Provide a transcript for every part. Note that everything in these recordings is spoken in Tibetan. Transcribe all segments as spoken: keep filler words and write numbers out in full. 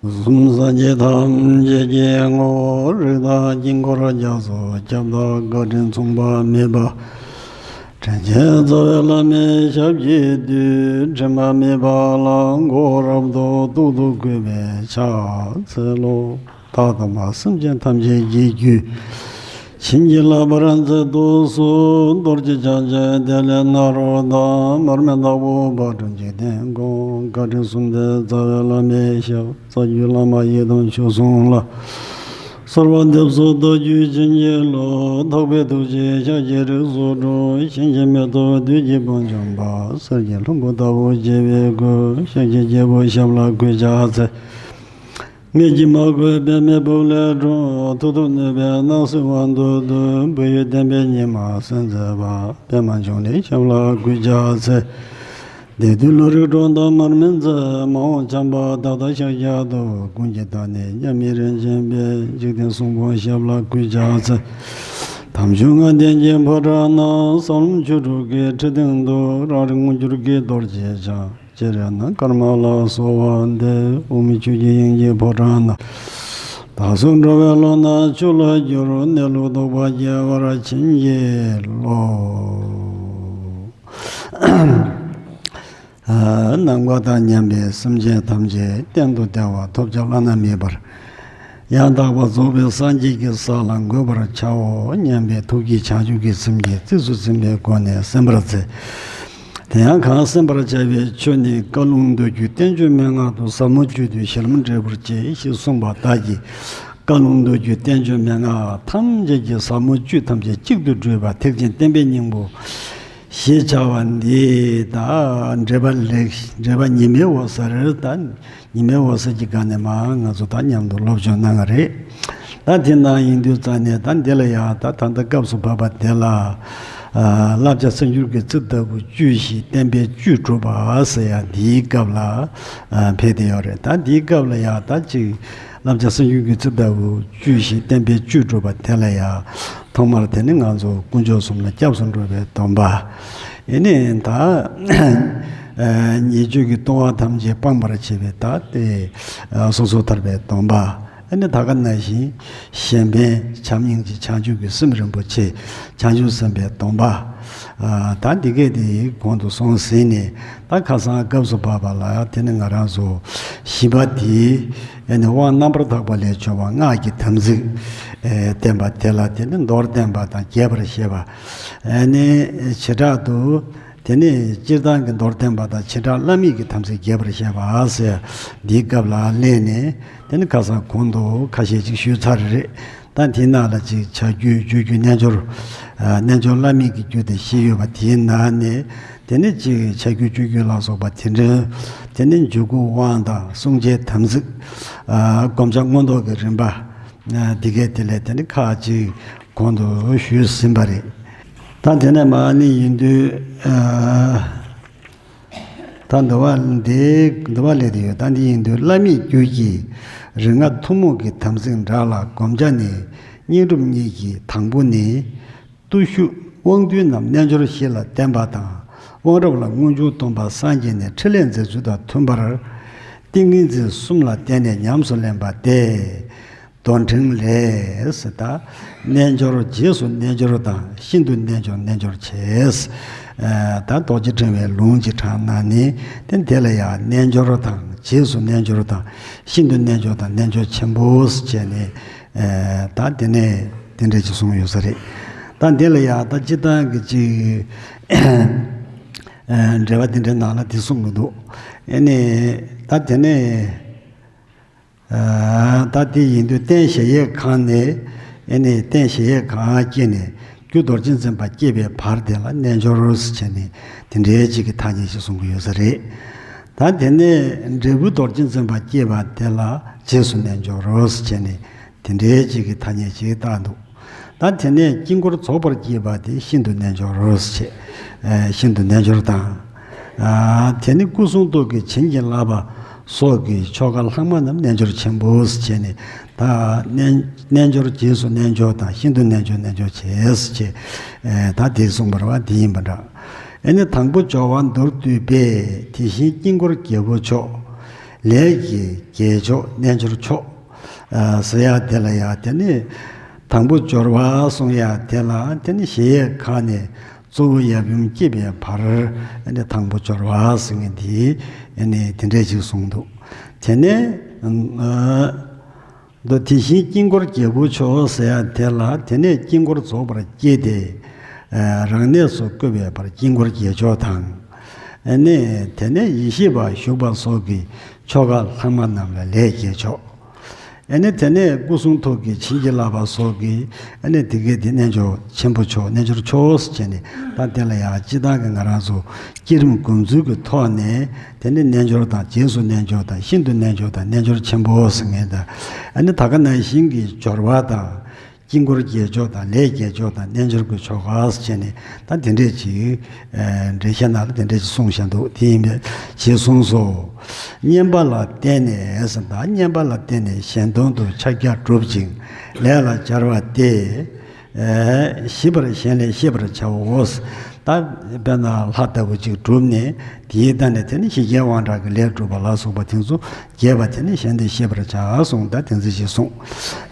གསུམ། སངས་རྒྱས་ཐམས་ཅད་ཀྱི་ངོ་བོ། རིགས་བདག་དཀྱིལ་འཁོར་རྒྱ་མཚོ་ཁྱབ་བདག་བཀའ་དྲིན་མཚུངས་པ་མེད་པ། དྲིན་ཅན་རྩ་བའི་བླ་མའི་ཞབས་ཀྱི་བདུད། དྲི་མ་མེད་པ་ལ་མགོ་རབ་ཏུ་གཏུག་ཏུ་གུས་པས་ཕྱག་འཚལ་ལོ། བདག་དང་མ་སེམས་ཅན་ཐམས་ཅད་ཀྱི་རྒྱུད། བྱིན་གྱིས་བརླབ་པར་མཛད་དུ་གསོལ། རྡོ་རྗེ་འཆང་ཆེན་ཏེ་ལོ་ནཱ་རོ་དང་། མར་མེ་དྭགས་པོ་དཔལ་སྤྲུལ་འཇིག་རྟེན་མགོན། བཀའ་དྲིན་གསུམ་ལྡན་རྩ་བའི་བླ་མའི་ཞབས། རྩ་བརྒྱུད་བླ་མ་ཡི་དམ་ཆོས་སྲུང་ལ། གསོལ་བ་འདེབས་སོ་བདག་རྒྱུད་བྱིན་གྱིས་རློབས། ཐེག་པའི་ཐུགས་རྗེས་ཤཱཀྱའི་རིགས་སུ་འགྲོ། ཞིང་གཤེགས་མི་ཐོབ་བདུད་ཀྱི་དཔུང་འཇོམས་པ། གསེར་གྱི་ལྷུན་པོ་ལྟ་བུ་བརྗིད་པའི་སྐུ། ཤཱཀྱའི་རྒྱལ་པོའི་ཞབས་ལ་གུས་ཕྱག་འཚལ། ངེས་ཀྱིས་མ་གོས་པདྨའི་སྦུབས་ལས་འཁྲུངས། མཐུ་སྟོབས་ནུས་པའི་སྣང་སྲིད་དབང་དུ་སྡུད། བོད་ཡུལ་བསྟན་པའི་ཉི་མ་གསལ་མཛད་པ། པདྨ་འབྱུང་གནས་ཞབས་ལ་གུས་ཕྱག་འཚལ། སྡེ་བདུན་བློ་རིག་འགྲོ་མདོ་མར་མེ་མཛད། མ་འོངས་བྱམས་པ་བདག་ལྟ་ཤཱཀྱ་ཐུབ། ཀུན་གྱི་བདག་ཉིད་མཉམ་མེད་རིན་ཆེན་དཔལ། འཇིག་རྟེན་གསུང་འབུམ་ཞབས་ལ་གུས་ཕྱག་འཚལ། དམ་ཆོས་ལྔ་ལྡན་གྱི་ཕོ་བྲང་ན། ཟབ་ལམ་ཆོས་དྲུག་གི་ཁྲི་སྟེང་དུ། རང་རིག་དངོས་འབྱོར་གྱི་རྡོ་རྗེ་འཆང་། སྤྱན་རས་གཟིགས་ཀརྨ་ལ་གསོལ་བ་འདེབས། དབུ་མའི་ཆོས་ཀྱི་དབྱིངས་ཀྱི་ཕོ་བྲང་ན། བདག་སོགས་འགྲོ་བའི་བློ་སྣ་ཆོས་ལ་བསྒྱུར། གནས་ལུགས་རྟོགས་པ་རྒྱས་པར་བྱིན་གྱིས་རློབས། ནམ་མཁའ་དང་མཉམ་པའི་སེམས་ཅན་ཐམས་ཅད་གཏན་དུ་བདེ་བ་ཐོབ་བྱ་བླ་ན་མེད་པར་ཡང་དག་པར་རྫོགས་པའི་སངས་རྒྱས་ཀྱི་ས་ལ་འགོད་པར་བྱའོ་སྙམ་པའི་ཐུགས་ཀྱི་བྱང་ཆུབ་ཀྱི་སེམས་ཀྱིས་རྩིས་སུ་ཟིན་པའི་སྒོ་ནས་གསན་པར་མཛད། དེ་ཡང་གང་གསན་པར་བྱ་བའི་ཆོས་ནི། བཀའ་ལུང་མདོ་རྒྱུད་བསྟན་བཅོས་མན་ངག་ཏུ། ཟབ་མོ་བཅུད་བསྡུས་གཞལ་ལམ་འབྲས་བུར་བཅས། ཞེས་གསུངས་པ་ལྟར་གྱི་བཀའ་ལུང་མདོ་རྒྱུད་བསྟན་བཅོས་མན་ངག་ཐམས་ཅད་ཀྱི་ཟབ་མོ་བཅུད་ཐམས་ཅད་གཅིག་ཏུ་བསྡུས་པ་ཐེག་ཆེན་བསྟན་པའི་སྙིང་པོ་ཞེས་བྱ་བ་འདི། ད་འགྲེལ་པ་ལེགས། འགྲེལ་པ་ཉི་མའི་འོད་ཟེར། ད་ཉི་མའི་འོད་ཟེར་གྱི་སྒང་ནས་མར་ང་ཚོ་ད་མཉམ་དུ་སློབ་སྦྱོང་གནང་བ་རེད། ད་དེ་ནང་ཡིན་དུས་ཙང་ནས་ད་འདི་ལ་ཡང་ད་ད་ལྟ་སྐབས་སུ་བབ་པ་དེ་ལ། ཨ། བསླབ་བྱ་གསར་འགྱུར་གྱི་རྩིབས་ལྟ་བུ་བཅུ་བཞི་བསྟན་པའི་བཅུད་གྲུབ་པ་ཟེར་ཡང་འདིའི་སྐབས་ལ། ཨ། ཕེབས་བསྡད་ཡོད་རེད། ད་འདིའི་སྐབས་ལ་ཡང་ད་ཅིག་བསླབ་བྱ་གསར་འགྱུར་གྱི་རྩིབས་ལྟ་བུ་བཅུ་བཞི་བསྟན་པའི་བཅུད་གྲུབ་པ་དེ་ལ་ཡང་ཐོག་མར་དེ་ནི་ང་ཚོ་དཀོན་མཆོག་གསུམ་ལ་སྐྱབས་སུ་འགྲོ་བའི་སྡོམ་པ། ཨེ་ནི་ད་ཨ་ཉེས་སྤྱོད་ཀྱི་ལྟུང་བ་ཐམས་ཅད་སྤང་བར་བྱེད་པའི་ད་དེ་ཨ་སོ་སོར་ཐར་པའི་སྡོམ་པ། ཨེ་ནི་ད་ག་ནང་བཞིན་གཞན་ཕན་བྱམས་སྙིང་རྗེ་བྱང་ཆུབ་ཀྱི་སེམས་རིན་པོ་ཆེ་བྱང་ཆུབ་སེམས་དཔའི་སྡོམ་པ། ཨ་ད་འདི་གས་དེ་གོང་དུ་སོང་ཟིན་ནས། ད་ཁ་སང་སྐབས་སུ་བབ་པ་ལ་དེ་ནི་ང་རང་ཚོ་བཞི་པ་དེ་ཨེ་ནི་དབང་རྣམ་པར་དག་པ་ལས་བྱུང་བ་སྔགས་ཀྱི་དམ་ཚིག་ཨེ་བསྟན་པ་དེ་ལ་དེ་ནི་མདོར་བསྟན་པ་དང་རྒྱས་པར་བཤད་པ། ཨེ་ནི་བྱེ་བྲག་ཏུ་དེ་ནི་སྤྱིར་བཏང་གི་མདོར་བསྟན་པ་དང་བྱེ་བྲག་བླ་མེད་ཀྱི་དམ་ཚིག་རྒྱས་པར་བཤད་པ་ཟེར། འདིའི་སྐབས་ལ་སླེབས་ནས་དེ་ནི་ཁ་སང་གོང་དུ་ཁ་ཤས་ཅིག་ཞུས་ཚར་རེད། ད་དེའི་ནང་ལ་ཅིག་བྱ་རྒྱུད་སྤྱོད་རྒྱུད་རྣལ་འབྱོར། ཨ་རྣལ་འབྱོར་བླ་མེད་ཀྱི་རྒྱུད་དེ་བཞི་ཡོད་པ་དེའི་ནང་ནས་དེ་ནི་ཅིག་བྱ་རྒྱུད་སྤྱོད་རྒྱུད་ལ་སོགས་པ་དེ་འདྲའི་དེ་ནི་འཇུག་སྒོ་དབང་དང་བསྲུང་བྱའི་དམ་ཚིག་ཨ་བསྒོམ་བྱ་མངོན་རྟོགས་ཀྱི་རིམ་པ། ཨ་འདི་གས་དེ་ལས་དེ་ནི་ཁག་ཅིག་གོང་དུ་ཞུས་ཟིན་པ་རེད། ད་དེ་ནས་མར་ནི་ཡིན་དུས་ཨ། ད་འདི་བ་འདི་འདི་བ་ལས་དེ་ཡོད། ད་འདི་ཡིན་དུས་བླ་མེད་རྒྱུད་ཀྱི་རིགས་ལྔ་ཐུན་མོང་གི་དམ་ཚིག་འདྲ་ལ་བསྒོམ་བྱ་ནི་སྙིང་སྒྲུབ་གཉིས་ཀྱི་དང་པོ་ནི། བརྟུལ་ཞུགས་དབང་རྟུལ་རྣམས་རྣལ་འབྱོར་བཞི་ལ་བརྟེན་པ་དང་། དབང་རབ་ལ་སྔོན་འཇུག་སྟོན་པ་སངས་རྒྱས་ནས་ཕྲིན་ལས་མཛད་ཚུལ་དང་མཐུན་པར། ཏིང་ངེ་འཛིན་གསུམ་ལ་བརྟེན་ནས་ཉམས་སུ་ལེན་པ་སྟེ། རྡོར་འཕྲེང་ལས། ད་རྣལ་འབྱོར་རྗེས་སུ་རྣལ་འབྱོར་དང་ཤིན་ཏུ་རྣལ་འབྱོར་རྣལ་འབྱོར་བྱས། ཨ་ད་རྡོ་རྗེ་ཕྲེང་བའི་ལུང་གཅིག་དྲངས་གནང་ནས་དེ་འདི་ལ་ཡང་རྣལ་འབྱོར་དང་རྗེས་སུ་རྣལ་འབྱོར་དང་ཤིན་ཏུ་རྣལ་འབྱོར་དང་རྣལ་འབྱོར་ཆེན་པོ་ཟེར་བྱས་ནས་ཨ་ད་དེ་ནས་དེ་འདྲ་ཅིག་གསུངས་ཡོད་ས་རེད། ད་འདི་ལ་ཡང་ད་སྤྱིར་བཏང་གི་ཅིག་ཨ་འགྲེལ་པ་འདི་འདྲའི་ནང་ལ་དེ་གསུངས་མི་འདུག་ཨ་ནི་ད་དེ་ནས། ཨ་ད་དེ་ཡིན་དུས་རྟེན་གཞལ་ཡས་ཁང་ནས་ཨེ་ནི་རྟེན་གཞལ་ཡས་ཁང་སྐྱེས་ནས་རྒྱུ་རྡོ་རྗེ་འཛིན་པ་སྐྱེས་པའི་བར་དེ་ལ་རྣལ་འབྱོར་ཟེར་བྱས་ནས་དེ་འདྲའི་ཅིག་གི་ཐ་སྙད་ཅིག་གསུང་གི་ཡོད་ས་རེད། ད་དེ་ནས་འབྲས་བུ་རྡོ་རྗེ་འཛིན་པ་སྐྱེས་པ་དེ་ལ་རྗེས་སུ་རྣལ་འབྱོར་ཟེར་བྱས་ནས་དེ་འདྲའི་ཅིག་གི་ཐ་སྙད་ཅིག་བཏགས་འདུག་ད་དེ་ནས་དཀྱིལ་འཁོར་རྫོགས་པར་བསྐྱེད་པ་དེ་ཤིན་ཏུ་རྣལ་འབྱོར་རོ་ཞེས། ཤིན་ཏུ་རྣལ་འབྱོར་དང་། དེ་ནི་སྐུ་གསུང་ཐུགས་ཀྱི་བྱིན་གྱིས་བརླབས་པ་སོགས་ཀྱི་ཆོ་ག་ལྷག་མ་རྣམས་རྣལ་འབྱོར་ཆེན་པོ་ཞེས་ནས། ད་རྣལ་རྣལ་འབྱོར་རྗེས་སུ་རྣལ་འབྱོར་དང་ཤིན་ཏུ་རྣལ་འབྱོར་རྣལ་འབྱོར་བྱས་ཞེས། ད་དེ་གསུངས་པ་རེད་བ། དེ་ཡིན་པ་འདྲ། ཨེ་ནི་དང་པོ་སྦྱོར་བ་མདོར་བསྡུས་པས་དེ་བཞིན་དཀྱིལ་འཁོར་རྒྱལ་པོ་མཆོག་ལས་ཀྱི་རྒྱལ་མཆོག་རྣལ་འབྱོར་མཆོག་ཨ་ཟེར་ཡ་དེ་ལ་ཡ་དེ་ནི་དང་པོ་སྦྱོར་བ་གསུང་ཡ་དེ་ལ་དེ་ནི་གཞལ་ཡས་ཁང་ནས་གཙོ་བོ་ཡབ་ཡུམ་སྐྱེས་པའི་བར་ཨ་ནི་དང་པོ་སྦྱོར་བ་ཟེར་མཁན་དེ་ཨ་ནི་དེ་འདྲས་ཅིག་གསུངས་འདུག་དེ་ནས་ཨ་མདོ་དེ་བཞིན་དཀྱིལ་འཁོར་རྒྱལ་པོ་མཆོག་ཟེར་ཡ་དེ་ལ་དེ་ནས་དཀྱིལ་འཁོར་རྫོགས་པར་བསྐྱེད་དེ། ཨ་རང་གནས་སུ་བཀོད་པའི་བར་དཀྱིལ་འཁོར་རྒྱལ་མཆོག་དང་། ཨ་ནི་དེ་ནས་ཡེ་ཤེས་པ་བཞུགས་པ་སོགས་ཀྱི་ཆོ་ག་ལྷག་མ་རྣམས་ལ་ལས་རྒྱལ་མཆོག་ཨ་ནི་དེ་ནས་སྐུ་གསུང་ཐུགས་ཀྱི་བྱིན་གྱིས་བརླབས་པ་སོགས་ཀྱི་ཨ་ནི་དེ་གའི་དེ་རྣལ་འབྱོར་ཆེན་པོ་མཆོག་རྣལ་འབྱོར་མཆོག་ཟེར་བྱས་ནས་ད་དེ་ལ་ཡང་སྤྱིར་བཏང་གི་ང་རང་ཚོ་བསྐྱེད་རིམ་སྒོམ་ཚུལ་གྱི་ཐོག་ནས་དེ་ནི་རྣལ་འབྱོར་དང་རྗེས་སུ་རྣལ་འབྱོར་དང་ཤིན་ཏུ་རྣལ་འབྱོར་དང་རྣལ་འབྱོར་ཆེན་པོ་ཟེར་མཁན་དང་། ཨ་ནི་ད་ག་ནང་བཞིན་གྱི་སྦྱོར་བ་དང་དཀྱིལ་འཁོར་རྒྱལ་མཆོག་དང་ལས་རྒྱལ་མཆོག་དང་རྣལ་འབྱོར་གྱི་ཆོ་ག་ཟེར་བྱས་ནས་ད་དེ་འདྲས་ཅིག་ཨ་འགྲེལ་བཤད་ནང་ལ་དེ་འདྲས་ཅིག་གསུངས་བཞག་འདུག་དེ་ཡིན་པས་ཞེས་གསུངས་སོ། བསྙེན་པ་ལ་བརྟེན་ནས་ཟེར། ད་བསྙེན་པ་ལ་བརྟེན་ནས་གཞན་དོན་དུ་ཕྱག་རྒྱ་བསྒྲུབ་ཅིང་ལས་ལ་སྦྱར་བ་སྟེ། ཨེ་ཞིབ་པར་གཞན་ལས་ཤེས་པར་བྱའོ། ད་དཔེར་ན་ལྷ་ལྟ་བུ་ཅིག་བསྒྲུབས་ནས་དེའི་ད་ནས་དེ་ནི་ཞི་རྒྱས་དབང་དྲག་གི་ལས་སྒྲུབ་པ་ལ་སོགས་པ་དེ་ཚོ་རྒྱས་པ་དེ་ནི་གཞན་ལས་ཤེས་པར་བྱ་གསུངས། ད་དེ་ཚོ་ཞིག་གསུངས།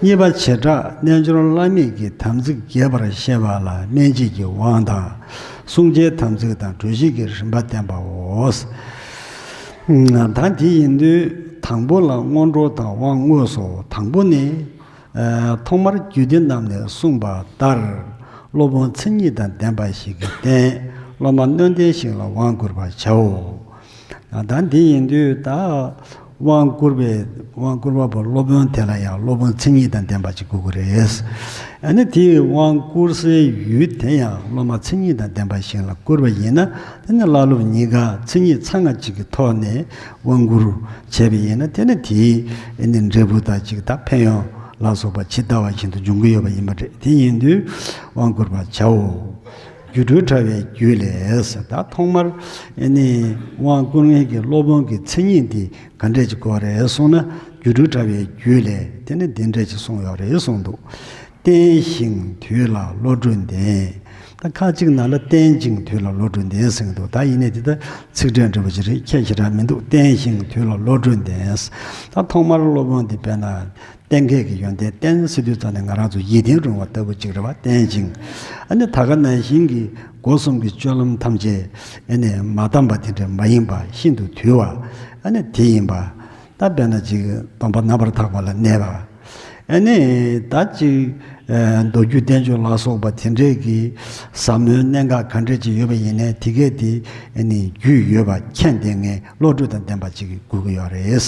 གཉིས་པ་བྱེ་བྲག་རྣལ་འབྱོར་བླ་མེད་ཀྱི་དམ་ཚིག་རྒྱས་པར་བཤད་པ་ལ་སྨིན་བྱེད་ཀྱི་དབང་དང་། བསྲུང་བྱའི་དམ་ཚིག་དང་གྲོལ་བྱེད་ཀྱི་རིམ་པ་བསྟན་པའོ། ད་དེ་ཡིན་དུས་དང་པོ་ལ་སྔོན་འགྲོ་དང་དབང་དངོས་སོ། དང་པོ་ནི། ཨ་ཐོག་མར་རྒྱུད་སྡེ་རྣམས་ནས་གསུངས་པ་ལྟར་སློབ་དཔོན་མཚན་ཉིད་དང་ལྡན་པ་ཞིག་གིས་བསྟེན། སློབ་མ་སྣོད་ལྡན་ཞིག་ལ་དབང་བསྐུར་བར་བྱའོ། ད་འདི་ཡིན་དུས་ད་དབང་བསྐུར་བའི་དབང་བསྐུར་བ་པོ་སློབ་དཔོན་དེ་ལ་ཡང་སློབ་དཔོན་མཚན་ཉིད་དང་ལྡན་པ་ཅིག་དགོས་ཀྱི་རེད། ཨ་ནི་དེའི་དབང་བསྐུར་སའི་ཡུལ་དེ་ཡང་སློབ་མ་མཚན་ཉིད་དང་ལྡན་པ་ཞིག་ལ་བསྐུར་བ་ཡིན་ན། དེ་ནི་བླ་སློབ་གཉིས་ཀ་མཚན་ཉིད་ཚང་ང་གཅིག་གི་ཐོག་ནས་དབང་བསྐུར་བྱས་པ་ཡིན་ན། དེ་ནི་དེའི་ཨ་ནི་འབྲས་བུ་དང་གཅིག་དང་ཕན་ཡོན་ལ་སོགས་པ་ཇི་ལྟ་བ་བཞིན་དུ་འབྱུང་གི་ཡོད་པ་ཡིན་པ་རེད། དེ་ཡིན་དུས་དབང་བསྐུར་བར་བྱའོ། སྒྱུ་འཕྲུལ་དྲ་བའི་རྒྱུད་ལས། ད་ཐོག་མར་ཨ་ནི་དབང་བསྐུར་མཁན་གྱི་སློབ་དཔོན་གྱི་མཚན་ཉིད་འདི་ག་འདྲས་ཅིག་དགོས་རེད་གསུངས་ན། སྒྱུ་འཕྲུལ་དྲ་བའི་རྒྱུད་ལས་དེ་ནི་འདི་འདྲས་ཅིག་གསུངས་ཡོད་རེད་གསུངས་འདུག་བརྟན་ཞིང་དུལ་ལ་བློ་གྲོས་ལྡན། ད་ཁ་ཅིག་ནང་ལ་བརྟན་ཅིང་དུལ་ལ་བློ་གྲོས་ལྡན་ཟེར་གྱི་འདུག་ད་ཡིན་ནའི་དེ་ད་ཚིག་འགྲེལ་འདྲ་པོ་ཅིག་རེད། ཁྱད་ཞེ་དྲག་མི་འདུག་བརྟན་ཞིང་དུལ་ལ་བློ་གྲོས་ལྡན། ད་ཐོག་མར་སློབ་དཔོན་འདི་དཔེར་ན་བརྟན་མཁས་ཀྱི་ཡོན་ཏན། བརྟན་ཟེར་དུས་ཙམ་ནས་ང་རང་ཚོ་ཡིད་བརྟན་རུང་བ་ལྟ་བུ་ཅིག་རེད་བ། བརྟན་ཅིང་། ཨ་ནི་ད་ག་ནང་བཞིན་གྱི་སྒོ་གསུམ་གྱི་སྤྱོད་ལམ་ཐམས་ཅད་ཨ་ནི་མ་བསྡམས་པ་དེ་འདྲ་མ་ཡིན་པ། ཤིན་ཏུ་དུལ་བ་ཨ་ནི་དེ་ཡིན་པ། ད་དཔེར་ན་ཅིག་སྡོམ་པ་རྣམ་པར་དག་པ་ལ་གནས་པ། ཨ་ནི་ད་ཅིག་ཨ་མདོ་རྒྱུད་བསྟན་བཅོས་ལ་སོགས་པ་དེ་འདྲས་ཀྱི་ཟབ་མོའི་གནད་འགག་ག་འདྲས་ཅིག་ཡོད་པ་ཡིན་ནའི་དེ་གས་དེ་ཨ་ནི་རྒྱུས་ཡོད་པ་མཁྱེན་བསྡད་མཁན་བློ་གྲོས་དང་ལྡན་པ་ཅིག་དགོས་ཀྱི་ཡོད་རེད།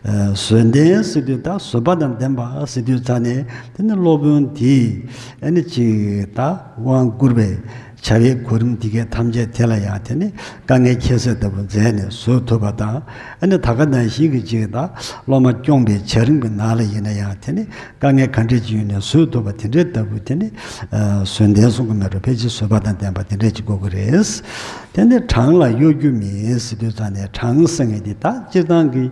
ཨ་བཟོད་ལྡན་ཟེར་དུས་ད་བཟོད་པ་དང་ལྡན་པ་ཟེར་དུས་ཙམ་ནས་དེ་ནི་སློབ་དཔོན་དེས་ཨ་ནི་ཅིག་ད་དབང་བསྐུར་བའི་བྱ་བའི་གོ་རིམ་འདི་གའི་ཐམས་ཅད་དེ་ལ་ཡང་དེ་ནི་དཀའ་ངལ་ཁྱད་བསད་ལྟ་བུ་མཛད་ནས་བཟོད་ཐུབ་པ་དང་། ཨ་ནི་ད་ག་ནང་བཞིན་གྱི་ཅིག་ད་སློབ་མ་སྐྱོང་བའི་བྱ་རིམ་གྱི་ནང་ལ་ཡིན་ན་ཡང་དེ་ནི་དཀའ་ངལ་ག་འདྲས་ཅིག་ཡོད་ནས་བཟོད་ཐུབ་པ་དེ་འདྲའི་ལྟ་བུ་དེ་ནི་ཨ་བཟོད་ལྡན་གསུང་གི་མེད་འགྲོ། ཕལ་ཆེར་བཟོད་པ་དང་ལྡན་པ་དེ་འདྲས་ཅིག་དགོས་ཀྱི་རེད། དེ་ནི་གྲངས་ལ་གཡོ་སྒྱུ་མེད་ཟེར་དུས་ཙམ་ནས་གྲངས་ཟེར་མཁན་དེ་ད་སྤྱིར་བཏང་གི་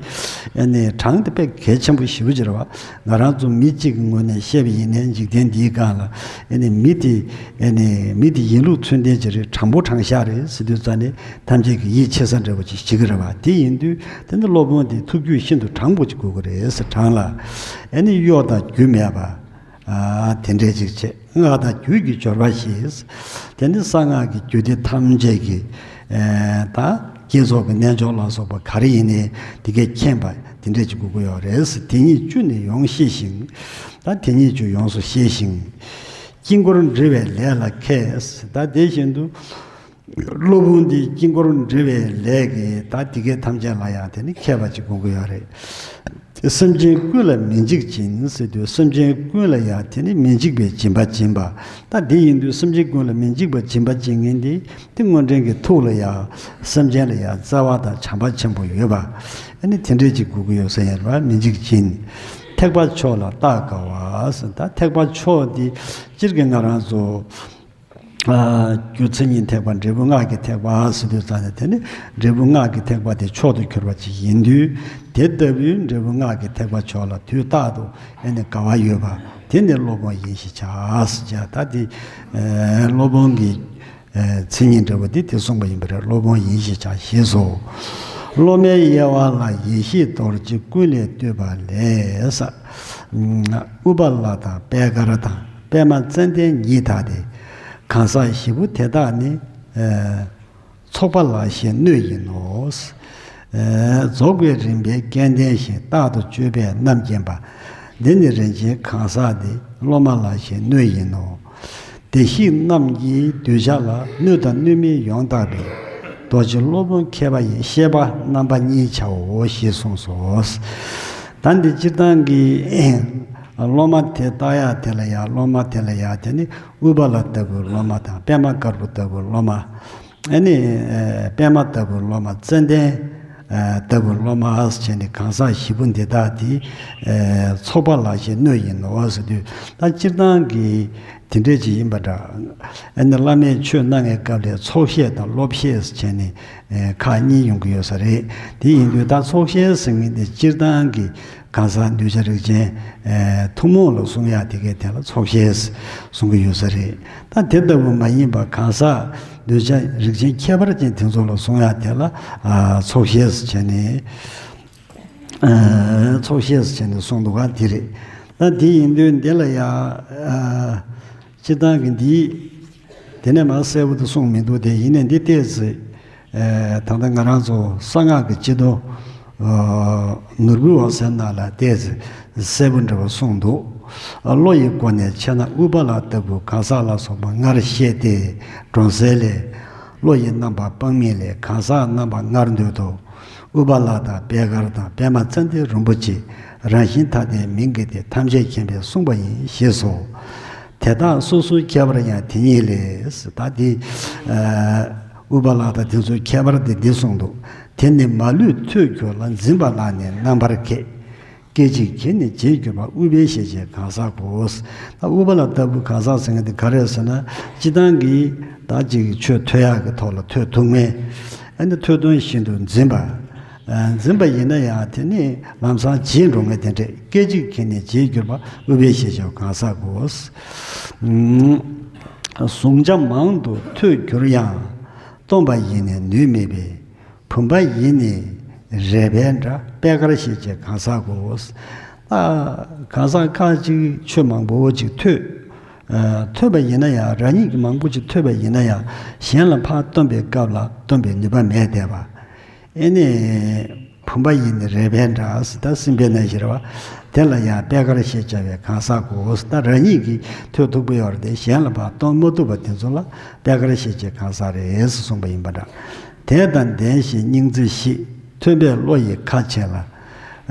ཨ་ནི་གྲངས་དེ་དཔེ་གལ་ཆེན་པོ་ཞེ་པོ་ཅིག་རེད་བ། ང་རང་ཚོ་མི་གཅིག་གི་ངོས་ནས་བཤད་པ་ཡིན་ནའི་འཇིག་རྟེན་འདིའི་སྒང་ལ་ཨ་ནི་མི་དེ་ཨ་ནི་མི་དེ་ཡིན་ལུགས་མཚོན་ལྡན་ཅིག་རེད། དྲང་པོ་དྲང་བཞག་རེད་ཟེར་དུས་ཙམ་ནས་ཐམས་ཅད་ཀྱིས་ཡིད་ཆེས་ས་འདྲ་པོ་ཅིག་བྱེད་ཀྱི་རེད་བ། དེ་ཡིན་དུས་དེ་ནི་སློབ་དཔོན་དེ་ཐུགས་རྒྱུད་ཤིན་ཏུ་དྲང་པོ་ཅིག་དགོས་ཀྱི་རེད་ཟེར། གྲངས་ལ་ཨ་ནི་གཡོ་དང་སྒྱུ་མེད་པ། ཨ་དེ་འདྲས་ཅིག་བྱེད། སྔགས་དང་རྒྱུད་ཀྱི་སྦྱོར་བ་ཞེས། དེ་ནི་གསང་སྔགས་ཀྱི་རྒྱུད་སྡེ་ཐམས་ཅད་ཀྱི་ཨ་ད་བསྐྱེད་རྫོགས་ཀྱི་རྣལ་འབྱོར་ལ་སོགས་པ་ག་རེ་ཡིན་ནའི་དེ་གས་མཁྱེན་པ་དེ་འདྲས་ཅིག་དགོས་ཀྱི་ཡོད་རེད། དེ་ཉིད་བཅུ་ནི་ཡོངས་ཤེས་ཤིང་། ད་དེ་ཉིད་བཅུ་ཡོངས་སུ་ཤེས་ཤིང་། དཀྱིལ་འཁོར་འབྲི་བའི་ལས་ལ་མཁས། ད་དེ་བཞིན་དུ་སློབ་དཔོན་འདིས་དཀྱིལ་འཁོར་འབྲི་བའི་ལས་ཀྱི་ད་དེ་གས་ཐམས་ཅད་ལ་ཡང་དེ་ནི་མཁས་པ་ཅིག་དགོས་ཀྱི་ཡོད་རེད། སེམས་ཅན་ཀུན་ལ་མི་འཇིགས་བྱིན་ཟེར་དུས་སེམས་ཅན་ཀུན་ལ་ཡང་དེ་ནི་མི་འཇིགས་པའི་སྦྱིན་པ་སྦྱིན་པ། ད་དེ་ཡིན་དུས་སེམས་ཅན་ཀུན་ལ་མི་འཇིགས་པ་སྦྱིན་པ་སྦྱིན་མཁན་དེ་དེ་དངོས་འབྲེལ་གྱི་ཐུགས་ལ་ཡང་སེམས་ཅན་ལ་ཡང་བརྩེ་བ་དང་བྱམས་པ་ཆེན་པོ་ཡོད་པ། ཨ་ནི་དེ་འདྲས་ཅིག་དགོས་ཀྱི་ཡོད་ས་ཡིན་པ། མི་འཇིགས་བྱིན། ཐེག་པ་མཆོག་ལ་བརྟག་དཀའ་བ་ཟེར། ད་ཐེག་པ་མཆོག་འདི་སྤྱིར་གྱི་ང་རང་ཚོ་ཨ་རྒྱུ་མཚན་ཉིད་ཐེག་པ། འབྲས་བུ་སྔགས་ཀྱི་ཐེག་པ་ཟེར་དུས་ཙམ་ནས་དེ་ནི་འབྲས་བུ་སྔགས་ཀྱི་ཐེག་པ་དེ་མཆོག་ཏུ་གྱུར་པ་ཅིག་ཡིན་དུས། དེ་ལྟ་བུའི་འབྲས་བུ་སྔགས་ཀྱི་ཐེག་པ་མཆོག་ལ་དུས་རྟག་ཏུ་ཨ་ནི་དགའ་བ་ཡོད་པ་དེ་ནི་སློབ་དཔོན་ཡིན་ཞེས་བྱ་ཟེར་བྱ། ད་དེ་ཨ་སློབ་དཔོན་གྱི་ཨ་མཚན་ཉིད་འདྲ་བོ་དེ་དེ་གསུངས་པ་ཡིན་པ་རེད། སློབ་དཔོན་ཡིན་ཞེས་བྱ་ཞེས་སོ། སློབ་མའི་དབྱེ་བ་ལ་ཡེ་ཤེས་རྡོ་རྗེ་ཀུན་ལས་བཏུས་པ་ལས། ཨུཏྤ་ལ་དང་པད་དཀར་དང་པདྨ་ཙནྡན་ཉིད་དག་སྟེ། གང་ཟག་བཞི་པོ་དེ་དག་ནི། ཚོགས་པ་ལ་ཞེན་སྣོད་ཡིན་ནོ། རྫོགས་པའི་རིམ་པའི་སྐལ་ལྡན་ཞིང་རྟག་ཏུ་སྤྱོད་པས་རྣམ་བརྒྱན་པ། འདི་ནི་རིན་ཆེན་གང་ཟག་འདི། སློབ་མ་ལ་ཞེན་སྣོད་ཡིན་ནོ། བདེ་གཤེགས་རྣམས་ཀྱི་གདུལ་བྱ་ལ། སྣོད་དང་སྣོད་མིན་ཡོངས་དག་པའི། རྡོ་རྗེ་སློབ་དཔོན་མཁས་པ་ཡི། བཤེས་པ་རྣམ་པ་གཉིས་བྱའོ་ཞེས་གསུངས་སོ། ད་འདི་སྤྱིར་བཏང་གི་སློབ་མ་དེ་བཏགས་ཡག་དེ་ལ་ཡང་། སློབ་མ་དེ་ལ་ཡང་། དེ་ནི་ཨུཏྤ་ལ་ལྟ་བུའི་སློབ་མ་དང་། པདྨ་དཀར་པོ་ལྟ་བུའི་སློབ་མ། ཨ་ནི་པདྨ་ལྟ་བུའི་སློབ་མ། ཙནྡན་ལྟ་བུའི་སློབ་མ་བྱས་ནས། གང་ཟག་བཞི་པོ་འདི་དག་དེ་ཚོགས་པ་ལ་ཞེན་སྣོད་ཡིན་ནོ་ཟེར་དུས། ད་སྤྱིར་བཏང་གི་དེ་འདྲས་ཅིག་ཡིན་པ་འདྲ། ཨ་ནི་བླ་མས་ཆོས་གནང་བའི་སྐབས་ལ་ཚོགས་བཤད་དང་སློབ་བཤད་བྱས་ནས་ཁག་གཉིས་ཡོང་གི་ཡོད་ས་རེད། དེ་ཡིན་དུས་ད་ཚོགས་བཤད་ཟེར་མཁན་དེ་སྤྱིར་བཏང་གི་གང་ཟག་གདུལ་བྱ་རིགས་ཅན་ཐུན་མོང་ལ་གསུང་ཡག་དེ་གའི་དེ་ལ་ཚོགས་བཤད་གསུང་གི་ཡོད་ས་རེད། ད་དེ་ལྟ་བུ་མ་ཡིན་པ། གང་ཟག་གདུལ་བྱ་རིགས་ཅན་ཁྱད་པར་ཅན་དེ་ཚོ་ལ་གསུང་ཡག་དེ་ལ་ཚོགས་བཤད་བྱས་ནས། ཚོགས་བཤད་བྱས་ནས་གསུངས་འདུག་ག་དེ་རེད། ད་དེ་ཡིན་དུས་འདི་ལ་ཡང་། སྤྱིར་བཏང་གི་འདི་དེ་ནས་མར་གསལ་པོ་དུ་གསུངས་མི་འདུག་དེ་ཡིན་ནའི་འདི་ཏོག་ཙམ། ད་ལྟ་ང་རང་ཚོ་གསང་སྔགས་ཀྱི་སྤྱི་དོན། ནོར་བུའི་འོད་ཟེར་ནང་ལ་ཏོག་ཙམ་གསལ་པོ་འདྲ་བོ་གསུངས་འདུག་བློ་ཡི་སྒོ་ནས་ཕྱེ་ན། ཨུཏྤ་ལ་ལྟ་བུ་གང་ཟག་ལ་སོགས་པ་སྔར་བཤད་དེ། འགྲོ་སའི་ལས། བློ་ཡི་རྣམ་པ་སྤངས་མིན་ལས། གང་ཟག་རྣམ་པ་སྔར་འདོད་དོ། ཨུཏྤ་ལ་དང་པད་དཀར་དང་པདྨ་ཙནྡན་རིན་པོ་ཆེ། རང་བཞིན་ཐ་དད་མིང་གི་སྟེ། ཐམས་ཅད་མཁྱེན་པས་གསུངས་པ་ཡིན་ཞེས་སོ། དེ་དག་སོ་སོའི་ཁྱད་པར་ཡང་དེ་ཉིད་ལས། ད་དེ་ཨུཏྤ་ལ་དང་དེ་ཚོའི་ཁྱད་པར་དེ་འདི་གསུངས་འདུག་དེ་ནི་མ་ལུས་ཐོད་གྱུར་ལ། འཛིན་པ་ལ་ནི་རྣམ་པར་གས། སྐད་ཅིག་གིས་ནི་བརྗེད་གྱུར་པ། ཨུཏྤལ་ཞེས་བྱའི་གང་ཟག་གོ། ད་ཨུཏྤ་ལ་ལྟ་བུ་གང་ཟག་ཟེར་མཁན་དེ་ག་རེ་ཟེར་ན། སྤྱིར་བཏང་གི་ད་ཅིག་ཆོས་ཐོས་ཡག་གི་ཐོག་ལ་ཐོས་ཐུབ་མཁན། ཨ་ནི་ཐོས་དོན་བཞིན་དུ་འཛིན་པ། འཛིན་པ་ཡིན་ན་ཡང་དེ་ནི་ལམ་སང་བརྗེད་འགྲོ་མཁན་དེ་འདྲས། སྐད་ཅིག་གིས་ནི་བརྗེད་གྱུར་པ། ཨུཏྤལ་ཞེས་བྱའི་གང་ཟག་གོ། གཟུང་བྱ་མང་དུ་ཐོས་གྱུར་ཡང་། སྟོང་པ་ཡིས་ནི་ནུས་མེད་པས། བུམ་པ་ཡིས་ནི་རལ་པའི་འདྲ། པད་དཀར་ཞེས་བྱའི་གང་ཟག་གོ། ད་གང་ཟག་ཁ་ཅིག་ཆོས་མང་པོ་ཅིག་ཐོས། ཐོས་པ་ཡིན་ན་ཡང་། རང་ཉིད་ཀྱིས་མང་པོ་ཅིག་ཐོས་པ་ཡིན་ན་ཡང་། གཞན་ལ་ཕར་སྟོན་པའི་སྐབས་ལ་སྟོན་པའི་ནུས་པ་མེད་བསྡད་པ། ཨེ་ནི་བུམ་པ་ཡིས་ནི་རལ་པའི་འདྲ་ཟེར། ད་སྲིན་པོའི་གནས་ཞེས་རེད་བ། དེ་ལ་ཡང་པད་དཀར་ཞེས་བྱ་བའི་གང་ཟག་གོ། ད་རང་ཉིད་ཀྱིས་ཐོས་ཐུབ་ཀྱི་ཡོད་རེད་དེ། གཞན་ལ་ཕར་སྟོན་མ་ཐུབ་པ་དེ་ཚོ་ལ་པད་དཀར་ཞེས་བྱའི་གང་ཟག་རེད་ཟེར་གསུངས་པ་ཡིན་པ་འདྲ། དད་དང་ལྡན་ཞིང་སྙིང་བརྩེ་ཞིག །ཐོས་པས་བློ་ཡི་ཁ་ཕྱེ་ལ།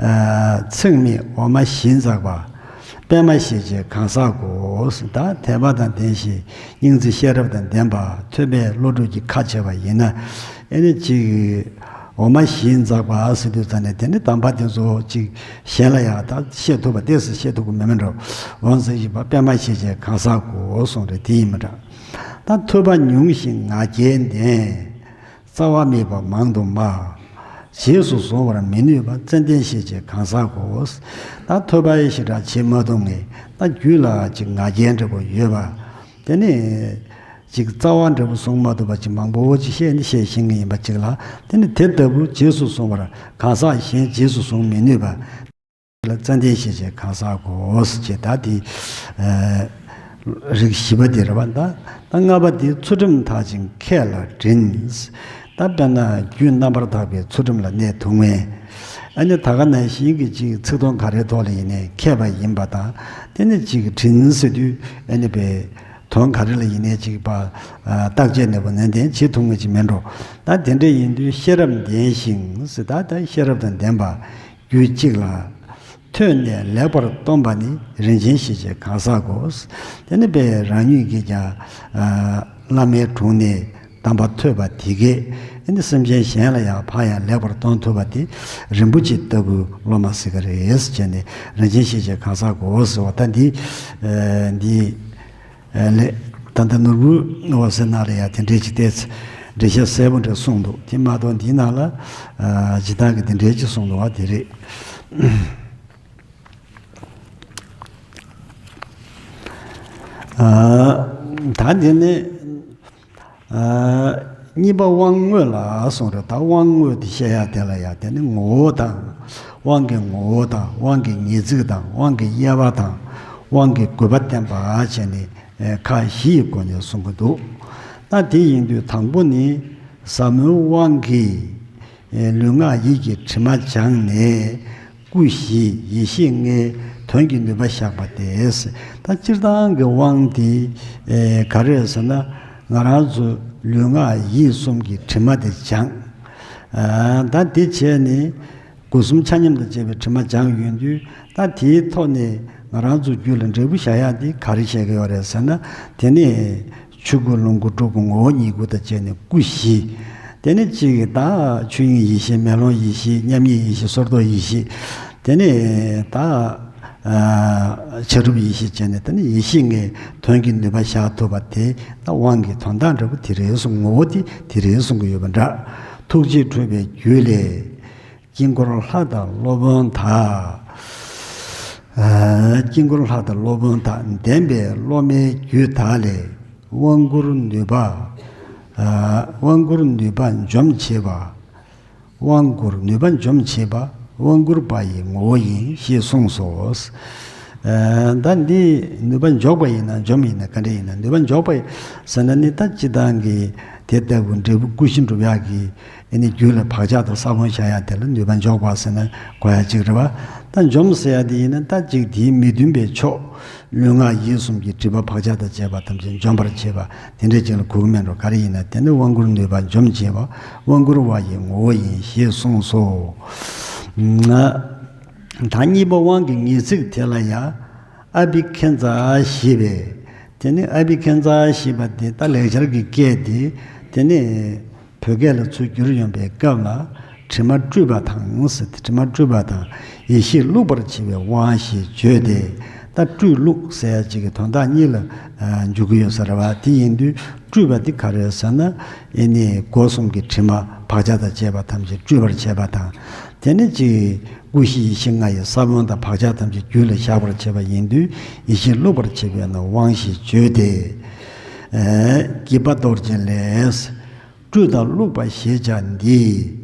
ཚེགས་མེད་འོ་མ་བཞིན་འཛག་པ། པདྨ་ཞེས་བྱའི་གང་ཟག་གོ། ད་དད་པ་དང་ལྡན་ཞིང་སྙིང་བརྩེ་ཤེས་རབ་དང་ལྡན་པ། ཐོས་པས་བློ་གྲོས་ཀྱི་ཁ་ཕྱེ་བ་ཡིན་ན། ཨེ་ནི་ཅིག་འོ་མ་བཞིན་འཛག་པ་ཟེར་དུས་ཙ་ནས། དེ་ནི་གདམས་པ་དེ་ཚོ་ཅིག་གཞན་ལ་ཡང་ད་བཤད་ཐུབ་པ། ཏོག་ཙམ་བཤད་ཐུབ་ཀྱི་མེད་མེད་འགྲོ། འོ་ཟེར་བཞིན་པ། པདྨ་ཞེས་བྱའི་གང་ཟག་གོ་གསུངས་རེད། དེ་ཡིན་མི་འདྲ། ད་ཐོས་པ་ཉུང་ཞིང་ང་རྒྱལ་ལྡན། རྩ་བ་མེད་པ་མང་དུ་སྨྲ། རྗེས་སུ་བཟུང་བར་མི་ནུས་པ། ཙནྡན་ཞེས་བྱའི་གང་ཟག་གོ། ད་ཐོས་པ་ཡི་ཞེ་དྲག་བྱེད་མ་ཐུབ་མཁན། ད་རྒྱུད་ལ་ཅིག་ང་རྒྱལ་འདྲ་པོ་ཡོད་པ། དེ་ནི་ཅིག་རྩ་བ་འདྲ་པོ་བཟུང་མ་ཐུབ་པ་ཅིག་མང་པོ་ཅིག་བཤད་ནི་བཤད་ཤེས་མཁན་ཡིན་པ་ཅིག་ལ། དེ་ནི་དེ་ལྟ་བུ་རྗེས་སུ་བཟུང་བར། གང་ཟག་གཞན་རྗེས་སུ་བཟུང་མི་ནུས་པ། ལ་ཙནྡན་ཞེས་བྱའི་གང་ཟག་གོ་ཞེས། ད་དེ་རིགས་བཞི་པ་དེ་རེད་བ། ད་ད་ལྔ་པ་དེ་ཚུལ་ཁྲིམས་དག་ཅིང་མཁས་ལ་དྲིན། ད་དཔེར་ན་རྒྱུད་རྣམ་པར་དག་པའི་ཚུལ་ཁྲིམས་ལ་གནས་ཐུབ་མཁན། ཨ་ནི་ད་ག་ནང་བཞིན་གྱི་ཅིག་ཚིག་དོན་ག་རེའི་ཐོག་ལ་ཡིན་ནའི་མཁས་པ་ཡིན་པ་དང་། དེ་ནི་ཅིག་དྲིན་ཟེར་དུས་ཨ་ནི་པའི་དོན་ག་རེ་ལ་ཡིན་ནའི་ཅིག་པ་བརྟག་དཔྱད་ནན་པོ་ནན་ཏན་བྱེད་ཐུབ་མཁན་ཅིག་མིན་འགྲོ། ད་དེ་འདྲ་ཡིན་དུས་ཤེས་རབ་ལྡན་ཞིང་ཟེར། ད་ད་ཤེས་རབ་དང་ལྡན་པ། རྒྱུད་གཅིག་ལ་ཐོས་ནས་ལེགས་པར་སྟོན་པ་ནི། རིན་ཆེན་ཞེས་བྱའི་གང་ཟག་གོ། དེ་ནི་དཔེ་རང་ཉིད་ཀྱིས་ཀྱང་བླ་མའི་དྲུང་ནས་གདམས་པ་ཐོས་པ་དེ་གས། ཨ་ནི་སེམས་ཅན་གཞན་ལ་ཡང་ཕར་ཡང་ལེགས་པར་སྟོན་ཐུབ་པ་དེ། རིན་པོ་ཆེ་ལྟ་བུའི་སློབ་མ་ཟེར་གི་རེད་ཟེར་བྱས་ནས། རིན་ཆེན་ཞེས་བྱའི་གང་ཟག་གོ་ཟེར་བ། ད་འདི་འདི་ལས་ད་ལྟ་ནོར་བུའི་འོད་ཟེར་ནང་ལ་ཡང་དེ་འདྲའི་ཅིག་ཏོག་ཙམ་འགྲེལ་བཤད་གསལ་པོ་འདྲ་གསུངས་འདུག་དེ་མ་གཏོགས་འདིའི་ནང་ལ་ཇི་ལྟར་གྱི་དེ་འདྲའི་ཅིག་གསུངས་འདུག་བ། དེ་རེད། ཨ། ད་འདི་ནི། ཨ། གཉིས་པ་དབང་དངོས་ལ་གསུངས་རེད། ད་དབང་དངོས་དེ་བཤད་ཡ་དེ་ལ་ཡ་དེ་ནི་ངོ་བོ་དང་། དབང་གི་ངོ་བོ་དང་། དབང་གི་ངེས་ཚིག་དང་། དབང་གི་དབྱེ་བ་དང་། དབང་གི་དགོས་པ་བསྟན་པ་བྱས་ནས་ཁག་བཞི་ཡི་སྒོ་ནས་གསུང་གི་འདུག་ད་དེ་ཡིན་དུས་དང་པོ་ནི་ཟབ་མོའི་དབང་གིས་ལུས་ངག་ཡིད་ཀྱི་དྲི་མ་སྦྱངས་ནས། སྐུ་བཞི་ཡེ་ཤེས་ལྔའི་དོན་གྱི་ནུས་པ་བཞག་པ་སྟེ། ད་སྤྱིར་བཏང་གི་དབང་འདི་ག་རེ་ཟེར་ན། ང་རང་ཚོ་ལུས་ངག་ཡིད་གསུམ་གྱི་དྲི་མ་དེ་སྦྱངས། ད་དེ་བྱས་ནས་སྒོ་གསུམ་ཆ་མཉམ་དང་བཅས་པའི་དྲི་མ་སྦྱངས་ཡོང་དུས། ད་དེའི་ཐོག་ནས་ང་རང་ཚོ་རྒྱུད་ལ་འབྲས་བུ་བཞག་ཡག་འདི་ག་རེ་བཤད་ཀྱི་ཡོད་རེད་ཟེར་ན། དེ་ནས། ཆོས་སྐུ་ལོངས་སྐུ་སྤྲུལ་སྐུ་ངོ་བོ་ཉིད་སྐུ་དང་བཅས་ནས་སྐུ་བཞི། དེ་ནས་གཅིག་གིས་ད་ཆོས་དབྱིངས་ཡེ་ཤེས། མེ་ལོང་ཡེ་ཤེས། མཉམ་ཉིད་ཡེ་ཤེས། སོར་རྟོག་ཡེ་ཤེས། དེ་ནས་ད་ཨ་བྱ་གྲུབ་ཡེ་ཤེས་བྱས་ནས། དེ་ནས་ཡེ་ཤེས་ལྔའི་དོན་གྱི་ནུས་པ་བཞག་ཐུབ་པ་དེ། ད་དབང་གི་དོན་དག་འདྲ་པོ་དེ་རེད་གསུང་། ངོ་བོ་དེ་དེ་རེད་གསུང་གི་ཡོད་པ་འདྲ། ཐུགས་རྗེས་འཕྲོས་པའི་རྒྱུད་ལས། དཀྱིལ་འཁོར་ལྷ་དང་སློབ་དཔོན་དག་ཨ་དཀྱིལ་འཁོར་ལྷ་དང་སློབ་དཔོན་དག་ལྡན་པའི་སློབ་མའི་རྒྱུད་དག་ལས། དབང་བསྐུར་ནུས་པ། ཨ་དབང་བསྐུར་ནུས་པ་འཇོམས་བྱེད་པ། དབང་བསྐུར་ནུས་པ་འཇོམས་བྱེད་པ། དབང་བསྐུར་པ་ཡི་ངོ་བོ་ཡིན། ཞེས་གསུངས་སོ། ཨ་ད་འདི་ནུས་པ་འཇོག་པ་ཡིན་ན། འཇོམས་ཡིན་ན། ག་འདྲ་ཡིན་ན། ནུས་པ་འཇོག་པ་ཟེར་ན་ནི། ད་སྤྱིར་བཏང་གི་དེ་ལྟ་བུ་འབྲས་བུ་ཀུན་གཞི་འགྲུབ་ཡག་གི་ཨེ་ནི་རྒྱུད་ལ་བག་ཆགས་དང་ས་བོན་བཞག་ཡ་དེ་ལ་ནུས་པ་འཇོག་པ་ཟེར་ན་གོ་ཡ་གཅིག་རེད་བ། ད་འཇོམས་ཟེར་ཡ་དེ་ཡིན་ན། ད་གཅིག་དེའི་མི་མཐུན་པའི་ཕྱོགས། ལུས་ངག་ཡིད་གསུམ་གྱི་སྒྲིབ་པ་བག་ཆགས་དང་བཅས་པ་ཐམས་ཅད་འཇོམས་པར་བྱེད་པ་དེ་འདྲ་ཅིག་ལ་གོ་གི་མེད་འགྲོ། ག་རེ་ཡིན་ན། དེ་ནི་དབང་བསྐུར་ནུས་པ་འཇོམས་བྱེད་པ། དབང་བསྐུར་བ་ཡི་ངོ་བོ་ཡིན། ཞེས་གསུངས་སོ། ད་གཉིས་པ་དབང་གི་ངེས་ཚིག་དེ་ལ་ཡང་། ཨ་བྷི་ཥིཉྩ་ཞེས་པས། དེ་ནི་ཨ་བྷི་ཥིཉྩ་ཞེས་པ་དེ་ད་ལེགས་སྦྱར་གྱི་སྐད་དེ། དེ་ནི་བོད་སྐད་ལ་ཚུར་བསྒྱུར་ཡོང་པའི་སྐབས་ལ། དྲི་མ་བཀྲུས་པ་དང་ཟེར་ཏེ། དྲི་མ་བཀྲུས་པ་དང་ཡེ་ཤེས་བླུགས་པར་བྱེད་པའི་དབང་ཞེས་བརྗོད་དེ། ད་བཀྲུས་བླུགས་ཟེར་ཡ་ཅིག་གི་དོན་དག་གཉིས་ལ་ཨ་འཇུག་གི་ཡོད་ས་རེད་བ། དེ་ཡིན་དུས་བཀྲུས་པ་དེ་ག་རེ་ཟེར་ན། ཨེ་ནི་སྒོ་གསུམ་གྱི་དྲི་མ་བག་ཆགས་དང་བཅས་པ་ཐམས་ཅད་བཀྲུས་པར་བྱེད་པ་དང་། དེ་ནི་ཅིག་སྐུ་བཞི་ཡེ་ཤེས་ལྔ་ཡི་ས་བོན་དང་བག་ཆགས་ཐམས་ཅད་རྒྱུད་ལ་བཞག་པར་བྱེད་པ་ཡིན་དུས། ཡེ་ཤེས་བླུགས་པར་བྱེད་པས་ན་དབང་ཞེས་བརྗོད་དེ། ཨེ་བགྱིས་པ་རྡོ་རྗེ་ལས། བཀྲུས་དང་བླུགས་པ་ཞེས་བྱ་འདི།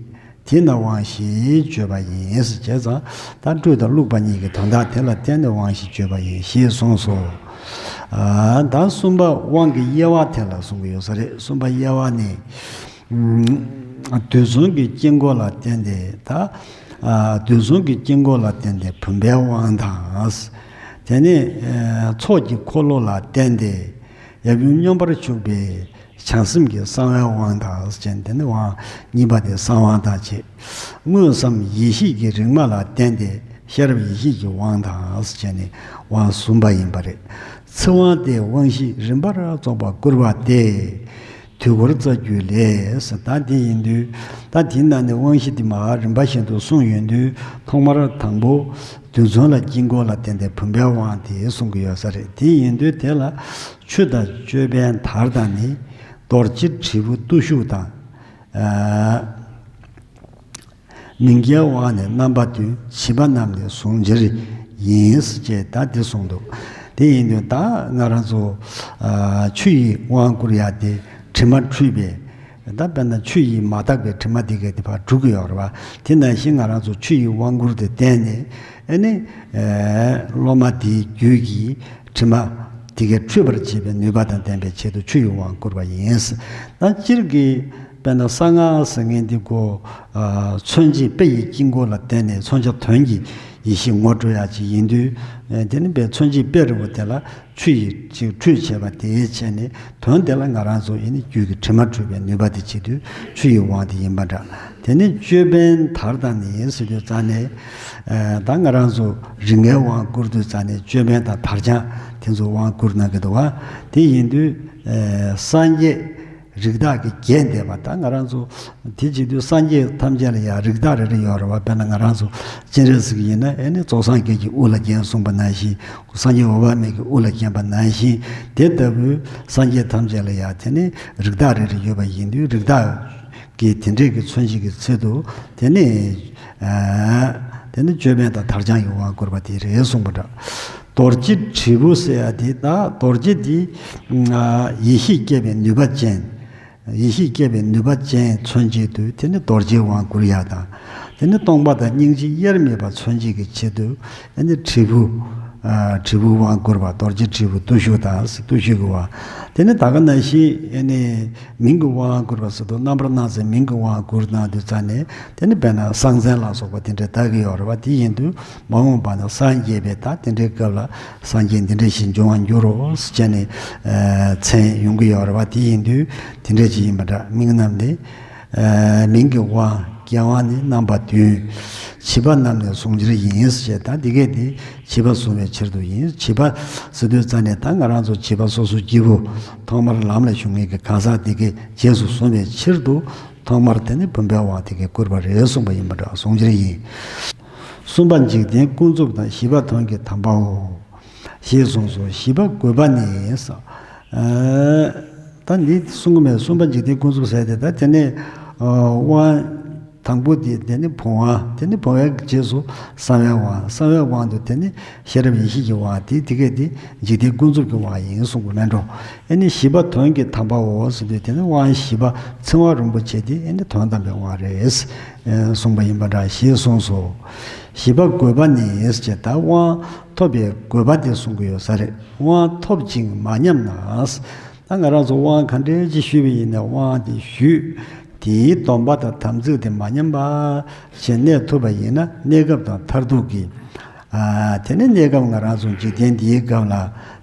དེས་ན་དབང་ཞེས་བརྗོད་པ་ཡིན། ཞེས་བྱས་ཙང་། ད་བཀྲུས་དང་བླུགས་པ་གཉིས་ཀྱི་དོན་དག་དེ་ལ་བརྟེན་ནས་དབང་ཞེས་བརྗོད་པ་ཡིན། ཞེས་གསུངས་སོ། ཨ་ད་གསུམ་པ་དབང་གི་དབྱེ་བ་དེ་ལ་གསུང་གི་ཡོད་ས་རེད། གསུམ་པ་དབྱེ་བ་ནི། ཨ་རྡུལ་ཚོན་གྱི་དཀྱིལ་འཁོར་ལ་བརྟེན་ཏེ། ད་ཨ་རྡུལ་ཚོན་གྱི་དཀྱིལ་འཁོར་ལ་བརྟེན་ཏེ་བུམ་པའི་དབང་དང་། དེ་ནས་ཨ་ཚོགས་ཀྱི་འཁོར་ལོ་ལ་བརྟེན་ཏེ་ཡབ་ཡུམ་སྙོམས་པར་འཇུག་པའི་བྱང་སེམས་ཀྱི་གསང་བའི་དབང་དང་ཟེར་ནས། དེ་ནི་དབང་གཉིས་པ་དེ་གསང་དབང་དང་བཅས། དངོས་སམ་ཡེ་ཤེས་ཀྱི་རིག་མ་ལ་བརྟེན་ཏེ་ཤེས་རབ་ཡེ་ཤེས་ཀྱི་དབང་དང་ཟེར་ནས་དབང་གསུམ་པ་ཡིན་པ་རེད། ཚིག་དབང་སྟེ་དབང་བཞི་རིམ་པར་རྫོགས་པ་བསྐུར་བ་སྟེ། དུས་འཁོར་རྩ་རྒྱུད་ལས། ད་དེ་ཡིན་དུས། ད་དེའི་ནང་ནས་དབང་བཞི་དེ་མར་རིམ་པ་བཞིན་དུ་གསུངས་ཡོང་དུས། ཐོག་མར་དང་པོ་རྡུལ་ཚོན་ལ་དཀྱིལ་འཁོར་ལ་བརྟེན་ཏེ་བུམ་པའི་དབང་དེ་གསུང་གི་ཡོད་ས་རེད། དེ་ཡིན་དུས་དེ་ལ་ཆུ་དང་ཅོད་པན་དར་དང་ནི། རྡོ་རྗེ་དྲིལ་བུ་བརྟུལ་ཞུགས་དང་། ཨ་མིང་རྐྱང་དབང་ནི་རྣམ་པ་བདུན། བྱིས་པ་རྣམས་ནི་གཟུང་འཇིར་ཡིན། ཞེས་ད་འདི་གསུངས་འདུག་དེ་ཡིན་དུས་ད་ང་རང་ཚོ་ཨ་ཆུ་ཡི་དབང་བསྐུར་ཡ་དེ་དྲི་མ་འཁྲུད་པའི། ད་དཔེར་ན་ཆུ་ཡིས་མ་དག་པའི་དྲི་མ་དེ་གས་དེ་ཕར་འཁྲུད་ཀྱི་ཡོད་རེད་བ། དེ་ནང་བཞིན་ང་རང་ཚོ་ཆུ་ཡི་དབང་བསྐུར་དེ་བསྟན་ནས། ཨེ་ནི་ཨེ་སློབ་མ་དེའི་རྒྱུད་ཀྱི་དྲི་མ་དེ་གས་འཁྲུད་པར་བྱེད་པའི་ནུས་པ་དང་ལྡན་པའི་ཆེད་དུ་ཆུ་ཡི་དབང་བསྐུར་བ་ཡིན། ད་སྤྱིར་གྱི་དཔེར་ན་གསང་སྔགས་ཟེར་མཁན་འདི་ཀོ་ཨ་མཚོན་བྱེད་དཔེ་ཡི་དཀྱིལ་འཁོར་ལ་བརྟེན་ནས་མཚོན་བྱ་དོན་གྱི་ཡེ་ཤེས་ངོ་སྤྲོད་ཡག་ཅིག་ཡིན་དུས། ཨེ་དེ་ནི་དཔེ་མཚོན་བྱེད་དཔེ་རིང་པོ་དེ་ལ་ཆུ་ཡིས་ཅིག་འཁྲུད་བྱས་པ་དེའི་ཆེད་ནས། དོན་དེ་ལ་ང་རང་ཚོ་ཡིན་ནི་རྒྱུད་ཀྱི་དྲི་མ་འཁྲུད་པའི་ནུས་པ་དེ་བྱེད་དུས་ཆུ་ཡི་དབང་དེ་ཡིན་པ་འདྲ། དེ་ནི་ཅོད་པན་དར་དང་ནི་ཟེར་དུས་ཙ་ནས། ཨེ་ད་ང་རང་ཚོ་རིགས་ལྔའི་དབང་བསྐུར་དུས་ཙ་ནས་ཅོད་པན་དང་དར་དཔྱངས་དེ་ཚོ་དབང་བསྐུར་གནང་གི་འདུག་བ། དེ་ཡིན་དུས་ཨེ་སངས་རྒྱས་རིགས་བདག་གིས་བརྒྱན་བསྡད་པ། ད་ང་རང་ཚོ་དེ་བྱེད་དུས་སངས་རྒྱས་ཐམས་ཅད་ལ་ཡང་རིགས་བདག་རེ་རེ་ཡོད་རེད་བ། དཔེར་ན་ང་རང་ཚོ་སྤྱན་རས་གཟིགས་ཡིན་ན། ཨེ་ནི་རྫོགས་སངས་རྒྱས་ཀྱི་དབུ་ལ་བརྒྱན་གསུངས་པ་ནང་བཞིན། སངས་རྒྱས་འོད་དཔག་མེད་ཀྱི་དབུ་ལ་བརྒྱན་པ་ནང་བཞིན། དེ་ལྟ་བུའི་སངས་རྒྱས་ཐམས་ཅད་ལ་ཡང་དེ་ནི་རིགས་བདག་རེ་རེ་ཡོད་པ་ཡིན་དུས། རིགས་བདག་གི་དེ་འདྲས་ཀྱི་མཚོན་བྱེད་ཀྱི་ཚུལ་དུ་དེ་ནི་ཨ་དེ་ནི་ཅོད་པན་དང་དར་དཔྱངས་ཀྱི་དབང་བསྐུར་བ་དེ་རེད་གསུངས་པ་འདྲ། རྡོ་རྗེ་དྲིལ་བུ་ཟེར་ཡ་དེ། ད་རྡོ་རྗེ་དེ་ཨ་ཡེ་ཤེས་སྐྱེད་པའི་ནུས་པ་ཅན། ཡེ་ཤེས་སྐྱེད་པའི་ནུས་པ་ཅན་མཚོན་བྱེད་དུ་དེ་ནི་རྡོ་རྗེའི་དབང་བསྐུར་ཡ་དང་། དེ་ནི་སྟོང་པ་དང་སྙིང་རྗེ་དབྱེར་མེད་པ་མཚོན་བྱེད་ཀྱི་ཆེད་དུ་ཨ་ནི་དྲིལ་བུ། ཨ་དྲིལ་བུ་དབང་བསྐུར་བ། རྡོ་རྗེ་དྲིལ་བུ་བརྟུལ་ཞུགས་དང་། བརྟུལ་ཞུགས་ཀྱི་དབང་། དེ་ནི་ད་ག་ནང་བཞིན་ཨ་ནི་མིང་གི་དབང་བསྐུར་བ་ཟེར་དུས་རྣམ་པར་སྣང་མཛད་མིང་གི་དབང་བསྐུར་གནང་དུས་ཙ་ནས་དེ་ནི་དཔེར་ན་གསང་མཚན་ལ་སོགས་པ་དེ་འདྲ་བཏགས་ཀྱི་ཡོད་རེད་བ། དེ་ཡིན་དུས་མ་འོངས་པ་ན་སངས་རྒྱས་པའི་ད་དེ་འདྲའི་སྐབས་ལ་སངས་རྒྱས་འདི་འདྲ་ཞིག་འབྱུང་བར་འགྱུར་རོ་ཟེར་བྱས་ནས་ཨ་མཚན་ཡོང་གི་ཡོད་རེད་བ། དེ་ཡིན་དུས་དེ་འདྲ་ཞིག་ཡིན་པ་འདྲ། མིང་རྣམས་ནི། ཨ་མིང་གི་དབང་། སྐྱེ་དབང་ནི་རྣམ་པ་བདུན། བྱིས་པ་རྣམས་ནི་གཟུང་འཇིར་ཡིན་ཞེས། ད་འདི་གས་འདི་བྱིས་པ་གཟུང་བའི་ཕྱིར་དུ་ཡིན། བྱིས་པ་ཟེར་དུས་ཙ་ནས་ད་ང་རང་ཚོ་བྱིས་པ་སོ་སོའི་སྐྱེས་བུ་ཐོག་མར་ལམ་ལ་ཞུགས་མཁན་གྱི་གང་ཟག་འདི་གས་རྗེས་སུ་བཟུང་བའི་ཕྱིར་དུ་ཐོག་མར་དེ་ནི་བུམ་པའི་དབང་དེ་གས་བསྐུར་བ་རེད་གསུངས་པ་ཡིན་པ་འདྲ། གཟུང་འཇིར་ཡིན། གསུམ་པ་འཇིག་རྟེན་ཀུན་རྫོབ་དང་། བཞི་པ་དོན་གྱི་དམ་པའོ། ཞེས་གསུངས་སོ། བཞི་པ་དགོས་པ་ནི། ཨ་ད་འདི་གསུང་གི་མེད། གསུམ་པ་འཇིག་རྟེན་ཀུན་རྫོབ་ཟེར་ཏེ་ད་དེ་ནས་ཨ་དབང་དང་པོ་དེ་དེ་ནི་བུམ་དབང་། དེ་ནི་བུམ་པའི་རྗེས་སུ་གསང་བའི་དབང་། གསང་བའི་དབང་དུ་དེ་ནི་ཤེས་རབ་ཡེ་ཤེས་ཀྱི་དབང་། དེ་དེ་གས་དེ་འཇིག་རྟེན་ཀུན་རྫོབ་ཀྱི་དབང་ཡིན་གསུངས་པ་མེད་འགྲོ། ཨེ་ནི་བཞི་པ་དོན་གྱི་དམ་པའོ་ཟེར་དུས་དེ་ནི་དབང་བཞི་པ་ཚིག་དབང་རིན་པོ་ཆེ་དེ་ཨེ་ནི་དོན་དམ་པའི་དབང་རེད་གསུངས་པ་ཡིན་པ་འདྲ། ཞེས་གསུངས་སོ། བཞི་པ་དགོས་པ་ནི་ཞེས་ད་དབང་ཐོབ་པའི་དགོས་པ་དེ་གསུང་གི་ཡོད་ས་རེད། དབང་ཐོབ་ཅིང་མ་ཉམས་ན། ད་ང་རང་ཚོ་དབང་ག་འདྲའི་ཅིག་ཞུས་པ་ཡིན་ན་དབང་དེ་ཞུས། དེའི་སྡོམ་པ་དང་དམ་ཚིག་དེ་མ་ཉམས་པ་བྱས་གནས་ཐུབ་པ་ཡིན་ན་གནས་སྐབས་དང་མཐར་ཐུག་གི། ཨ་དེ་ནས་གནས་སྐབས་ང་རང་ཚོ་འཇིག་རྟེན་འདིའི་སྐབས་ལ་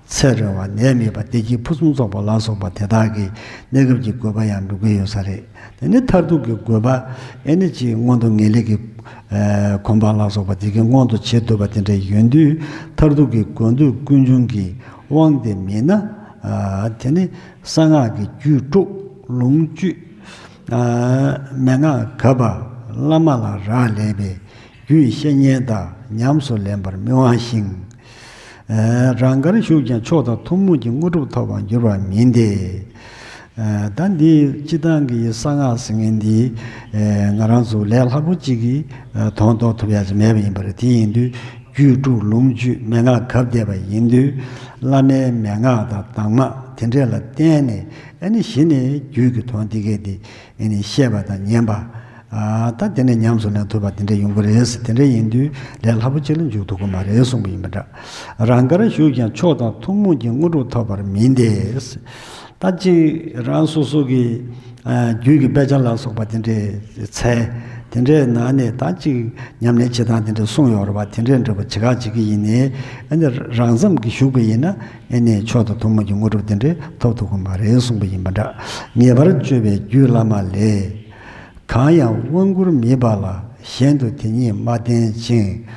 ཚེ་རིང་བ་ནད་མེད་པ་བདེ་སྐྱིད་ཕུན་སུམ་ཚོགས་པ་ལ་སོགས་པ་དེ་དག་གི་གནས་སྐབས་ཀྱི་དགོས་པ་ཡང་འགྲུབ་ཀྱི་ཡོད་ས་རེད། དེ་ནས་མཐར་ཐུག་གི་དགོས་པ་ཨེ་ནི་ཅིག་མངོན་མཐོ་ངེས་ལེགས་ཀྱི་ཨ་གོམས་པ་ལ་སོགས་པ་དེ་གའི་མངོན་དུ་བྱེད་ཐུབ་པ་དེ་འདྲ་ཡོད་དུས་མཐར་ཐུག་གི་དགོས་འདོད་ཀུན་འབྱུང་གི་དབང་དེ་མེད་ན། ཨ་དེ་ནི་གསང་སྔགས་ཀྱི་རྒྱུད་དྲུག་ལུང་བཅུད། ཨ་མན་ངག་གབ་པ་བླ་མ་ལ་རག་ལས་པའི་རྒྱུད་བཤད་ཉན་དང་ཉམས་སུ་ལེན་པར་མི་དབང་ཞིང་། ཨ་རང་དགར་བཞུགས་ཀྱང་མཆོག་དང་ཐུན་མོང་གི་དངོས་གྲུབ་ཐོབ་པར་འགྱུར་བ་མིན་ཏེ། ཨ་ད་འདི་སྤྱིར་བཏང་གི་གསང་སྔགས་ཟེར་མཁན་འདི་ཨ་ང་རང་ཚོ་ལས་སླ་པོ་གཅིག་གིས་ཨ་དོན་རྟོགས་ཐུབ་ཡ་ཅིག་མེད་པ་ཡིན་པ་རེད། དེ་ཡིན་དུས་རྒྱུད་དྲུག་ལུང་བཅུད་མན་ངག་གབ་བསྡད་པ་ཡིན་དུས་བླ་མའི་མན་ངག་དང་གདམས་ངག་དེ་འདྲས་ལ་བརྟེན་ནས་ཨ་ནི་གཞི་ནས་རྒྱུད་ཀྱི་དོན་དེ་གས་དེ་ཨ་ནི་ཤེས་པ་དང་ཉན་པ། ཨ་ད་དེ་ནས་ཉམས་སུ་ལེན་ཐུབ་པ་དེ་འདྲ་ཡོང་གི་རེད། དེ་འདྲ་ཡིན་དུས་ལས་སླ་པོ་ཅིག་ལ་འཇུག་ཐུབ་ཀྱི་མ་རེད་གསུངས་པ་ཡིན་པ་འདྲ། རང་དགར་བཞུགས་ཀྱང་མཆོག་དང་ཐུན་མོང་གི་དངོས་གྲུབ་ཐོབ་པར་མིན་ཏེ། ད་ཅིག་རང་སོ་སོ་གི་ཨ་རྒྱུད་ཀྱི་དཔེ་ཆ་ལ་སོགས་པ་དེ་འདྲའི་འཚལ། དེ་འདྲའི་ནང་ནས་ད་ཅིག་ཉམས་ལེན་བྱེད་སྟངས་དེ་འདྲ་གསུངས་ཡོད་རེད་པ། དེ་འདྲའི་འདྲ་པོ་བྱེད་ཁག་ཅིག་གི་ཡིན་ནའི་ཨ་ནི་རང་ཙམ་གྱིས་བཞུགས་པ་ཡིན་ན་ཨ་ནི་མཆོག་དང་ཐུན་མོང་གི་དངོས་གྲུབ་དེ་འདྲ་ཐོབ་ཐུབ་ཀྱི་མ་རེད་གསུངས་པ་ཡིན་པ་འདྲ། ངེས་པར་སྤྱོད་པའི་རྒྱུད་བླ་མ་ལས། གང་ཡང་དབང་བསྐུར་མེད་པ་ལ་གཞན་དུ་དེ་ཉིད་མ་བསྟན་ཅིང་།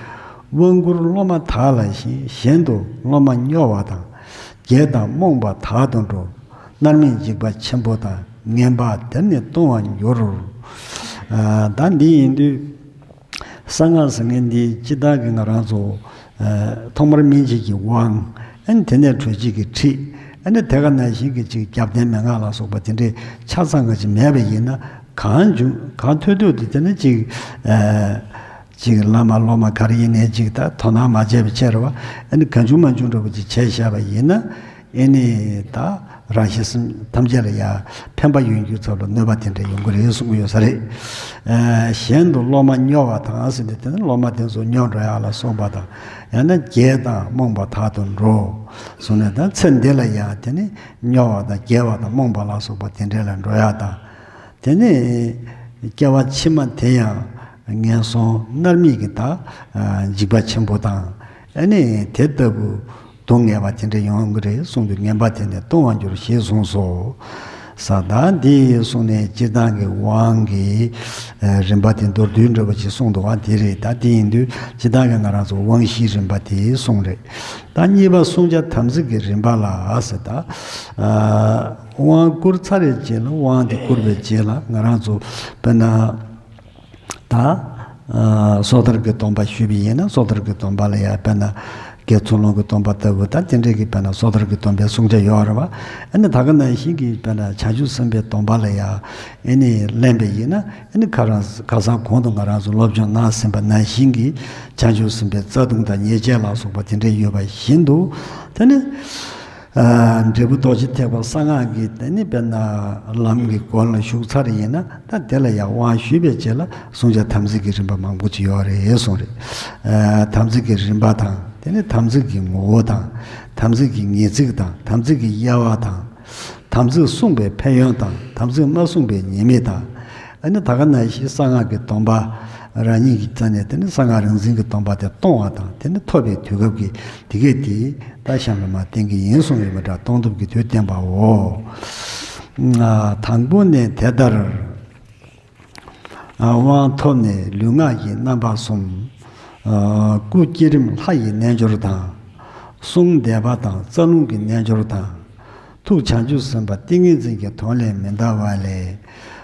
དབང་བསྐུར་སློབ་མ་དག་ལ་ཞིང་གཞན་དུ་སློབ་མ་སྨྱོ་བ་དང་། བརྒྱལ་དང་རྨོངས་པ་དག་ཏུ་འགྲོ། མནར་མེད་འཇིགས་པ་ཆེན་པོ་དང་ངན་པ་དེར་ནི་ལྟུང་བར་འགྱུར། ཨ་ད་འདི་ཡིན་དུས། གསང་སྔགས་ཟེར་མཁན་འདི་སྤྱིར་བཏང་གི་ང་རང་ཚོ་ཨ་ཐོག་མར་སྨིན་བྱེད་ཀྱི་དབང་། ཨ་ནི་དེ་ནས་གྲོལ་བྱེད་ཀྱི་ཁྲིད། ཨ་ནི་དེ་ག་ནང་བཞིན་གྱི་ཅིག་རྒྱབ་རྟེན་མན་ངག་ལ་སོགས་པ་དེ་འདྲའི་ཆ་ཚང་ག་ཅིག་མེད་པ་ཡིན་ན་གང་བྱུང་གང་ཐོས་ཐོས་དེ་དེ་ནི་ཅིག་ཨ་ཅིག་བླ་མ་སློབ་མ་ག་རེ་ཡིན་ནའི་ཅིག་ད་དོ་སྣང་མ་བྱས་པའི་ཕྱིར་བ། ཨ་ནི་གང་བྱུང་མང་བྱུང་འདྲ་པོ་ཅིག་བྱས་བཞག་པ་ཡིན་ན། ཨེ་ནི་ད་རང་གཞན་སེམས་ཐམས་ཅད་ལ་ཡང་ཕན་པ་ཡོང་རྒྱུའི་ཚབ་ལ་གནོད་པ་དེ་འདྲ་ཡོང་གི་རེད་གསུངས་ཡོད་ས་རེད། ཨ་གཞན་དུ་སློབ་མ་སྨྱོ་བ་དང་ཟེར་ཏེ་དེ་ནི་སློབ་མ་དེ་ཚོ་སྨྱོ་འགྲོ་ཡག་ལ་སོགས་པ་དང་། ཡང་ན་བརྒྱལ་དང་རྨོངས་པ་དག་ཏུ་འགྲོ། གསུངས་ནས་ད་ཚེ་འདི་ལ་ཡང་དེ་ནི་སྨྱོ་བ་དང་བརྒྱལ་བ་དང་རྨོངས་པ་ལ་སོགས་པ་དེ་འདྲ་ལ་འགྲོ་ཡག་དང་། དེ་ནས་སྐྱེ་བ་ཕྱི་མ་དེ་ཡང་ངན་སོང་མནར་མེད་ཀྱི་ད་འཇིགས་པ་ཆེན་པོ་དང་། ཨ་ནི་དེ་ལྟ་བུ་སྡུག་བསྔལ་བ་དེ་འདྲ་ཡོང་གི་རེད་གསུངས་དུས་ངན་པ་དེ་ནི་ལྟུང་བར་འགྱུར་ཞེས་གསུངས་སོ། ས་ད་འདི་གསུངས་ནས་སྤྱིར་བཏང་གི་དབང་གི་རིམ་པ་དེ་མདོར་བསྡུས་འདྲ་བོ་ཅིག་གསུངས་འདུག་བ། དེ་རེད། ད་དེ་ཡིན་དུས་སྤྱིར་བཏང་གི་ང་རང་ཚོ་དབང་བཞིའི་རིམ་པ་དེ་གསུངས་རེད། ད་གཉིས་པ་བསྲུང་བྱ་དམ་ཚིག་གི་རིམ་པ་ལ་ཟེར། ད་དབང་བསྐུར་ཚར་རེ་རྗེས་ལ་དབང་དེ་བསྐུར་བའི་རྗེས་ལ་ང་རང་ཚོ་དཔེར་ན་ད་སོ་ཐར་གྱི་སྡོམ་པ་ཞུས་པ་ཡིན་ན་སོ་ཐར་གྱི་སྡོམ་པ་ལ་ཡང་དཔེར་ན་དགེ་ཚུལ་སློང་གི་སྡོམ་པ་ལྟ་བུ་ད་དེ་འདྲས་ཀྱི་དཔེར་ན་སོ་ཐར་གྱི་སྡོམ་པའི་བསྲུང་བྱ་ཡོད་རེད་བ། ཨ་ནི་ད་ག་ནང་བཞིན་གྱི་དཔེར་ན་བྱང་ཆུབ་སེམས་དཔའི་སྡོམ་པ་ལ་ཡང་ཨ་ནི་ལེན་པ་ཡིན་ན། ཨ་ནི་ཁ་རང་ཁ་སང་གོང་དུ་ང་རང་ཚོ་སློབ་སྦྱོང་གནང་ཟིན་པ་ནང་བཞིན་གྱི་བྱང་ཆུབ་སེམས་དཔའི་རྩ་ལྟུང་དང་ཉེས་བྱས་ལ་སོགས་པ་དེ་འདྲ་ཡོད་པ་བཞིན་དུ། དེ་ནི་ ཨ། འབྲས་བུ་རྡོ་རྗེ་ཐེག་པ་གསང་སྔགས་ཀྱི་དེ་ནི་དཔེར་ན་ལམ་གྱི་སྒོ་ལ་ཞུགས་ཚར་ཡིན་ན། ད་དེ་ལ་ཡང་དབང་ཞུས་པའི་རྗེས་ལ་བསྲུང་བྱ་དམ་ཚིག་གི་རིམ་པ་མང་པོ་ཅིག་ཡོད་རེད་གསུངས་རེད། ཨ། དམ་ཚིག་གི་རིམ་པ་དང་། དེ་ནི་དམ་ཚིག་གི་ངོ་བོ་དང་། དམ་ཚིག་གི་ངེས་ཚིག་དང་། དམ་ཚིག་གི་དབྱེ་བ་དང་། དམ་ཚིག་བསྲུངས་པའི་ཕན་ཡོན་དང་། དམ་ཚིག་མ་བསྲུངས་པའི་ཉེས་དམིགས་དང་། ཨ་ནི་ད་ག་ནང་བཞིན་གསང་སྔགས་ཀྱི་སྡོམ་པ་རང་ཉིད་ཀྱི་རྩ་ནས། དེ་ནི་གསང་སྔགས་རིག་འཛིན་གྱི་སྡོམ་པ་དེ་གཏོང་བ་དང་། དེ་ནི་ཐོབ་པའི་དུས་སྐབས་ཀྱི་དེ་གས་དེ་ད་གཤམ་ལ་མར་བསྟན་གྱི་ཡིན་གསུངས་ཡོད་པ་འདྲ། གཏོང་ཐབས་ཀྱི་དུས་བསྟན་པའོ། ཨ། དང་པོ་ནི་དེ་ལྟར། ཨ། དབང་ཐོབ་ནས་ལུས་ངག་གི་རྣམ་པ་གསུམ། ཨ། སྐུ་བསྐྱེད་རིམ་ལྷ་ཡི་རྣལ་འབྱོར་དང་། གསུང་བཟླས་པ་དང་རྩ་རླུང་གི་རྣལ་འབྱོར་དང་། ཐུགས་བྱང་ཆུབ་སེམས་དཔའ་ཏིང་ངེ་འཛིན་གྱི་དོན་ལས་མི་འདའ་བ་ལས།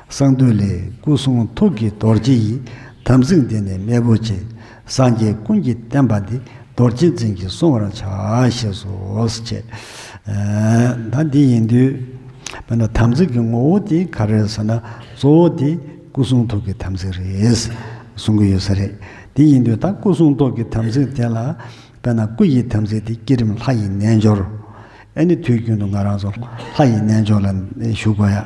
གསང་འདུས་ལས། སྐུ་གསུང་ཐུགས་ཀྱི་རྡོ་རྗེ་ཡིས། དམ་ཚིག་འདི་ནི་མེས་པོ་ཆེ། སངས་རྒྱས་ཀུན་གྱི་བསྟན་པ་འདི། རྡོ་རྗེ་འཛིན་གྱིས་བསྲུང་བར་བྱ། ཞེས་སོ། ཞེས། ཨ། ད་འདི་ཡིན་དུས་དཔེར་ན་དམ་ཚིག་གི་ངོ་བོ་དེ་ག་རེ་རེད་ཟེར་ན། གཙོ་བོ་དེ་སྐུ་གསུང་ཐུགས་ཀྱི་དམ་ཚིག་རེད་གསུང་གི་ཡོད་ས་རེད། དེ་ཡིན་དུས་ད་སྐུ་གསུང་ཐུགས་ཀྱི་དམ་ཚིག་དེ་ལ། དཔེར་ན་སྐུ་ཡི་དམ་ཚིག་དེ་བསྐྱེད་རིམ་ལྷ་ཡི་རྣལ་འབྱོར། ཨ་ནི་དུས་རྒྱུན་དུ་ང་རང་ཚོ་ལྷ་ཡི་རྣལ་འབྱོར་ལ་ཞུགས་དགོས་ཡ།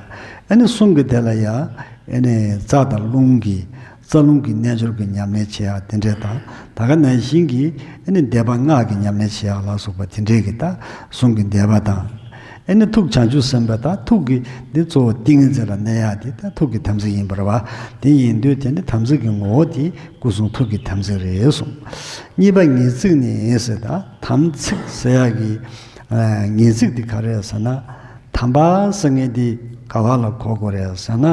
ཨ་ནི་གསུང་གི་དེ་ལ་ཡ། ཨ་ནི་རྩ་དང་རླུང་གི། རྩ་རླུང་གི་རྣལ་འབྱོར་གྱི་ཉམས་ལེན་བྱེད་ཡ་དེ་འདྲས་དང་། ད་ག་ནང་བཞིན་གྱི་ཨ་ནི་བཟླས་པ་སྔགས་ཀྱི་ཉམས་ལེན་བྱེད་ཡ་ལ་སོགས་པ་དེ་འདྲས་ཀྱི། ད་གསུང་གི་བཟླས་པ་དང་། ཨ་ནི་ཐུགས་བྱང་ཆུབ་སེམས་དཔའ་དང་། ཐུགས་ཀྱི་འདི་གཙོ་བོ་ཏིང་ངེ་འཛིན་ལ་གནས་ཡ་དེ་ད་ཐུགས་ཀྱི་དམ་ཚིག་ཡིན་པ་རེད་བ། དེ་ཡིན་དུས་དེ་ནི་དམ་ཚིག་གི་ངོ་བོ་དེ་སྐུ་གསུང་ཐུགས་ཀྱི་དམ་ཚིག་རེད་གསུངས། གཉིས་པ་ངེས་ཚིག་ནི་ཟེར། ད་དམ་ཚིག་ཟེར་ཡ་གི། ཨ། ངེས་ཚིག་དེ་ག་རེ་རེད་ཟེར་ན། དམ་པ་ཟེར་མཁན་དེ་ག་བ་ལ་གོ་དགོས་རེད་ཟེར་ན།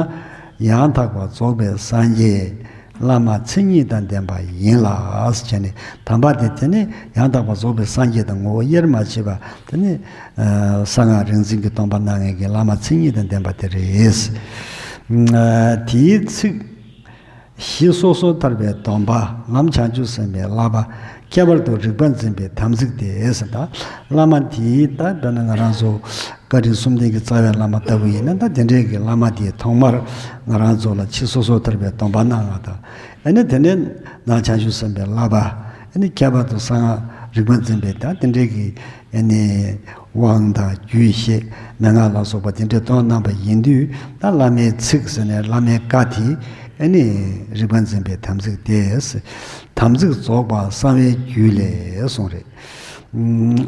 ཡང་དག་པར་རྫོགས་པའི་སངས་རྒྱས་བླ་མ་མཚན་ཉིད་དང་ལྡན་པ་ཡིན་ལ་ཟེར་བྱས་ནས། དམ་པ་དེ་དེ་ནི་ཡང་དག་པར་རྫོགས་པའི་སངས་རྒྱས་དང་ངོ་བོ་དབྱེར་མ་ཕྱེད་པ། དེ་ནི། ཨ། གསང་སྔགས་རིག་འཛིན་གྱི་སྡོམ་པ་གནང་མཁན་གྱི་བླ་མ་མཚན་ཉིད་དང་ལྡན་པ་དེ་རེད། ཨ། དེའི་ཚིག། གཞི་སོ་སོར་ཐར་པའི་སྡོམ་པ། ལམ་བྱང་ཆུབ་སེམས་དཔའི་བསླབ་པ། ཁྱད་པར་དུ་རིག་པ་འཛིན་པའི་དམ་ཚིག་སྟེ་ཟེར། ད་བླ་མ་དེའི། ད་དཔེར་ན་ང་རང་ཚོ་བཀའ་དྲིན་གསུམ་ལྡན་གྱི་རྩ་བའི་བླ་མ་ལྟ་བུ་ཡིན་ན། ད་དེ་འདྲའི་གི་བླ་མ་དེའི་ཐོག་མར་ང་རང་ཚོ་ལ་གཞི་སོ་སོར་ཐར་པའི་སྡོམ་པ་གནང་བ་དང་། ཨ་ནི་དེ་ནས་ལམ་བྱང་ཆུབ་སེམས་དཔའི་བསླབ་པ། ཨ་ནི་ཁྱད་པར་དུ་གསང་སྔགས་རིག་པ་འཛིན་པའི། ད་དེ་འདྲའི་གི། ཨ་ནི་དབང་དང་རྒྱུད་བཤད། མན་ངག་ལ་སོགས་པ་དེ་འདྲའི་སྟོན་གནང་བ་ཡིན་དུས། ད་བླ་མའི་ཚིག་ཟེར་ནས་བླ་མའི་བཀའ་དེ། ཨ་ནི་རིག་པ་འཛིན་པའི་དམ་ཚིག་སྟེ། དམ་ཚིག་རྫོགས་པ་གསང་བའི་རྒྱུད་ལས་གསུངས་རེད། ཨུམ།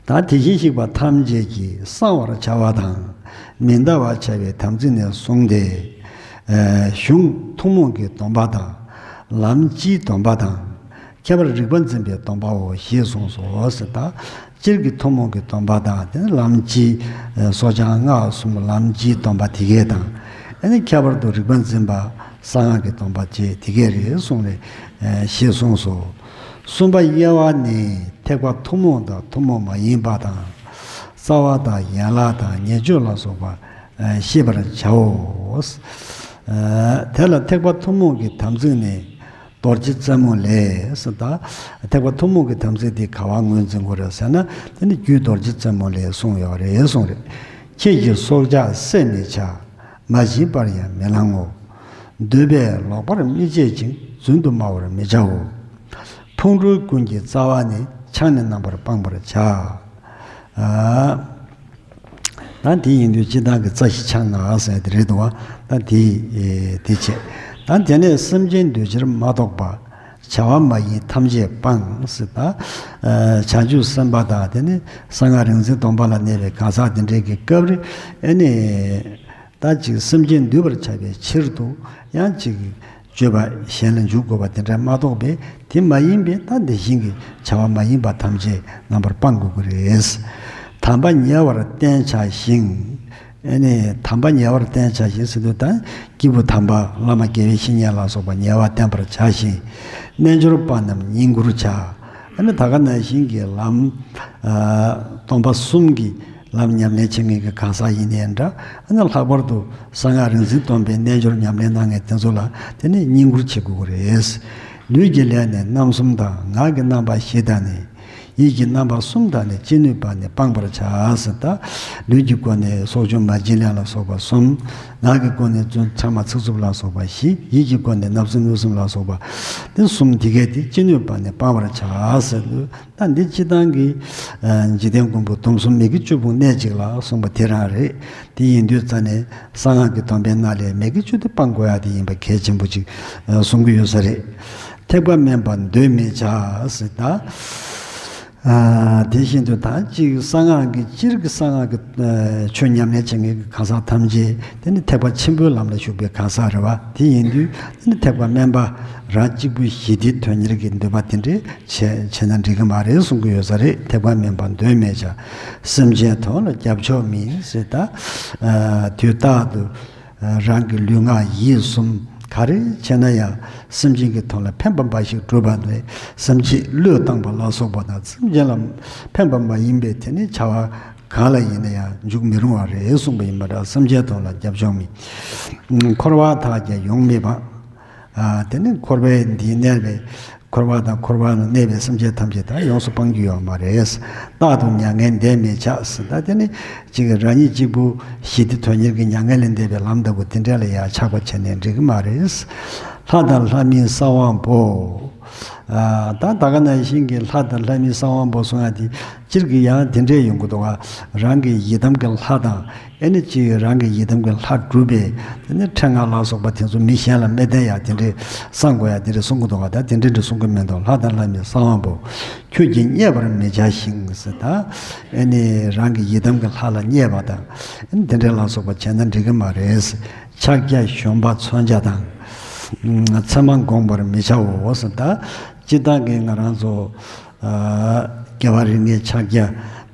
ད་དེ་བཞིན་གཤེགས་པ་ཐམས་ཅད་ཀྱིས་གསང་བར་བྱ་བ་དང་། མི་འདའ་བར་བྱ་བའི་དམ་ཚིག་ནས་བཟུང་སྟེ། ཨ། གཞུང་ཐུན་མོང་གི་སྡོམ་པ་དང་། ལམ་སྤྱིའི་སྡོམ་པ་དང་། ཁྱད་པར་རིག་པ་འཛིན་པའི་སྡོམ་པའོ། ཞེས་གསུངས་སོ་ཟེར། ད་སྤྱིར་གྱི་ཐུན་མོང་གི་སྡོམ་པ་དང་། དེ་ནི་ལམ་སྤྱིའི། ཨ། སོ་བྱང་སྔགས་གསུམ་ལམ་སྤྱིའི་སྡོམ་པ་དེ་གས་དང་། ཨ་ནི་ཁྱད་པར་དུ་རིག་པ་འཛིན་པ་གསང་སྔགས་ཀྱི་སྡོམ་པ་བཅས་དེ་གས་རེད་གསུངས་རེད། ཞེས་གསུངས་སོ། གསུམ་པ་དབྱེ་བ་ནི། ཐེག་པ་ཐུན་མོང་དང་ཐུན་མོང་མ་ཡིན་པ་དང་། རྩ་བ་དང་ཡན་ལག་དང་ཉེ་སྤྱོད་ལ་སོགས་པ་ཤེས་པར་བྱའོ། དེ་ལ་ཐེག་པ་ཐུན་མོང་གི་དམ་ཚིག་ནི། རྡོ་རྗེ་རྩེ་མོ་ལས་ཟེར། ད་ཐེག་པ་ཐུན་མོང་གི་དམ་ཚིག་དེ་ག་བ་ངོས་འཛིན་དགོས་རེད་ཟེར་ན། དེ་ནི་རྒྱུད་རྡོ་རྗེ་རྩེ་མོ་ལས་གསུངས་ཡོད་རེད་གསུངས་རེད། ཁྱེད་ཀྱི་སྲོག་ཆགས་བསད་མི་བྱ། མ་བྱིན་པར་ཡང་མི་ལང་ངོ་། འདོད་པས་ལོག་པར་མི་སྤྱད་ཅིང་། རྫུན་དུ་སྨྲ་བར་མི་བྱའོ། ཕུང་ཁྲོལ་ཀུན་གྱི་རྩ་བ་ནི། ཆང་ནི་རྣམ་པར་སྤང་བར་བྱ། ཨ། ད་དེ་ཡིན་དུས་སྤྱིར་བཏང་གི་རྩ་བཞི་ཆང་ལྔ་ཟེར་དེ་རེད་འདུག་བ། ད་དེ་དེ་བྱས། ད་དེ་ནས་སེམས་ཅན་འདུལ་ཕྱིར་མ་གཏོགས་པ། བྱ་བ་མ་ཡིན་ཐམས་ཅད་སྤང་ཟེར། ད་བྱང་ཆུབ་སེམས་དཔའ་དང་། དེ་ནས་གསང་སྔགས་རིག་འཛིན་སྡོམ་པ་ལ་གནས་པའི་གང་ཟག་དེ་འདྲའི་གི་སྐབས་རེ། ཨ་ནི། ད་ཅིག་སེམས་ཅན་འདུལ་བར་བྱ་བའི་ཕྱིར་དུ་ཡང་ཅིག་སྤྱོད་པ་གཞན་ལ་འཇུག་དགོས་པ་དེ་འདྲ་མ་གཏོགས་པའི། དེ་མ་ཡིན་པའི་ད་དེ་བཞིན་གྱི་བྱ་བ་མ་ཡིན་པ་ཐམས་ཅད་རྣམ་པར་སྤང་དགོས་ཀྱི་རེད། དམ་པ་ཉེ་བར་བསྟེན་བྱ་ཞིང་། ཨ་ནི་དམ་པ་ཉེ་བར་བསྟེན་བྱ་ཞིང་ཟེར་དུས། ད་སྐྱེས་བུ་དམ་པ་བླ་མ་དགེ་བའི་བཤེས་གཉེན་ལ་སོགས་པ་ཉེ་བར་བསྟེན་པར་བྱ་ཞིང་། རྣལ་འབྱོར་པ་རྣམས་བསྙེན་བཀུར་བྱ། ཨ་ནི་ད་ག་ནང་བཞིན་གྱི་ལམ། ཨ། སྡོམ་པ་གསུམ་གྱི་ལམ་ཉམས་ལེན་བྱེད་མཁན་གྱི་གང་ཟག་ཡིན་ནའི་འདྲ། ཨ་ནི་ལྷག་པར་དུ་གསང་སྔགས་རིག་འཛིན་སྡོམ་པའི་རྣལ་འབྱོར་ཉམས་ལེན་གནང་མཁན་དེ་ཚོ་ལ་དེ་ནི་བསྙེན་བཀུར་བྱེད་དགོས་ཀྱི་རེད། ལུས་ཀྱི་ལས་ནི་རྣམ་གསུམ་དང་། ངག་གི་རྣམ་པ་བཞི་དང་ནི། ཡིད་ཀྱི་རྣམ་པ་གསུམ་དག་ནི། ཅི་ནུས་པ་ནི་སྤང་བར་བྱ་ཟེར། ད་ལུས་ཀྱི་སྒོ་ནས་སྲོག་གཅོད་མ་བྱིན་ལེན་ལ་སོགས་པ་གསུམ། ངག་གི་སྒོ་ནས་རྫུན་ཕྲ་མ་ཚིག་རྩུབ་ལ་སོགས་པ་བཞི། ཡིད་ཀྱི་སྒོ་ནས་བརྣབ་སེམས་གནོད་སེམས་ལ་སོགས་པ་དེ་གསུམ་དེ་གས་དེ་ཅི་ནུས་པ་ནི་སྤང་བར་བྱ་ཟེར་དུས། ད་འདི་སྤྱིར་བཏང་གི་ཨ་འཇིག་རྟེན་མགོན་པོ་སྡོམ་གསུམ་མི་དགེ་བཅུ་སྤོང་གནད་གཅིག་ལ་གསུངས་པ་དེ་རང་རེད། དེ་ཡིན་དུས་ཙ་ནས་གསང་སྔགས་ཀྱི་སྡོམ་པའི་ནང་ལས་མི་དགེ་བཅུ་དེ་སྤང་དགོས་ཡ་དེ་ཡིན་པ་གལ་ཆེན་པོ་ཅིག་ཨ་གསུང་གི་ཡོད་ས་རེད། ཐེག་པ་དམན་པ་འདོད་མི་བྱ་ཟེར། ད་ཨ་དེ་བཞིན་དུ་ད་ཅིག་གསང་སྔགས་ཀྱི་སྤྱིར་གྱི་གསང་སྔགས་ཀྱི་ཨ་ཆོས་ཉམས་ལེན་བྱེད་མཁན་གྱི་གང་ཟག་ཐམས་ཅད་དེ་ནི་ཐེག་པ་ཆེན་པོའི་ལམ་ལ་ཞུགས་པའི་གང་ཟག་རེད་བ། དེ་ཡིན་དུས་དེ་ནི་ཐེག་པ་དམན་པ་རང་གཅིག་པུ་ཞི་བདེའི་དོན་གཉེར་གྱི་འདོད་པ་དེ་འདྲའི་བྱས་བྱས་ན་འགྲིག་གི་མ་རེད་གསུང་གི་ཡོད་ས་རེད། ཐེག་པ་དམན་པ་འདོད་མི་བྱ། སེམས་ཅན་དོན་ལ་རྒྱབ་ཕྱོགས་མིན་ཟེར། ད་ཨ་དུས་རྟག་ཏུ་ཨ་རང་གི་ལུས་ངག་ཡིད་གསུམ་ག་རེ་བྱས་ན་ཡང་སེམས་ཅན་གྱི་དོན་ལ་ཕན་པ་འབའ་ཞིག་བསྒྲུབ་པ་ལས། སེམས་ཅན་བློས་བཏང་པ་ལ་སོགས་པ་དང་། སེམས་ཅན་ལ་ཕན་པ་མ་ཡིན་པའི་དེ་ནི་བྱ་བ་གང་ལ་ཡིན་ན་ཡང་འཇུག་མི་རུང་བ་རེད་གསུངས་པ་ཡིན་པ་འདྲ། སེམས་ཅན་དོན་ལ་རྒྱབ་ཕྱོགས་མིན། འཁོར་བ་དག་ཀྱང་ཡོང་མི་སྤང་། ཨ་དེ་ནི་འཁོར་བའི་འདིའི་གནས་པའི་འཁོར་བ་དང་འཁོར་བ་ན་གནས་པའི་སེམས་ཅན་ཐམས་ཅད་ད་ཡོངས་སུ་སྤང་རྒྱུ་ཡོད་མ་རེད། རྟག་ཏུ་མྱ་ངན་འདས་མི་བྱ་ཟེར། ད་དེ་ནི་གཅིག་རང་ཉིད་གཅིག་པུ་ཞི་བདེ་དོན་གཉེར་གྱི་མྱ་ངན་ལས་འདས་པའི་ལམ་ལྟ་བུ་དེ་འདྲ་ལ་ཡང་ཆགས་པ་བྱས་ནས་འགྲིག་གི་མ་རེད། ལྷ་དང་ལྷ་མིན་གསང་བ་པོ། ཨ་ད་ད་ག་ནང་བཞིན་གྱི་ལྷ་དང་ལྷ་མིན་གསང་བ་པོ་གསུང་ཡ་དེ་སྤྱིར་གྱི་ཡང་དེ་འདྲས་ཡོང་གི་འདུག་ག་རང་གི་ཡི་དམ་གྱི་ལྷ་དང་། ཨེ་ནི་ཅིག་རང་གི་ཡི་དམ་གྱི་ལྷ་སྒྲུབ་པའི་དེ་ནི་ཕྲེང་བ་ལ་སོགས་པ་དེ་ཚོ་མི་གཞན་ལ་མི་བསྟན་ཡ་དེ་འདྲས་གསང་དགོས་ཡ་དེ་འདྲས་གསུང་གི་འདུག་ག་ད་དེ་འདྲས་འདྲས་གསུང་གི་མི་འདུག་ལྷ་དང་ལྷ་མིན་གསང་བ་པོ། ཁྱོད་ཀྱིས་མཉེས་པར་མི་བྱ་ཞིང་ཟེར། ད་ཨེ་ནི་རང་གི་ཡི་དམ་གྱི་ལྷ་ལ་མཉེས་པ་དང་ཨེ་ནི་དེ་འདྲས་ལ་སོགས་པ་བྱས་ན་འགྲིག་གི་མ་རེད། ཕྱག་རྒྱ་གཞོམ་པ་མཚོན་ཆ་དང་། མཚན་མ་བསྒོམ་པར་མི་བྱའོ་ཟེར། ད་སྤྱིར་བཏང་གི་ང་རང་ཚོ་ཨ་རྒྱལ་བ་རིགས་ལྔའི་ཕྱག་རྒྱ།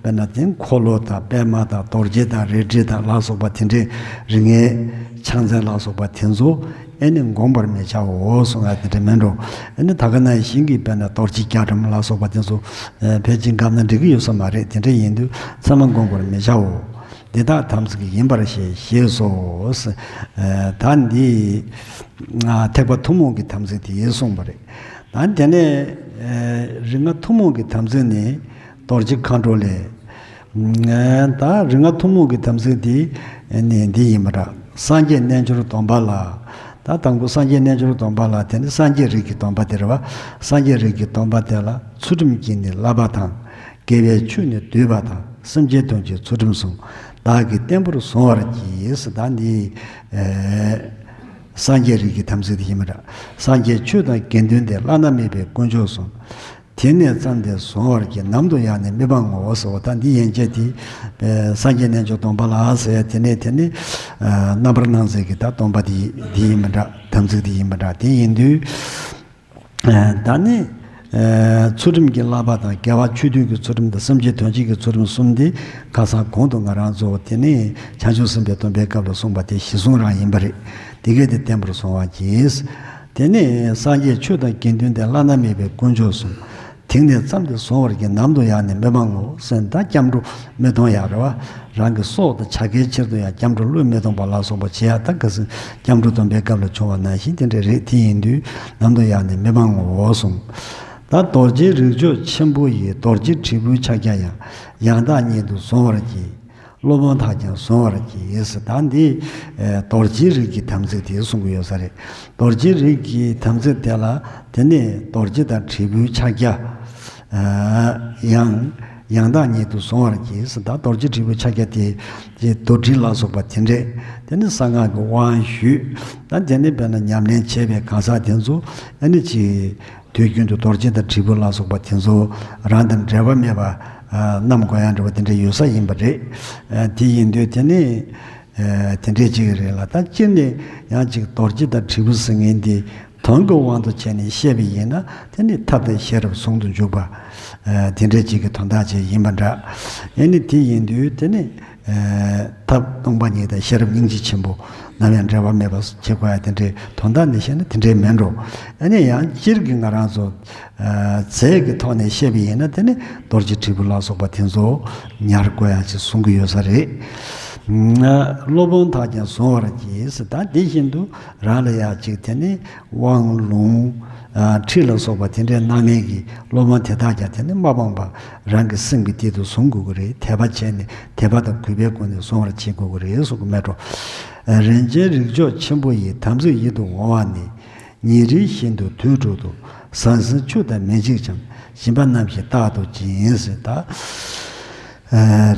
དཔེར་ན་དེ་འཁོར་ལོ་དང་པདྨ་དང་རྡོ་རྗེ་དང་རལ་གྲི་དང་ལ་སོགས་པ་དེ་འདྲའི་རིགས་ལྔའི་ཕྱག་མཚན་ལ་སོགས་པ་དེ་ཚོ་ཨེ་ནི་བསྒོམ་པར་མི་བྱའོ་གསུང་ཡ་དེ་འདྲ་མིན་འགྲོ། ཨེ་ནི་ད་ག་ནང་བཞིན་གྱི་དཔེར་ན་རྡོ་རྗེ་རྒྱ་གྲམ་ལ་སོགས་པ་དེ་ཚོ་ཨ་ཕལ་ཆེར་བསྒོམས་ན་འགྲིག་གི་ཡོད་ས་མ་རེད། དེ་འདྲ་ཡིན་དུས་མཚན་མ་བསྒོམ་པར་མི་བྱའོ། འདི་དག་དམ་ཚིག་ཡིན་པར་བཤད། ཞེས་སོ། ཨ་ད་འདི་ཨ་ཐེག་པ་ཐུན་མོང་གི་དམ་ཚིག་དེ་གསུངས་པ་རེད། ད་དེ་ནས་ཨ་རིགས་ལྔ་ཐུན་མོང་གི་དམ་ཚིག་ནི་རྡོ་རྗེ་མཁའ་འགྲོ་ལས། ཨ་ད་རིགས་ལྔ་ཐུན་མོང་གི་དམ་ཚིག་དེ་ནི་འདི་ཡིན་པ་འདྲ། སངས་རྒྱས་རྣལ་འབྱོར་སྡོམ་པ་ལ། ད་དང་པོ་སངས་རྒྱས་རྣལ་འབྱོར་སྡོམ་པ་ལ་དེ་ནི་སངས་རྒྱས་རིགས་ཀྱི་སྡོམ་པ་དེ་རེད་བ། སངས་རྒྱས་རིགས་ཀྱི་སྡོམ་པ་དེ་ལ་ཚུལ་ཁྲིམས་ཀྱིས་ནི་བསླབ་པ་དང་། དགེ་བའི་ཆོས་ནི་བསྡུས་པ་དང་། སེམས་ཅན་དོན་བྱེད་ཚུལ་ཁྲིམས་གསུམ། བདག་གིས་བརྟན་པོར་བཟུང་བར་བགྱི། ཟེར་ད་འདི་ཨེ་སངས་རྒྱས་རིགས་ཀྱི་དམ་ཚིག་དེ་ཡིན་པ་འདྲ། སངས་རྒྱས་ཆོས་དང་དགེ་འདུན་ཏེ། བླ་ན་མེད་པའི་དཀོན་མཆོག་གསུམ། དེང་ནས་བརྩམས་ཏེ་གཟུང་བར་བགྱི། ནམ་དུ་ཡང་ནི་མི་སྤང་ངོ་། ཟེར་བ་ད་འདི་ཡན་ཆད་དེ་ཨེ་སངས་རྒྱས་རྣལ་འབྱོར་སྡོམ་པ་ལ་ཟེར་དེ་ནས་དེ་ནི་ཨ་རྣམ་པར་སྣང་མཛད་ཀྱི་ད་སྡོམ་པ་དེ་དེ་ཡིན་པ་འདྲ། དམ་ཚིག་དེ་ཡིན་པ་འདྲ། དེ་ཡིན་དུས། ཨ་ད་ནི་ཨ་ཚུལ་ཁྲིམས་ཀྱི་བསླབ་པ་དང་། དགེ་བ་ཆོས་སྡུད་ཀྱི་ཚུལ་ཁྲིམས་དང་། སེམས་ཅན་དོན་བྱེད་ཀྱི་ཚུལ་ཁྲིམས་གསུམ་འདི་ཁ་སང་གོང་དུ་ང་རང་ཚོ་དེ་ནི་བྱང་ཆུབ་སེམས་དཔའི་སྡོམ་པའི་སྐབས་ལ་གསུངས་པ་དེ་གཞི་བཟུང་རང་ཡིན་པ་རེད། དེ་གས་དེ་བརྟན་པོར་བཟུང་བར་བགྱི། དེ་ནས་སངས་རྒྱས་ཆོས་དང་དགེ་འདུན་ཏེ། བླ་ན་མེད་པའི་དཀོན་མཆོག་གསུམ། དེང་ནས་བརྩམས་ཏེ་གཟུང་བར་བགྱི། ནམ་དུ་ཡང་ནི་མི་སྤང་ངོ་། ཟེར་ད་སྐྱབས་འགྲོ་མི་གཏོང་ཡ་རེད་བ། རང་གི་སྲོག་དང་བྱ་དགའི་ཕྱིར་དུ་ཡང་སྐྱབས་འགྲོ་བློས་མི་གཏོང་པ་ལ་སོགས་པ་བྱེད་ཡ་ད་ག་ཟེ་སྐྱབས་འགྲོ་སྡོམ་པའི་སྐབས་ལ་བྱུང་བ་ནང་བཞིན་དེ་འདྲ་རེད། དེ་ཡིན་དུས་ནམ་དུ་ཡང་ནི་མི་སྤང་ངོ་གསུངས། ད་རྡོ་རྗེ་རིགས་མཆོག་ཆེན་པོ་ཡི། རྡོ་རྗེ་དྲིལ་བུའི་ཕྱག་རྒྱ་ཡང་། ཡང་དག་ཉིད་དུ་གཟུང་བར་བགྱི། སློབ་དཔོན་དག་ཀྱང་གཟུང་བར་བགྱི། ཟེར་ད་འདི་ཨེ་རྡོ་རྗེ་རིགས་ཀྱི་དམ་ཚིག་དེ་གསུང་གི་ཡོད་ས་རེད། རྡོ་རྗེ་རིགས་ཀྱི་དམ་ཚིག་དེ་ལ་དེ་ནས་རྡོ་རྗེ་དང་དྲིལ་བུའི་ཕྱག་རྒྱ། ཨ་ཡང་ཡང་དག་ཉིད་དུ་གཟུང་བར་བགྱི། ཟེར་ད་རྡོ་རྗེ་དྲིལ་བུའི་ཕྱག་རྒྱ་དེ་དེ་རྡོར་དྲིལ་ལ་སོགས་པ་དེ་འདྲས། དེ་ནི་གསང་སྔགས་ཀྱི་དབང་ཞུས། ད་དེ་ནི་དཔེར་ན་ཉམས་ལེན་བྱས་པའི་གང་ཟག་དེ་ཚོ་ཨ་ནི་ཅིག་དུས་རྒྱུན་དུ་རྡོ་རྗེ་དང་དྲིལ་བུ་ལ་སོགས་པ་དེ་ཚོ་རང་དང་འབྲལ་བ་མེད་པ་ཨ་བསྣམས་དགོས་ཡ་འདྲ་བ་དེ་འདྲ་ཡོད་ས་ཡིན་པ་རེད། ཨ་དེ་ཡིན་དུས་དེ་ནི་ཨ་དེ་འདྲས་ཅིག་རེད་ལ། ད་སྤྱིར་ནས་ཡང་ཅིག་རྡོ་རྗེ་དང་དྲིལ་བུ་ཟེར་མཁན་དེ་དོན་གྱི་དབང་དུ་བྱས་ནས་བཤད་པ་ཡིན་ན་དེ་ནི་ཐབས་དང་ཤེས་རབ་ཟུང་དུ་འཇུག་པ་ཨ་དེ་འདྲས་ཅིག་གི་དོན་དག་ཅིག་ཡིན་པ་འདྲ། ཨ་ནི་དེ་ཡིན་དུས་དེ་ནི། ཨ་ཐབས་སྟོང་པ་ཉིད་དང་ཤེས་རབ་སྙིང་རྗེ་ཆེན་པོ་ནམ་ཡང་འབྲལ་བ་མེད་པ་བྱེད་དགོས་ཡ་དེ་འདྲའི་དོན་དག་ནས་བཤད་ན་དེ་འདྲའི་མིན་འགྲོ། ཨ་ནི་ཡང་སྤྱིར་གྱི་ང་རང་ཚོ་ཨ་རྫས་ཀྱི་ཐོག་ནས་བཤད་པ་ཡིན་ན་དེ་ནི་རྡོ་རྗེ་དྲིལ་བུ་ལ་སོགས་པ་དེ་ཚོ་ཉར་དགོས་ཡ་ཅིག་གསུང་གི་ཡོད་ས་རེད། སློབ་དཔོན་དག་ཀྱང་གཟུང་བར་བགྱི་ཟེར། ད་དེ་བཞིན་དུ་རང་ལ་ཡང་ཅིག་དེ་ནི་དབང་ལུང་ཁྲིད་ལ་སོགས་པ་དེ་འདྲའི་གནང་མཁན་གྱི་སློབ་དཔོན་དེ་དག་ཀྱང་དེ་ནི་མ་སྤངས་པར་རང་གི་སེམས་ཀྱི་གཏིང་དུ་གཟུང་དགོས་ཀྱི་རེད། དད་པ་བྱས་ནས་དད་པ་དང་གུས་པའི་སྒོ་ནས་གཟུང་བར་བྱེད་དགོས་ཀྱི་རེད་གསུང་གི་མེད་འགྲོ། རིན་ཆེན་རིགས་མཆོག་ཆེན་པོ་ཡི། དམ་ཚིག་ཡིད་དུ་འོང་བ་ནི། ཉིན་རེ་བཞིན་དུ་དུས་དྲུག་ཏུ། ཟང་ཟིང་ཆུ་དང་མི་འཇིགས་ཀྱང་། སྦྱིན་པ་རྣམ་བཞི་རྟག་ཏུ་སྦྱིན་ཟེར། ད་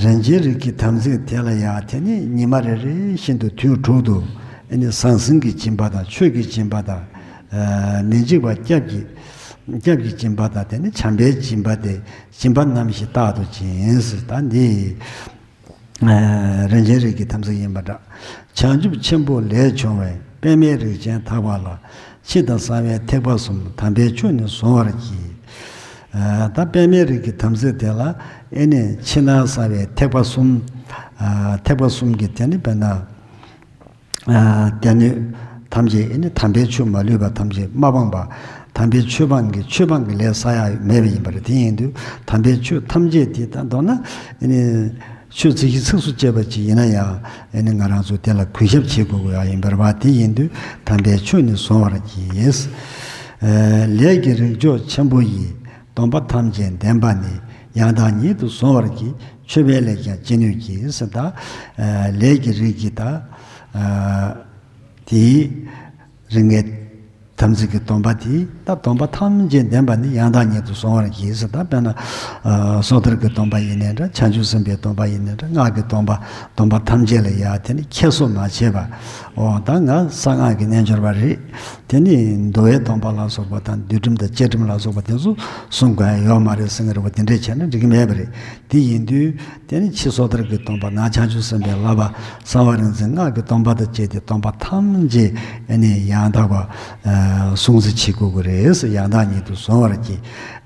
རིན་ཆེན་རིགས་ཀྱི་དམ་ཚིག་དེ་ལ་ཡང་དེ་ནི་ཉི་མ་རེ་རེ་བཞིན་དུ་དུས་དྲུག་ཏུ་ཨ་ནི་ཟང་ཟིང་གི་སྦྱིན་པ་དང་ཆོས་ཀྱི་སྦྱིན་པ་དང་། མི་འཇིགས་པ་སྐྱབས་ཀྱི་སྐྱབས་ཀྱི་སྦྱིན་པ་དང་དེ་ནི་བྱམས་པའི་སྦྱིན་པ་སྟེ། སྦྱིན་པ་རྣམ་བཞི་རྟག་ཏུ་སྦྱིན་ཟེར། ད་འདི་རིན་ཆེན་རིགས་ཀྱི་དམ་ཚིག་ཡིན་པ་འདྲ། བྱང་ཆུབ་ཆེན་པོ་ལས་བྱུང་བའི། པདྨའི་རིགས་ཅན་དག་པ་ལ། ཕྱི་དང་གསང་བའི་ཐེག་པ་གསུམ། དམ་པའི་ཆོས་ནི་གཟུང་བར་བགྱི། ད་པདྨའི་རིགས་ཀྱི་དམ་ཚིག་དེ་ལ་ཨེ་ནི་ཕྱི་ནང་གསང་བའི་ཐེག་པ་གསུམ། ཐེག་པ་གསུམ་གྱི་དེ་ནི་དཔེར་ན། སྡེ་སྣོད་ཐམས་ཅད་ཨེ་ནི་དམ་པའི་ཆོས་མ་ལུས་པ་ཐམས་ཅད་མ་སྤངས་པ། དམ་པའི་ཆོས་སྤངས་ཀྱི་ཆོས་སྤངས་ཀྱི་ལས་བསགས་ཡ་མེད་པ་ཡིན་པ་རེད། དེ་ཡིན་དུས་དམ་པའི་ཆོས་ཐམས་ཅད་དེ་ད་མདོར་ན་ཨེ་ནི་ཆོས་ཚིག་བཞི་ཚིགས་སུ་བཅད་པ་ཅིག་ཡིན་ན་ཡང་ཨེ་ནི་ང་རང་ཚོ་དེ་ལ་གུས་ཞབས་བྱེད་དགོས་ཀྱི་ཡོད་ཡིན་པ་རེད་པ། དེ་ཡིན་དུས་དམ་པའི་ཆོས་ནི་གཟུང་བར་བགྱི། ལས་ཀྱི་རིགས་མཆོག་ཆེན་པོ་ཡི། སྡོམ་པ་ཐམས་ཅད་ལྡན་པ་ནི། ཡང་དག་ཉིད་དུ་གཟུང་བར་བགྱི། མཆོད་པའི་ལས་ཀྱང་ཅི་ནུས་བགྱི་ཟེར། ད་ལས་ཀྱི་རིགས་ཀྱི་ད་དེའི་རིགས་ལྔའི་དམ་ཚིག་གི་སྡོམ་པ་དེ། ད་སྡོམ་པ་ཐམས་ཅད་ལྡན་པ་ནི། ཡང་དག་ཉིད་དུ་གཟུང་བར་བགྱི་ཟེར། ད་དཔེར་ན་སོ་ཐར་གྱི་སྡོམ་པ་ཡིན་ནའི་འདྲ། བྱང་ཆུབ་སེམས་དཔའི་སྡོམ་པ་ཡིན་ནའི་འདྲ། སྔགས་ཀྱི་སྡོམ་པ། སྡོམ་པ་ཐམས་ཅད་ལ་ཡང་དེ་ནི་ཁྱད་གསོད་མ་བྱས་པ། འོ་ད་ང་གསང་སྔགས་ཀྱི་རྣལ་འབྱོར་པ་རེད། དེ་ནི་འདུལ་བའི་སྡོམ་པ་ལ་སོགས་པ་དང་འདུལ་ཁྲིམས་དང་བཅས་ཁྲིམས་ལ་སོགས་པ་དེ་ཚོ་སྲུང་དགོས་ཡ་ཡོད་མ་རེད་ཟེར་གྱི་རེད་པ། དེ་འདྲས་བྱས་ན་འགྲིག་གི་མེད་པ་རེད། དེ་ཡིན་དུས་དེ་ནི་ཕྱི་སོ་ཐར་གྱི་སྡོམ་པ། ནང་བྱང་ཆུབ་སེམས་དཔའི་བསླབ་པ། གསང་བ་རིག་འཛིན་སྔགས་ཀྱི་སྡོམ་པ་དང་བཅས་ཏེ་སྡོམ་པ་ཐམས་ཅད་ཨ་ནི་ཡང་དག་པ་སྲུང་བརྩི་བྱེད་དགོས་ཀྱི་རེད་ཟེར། ཡང་དག་ཉིད་དུ་གཟུང་བར་བགྱི།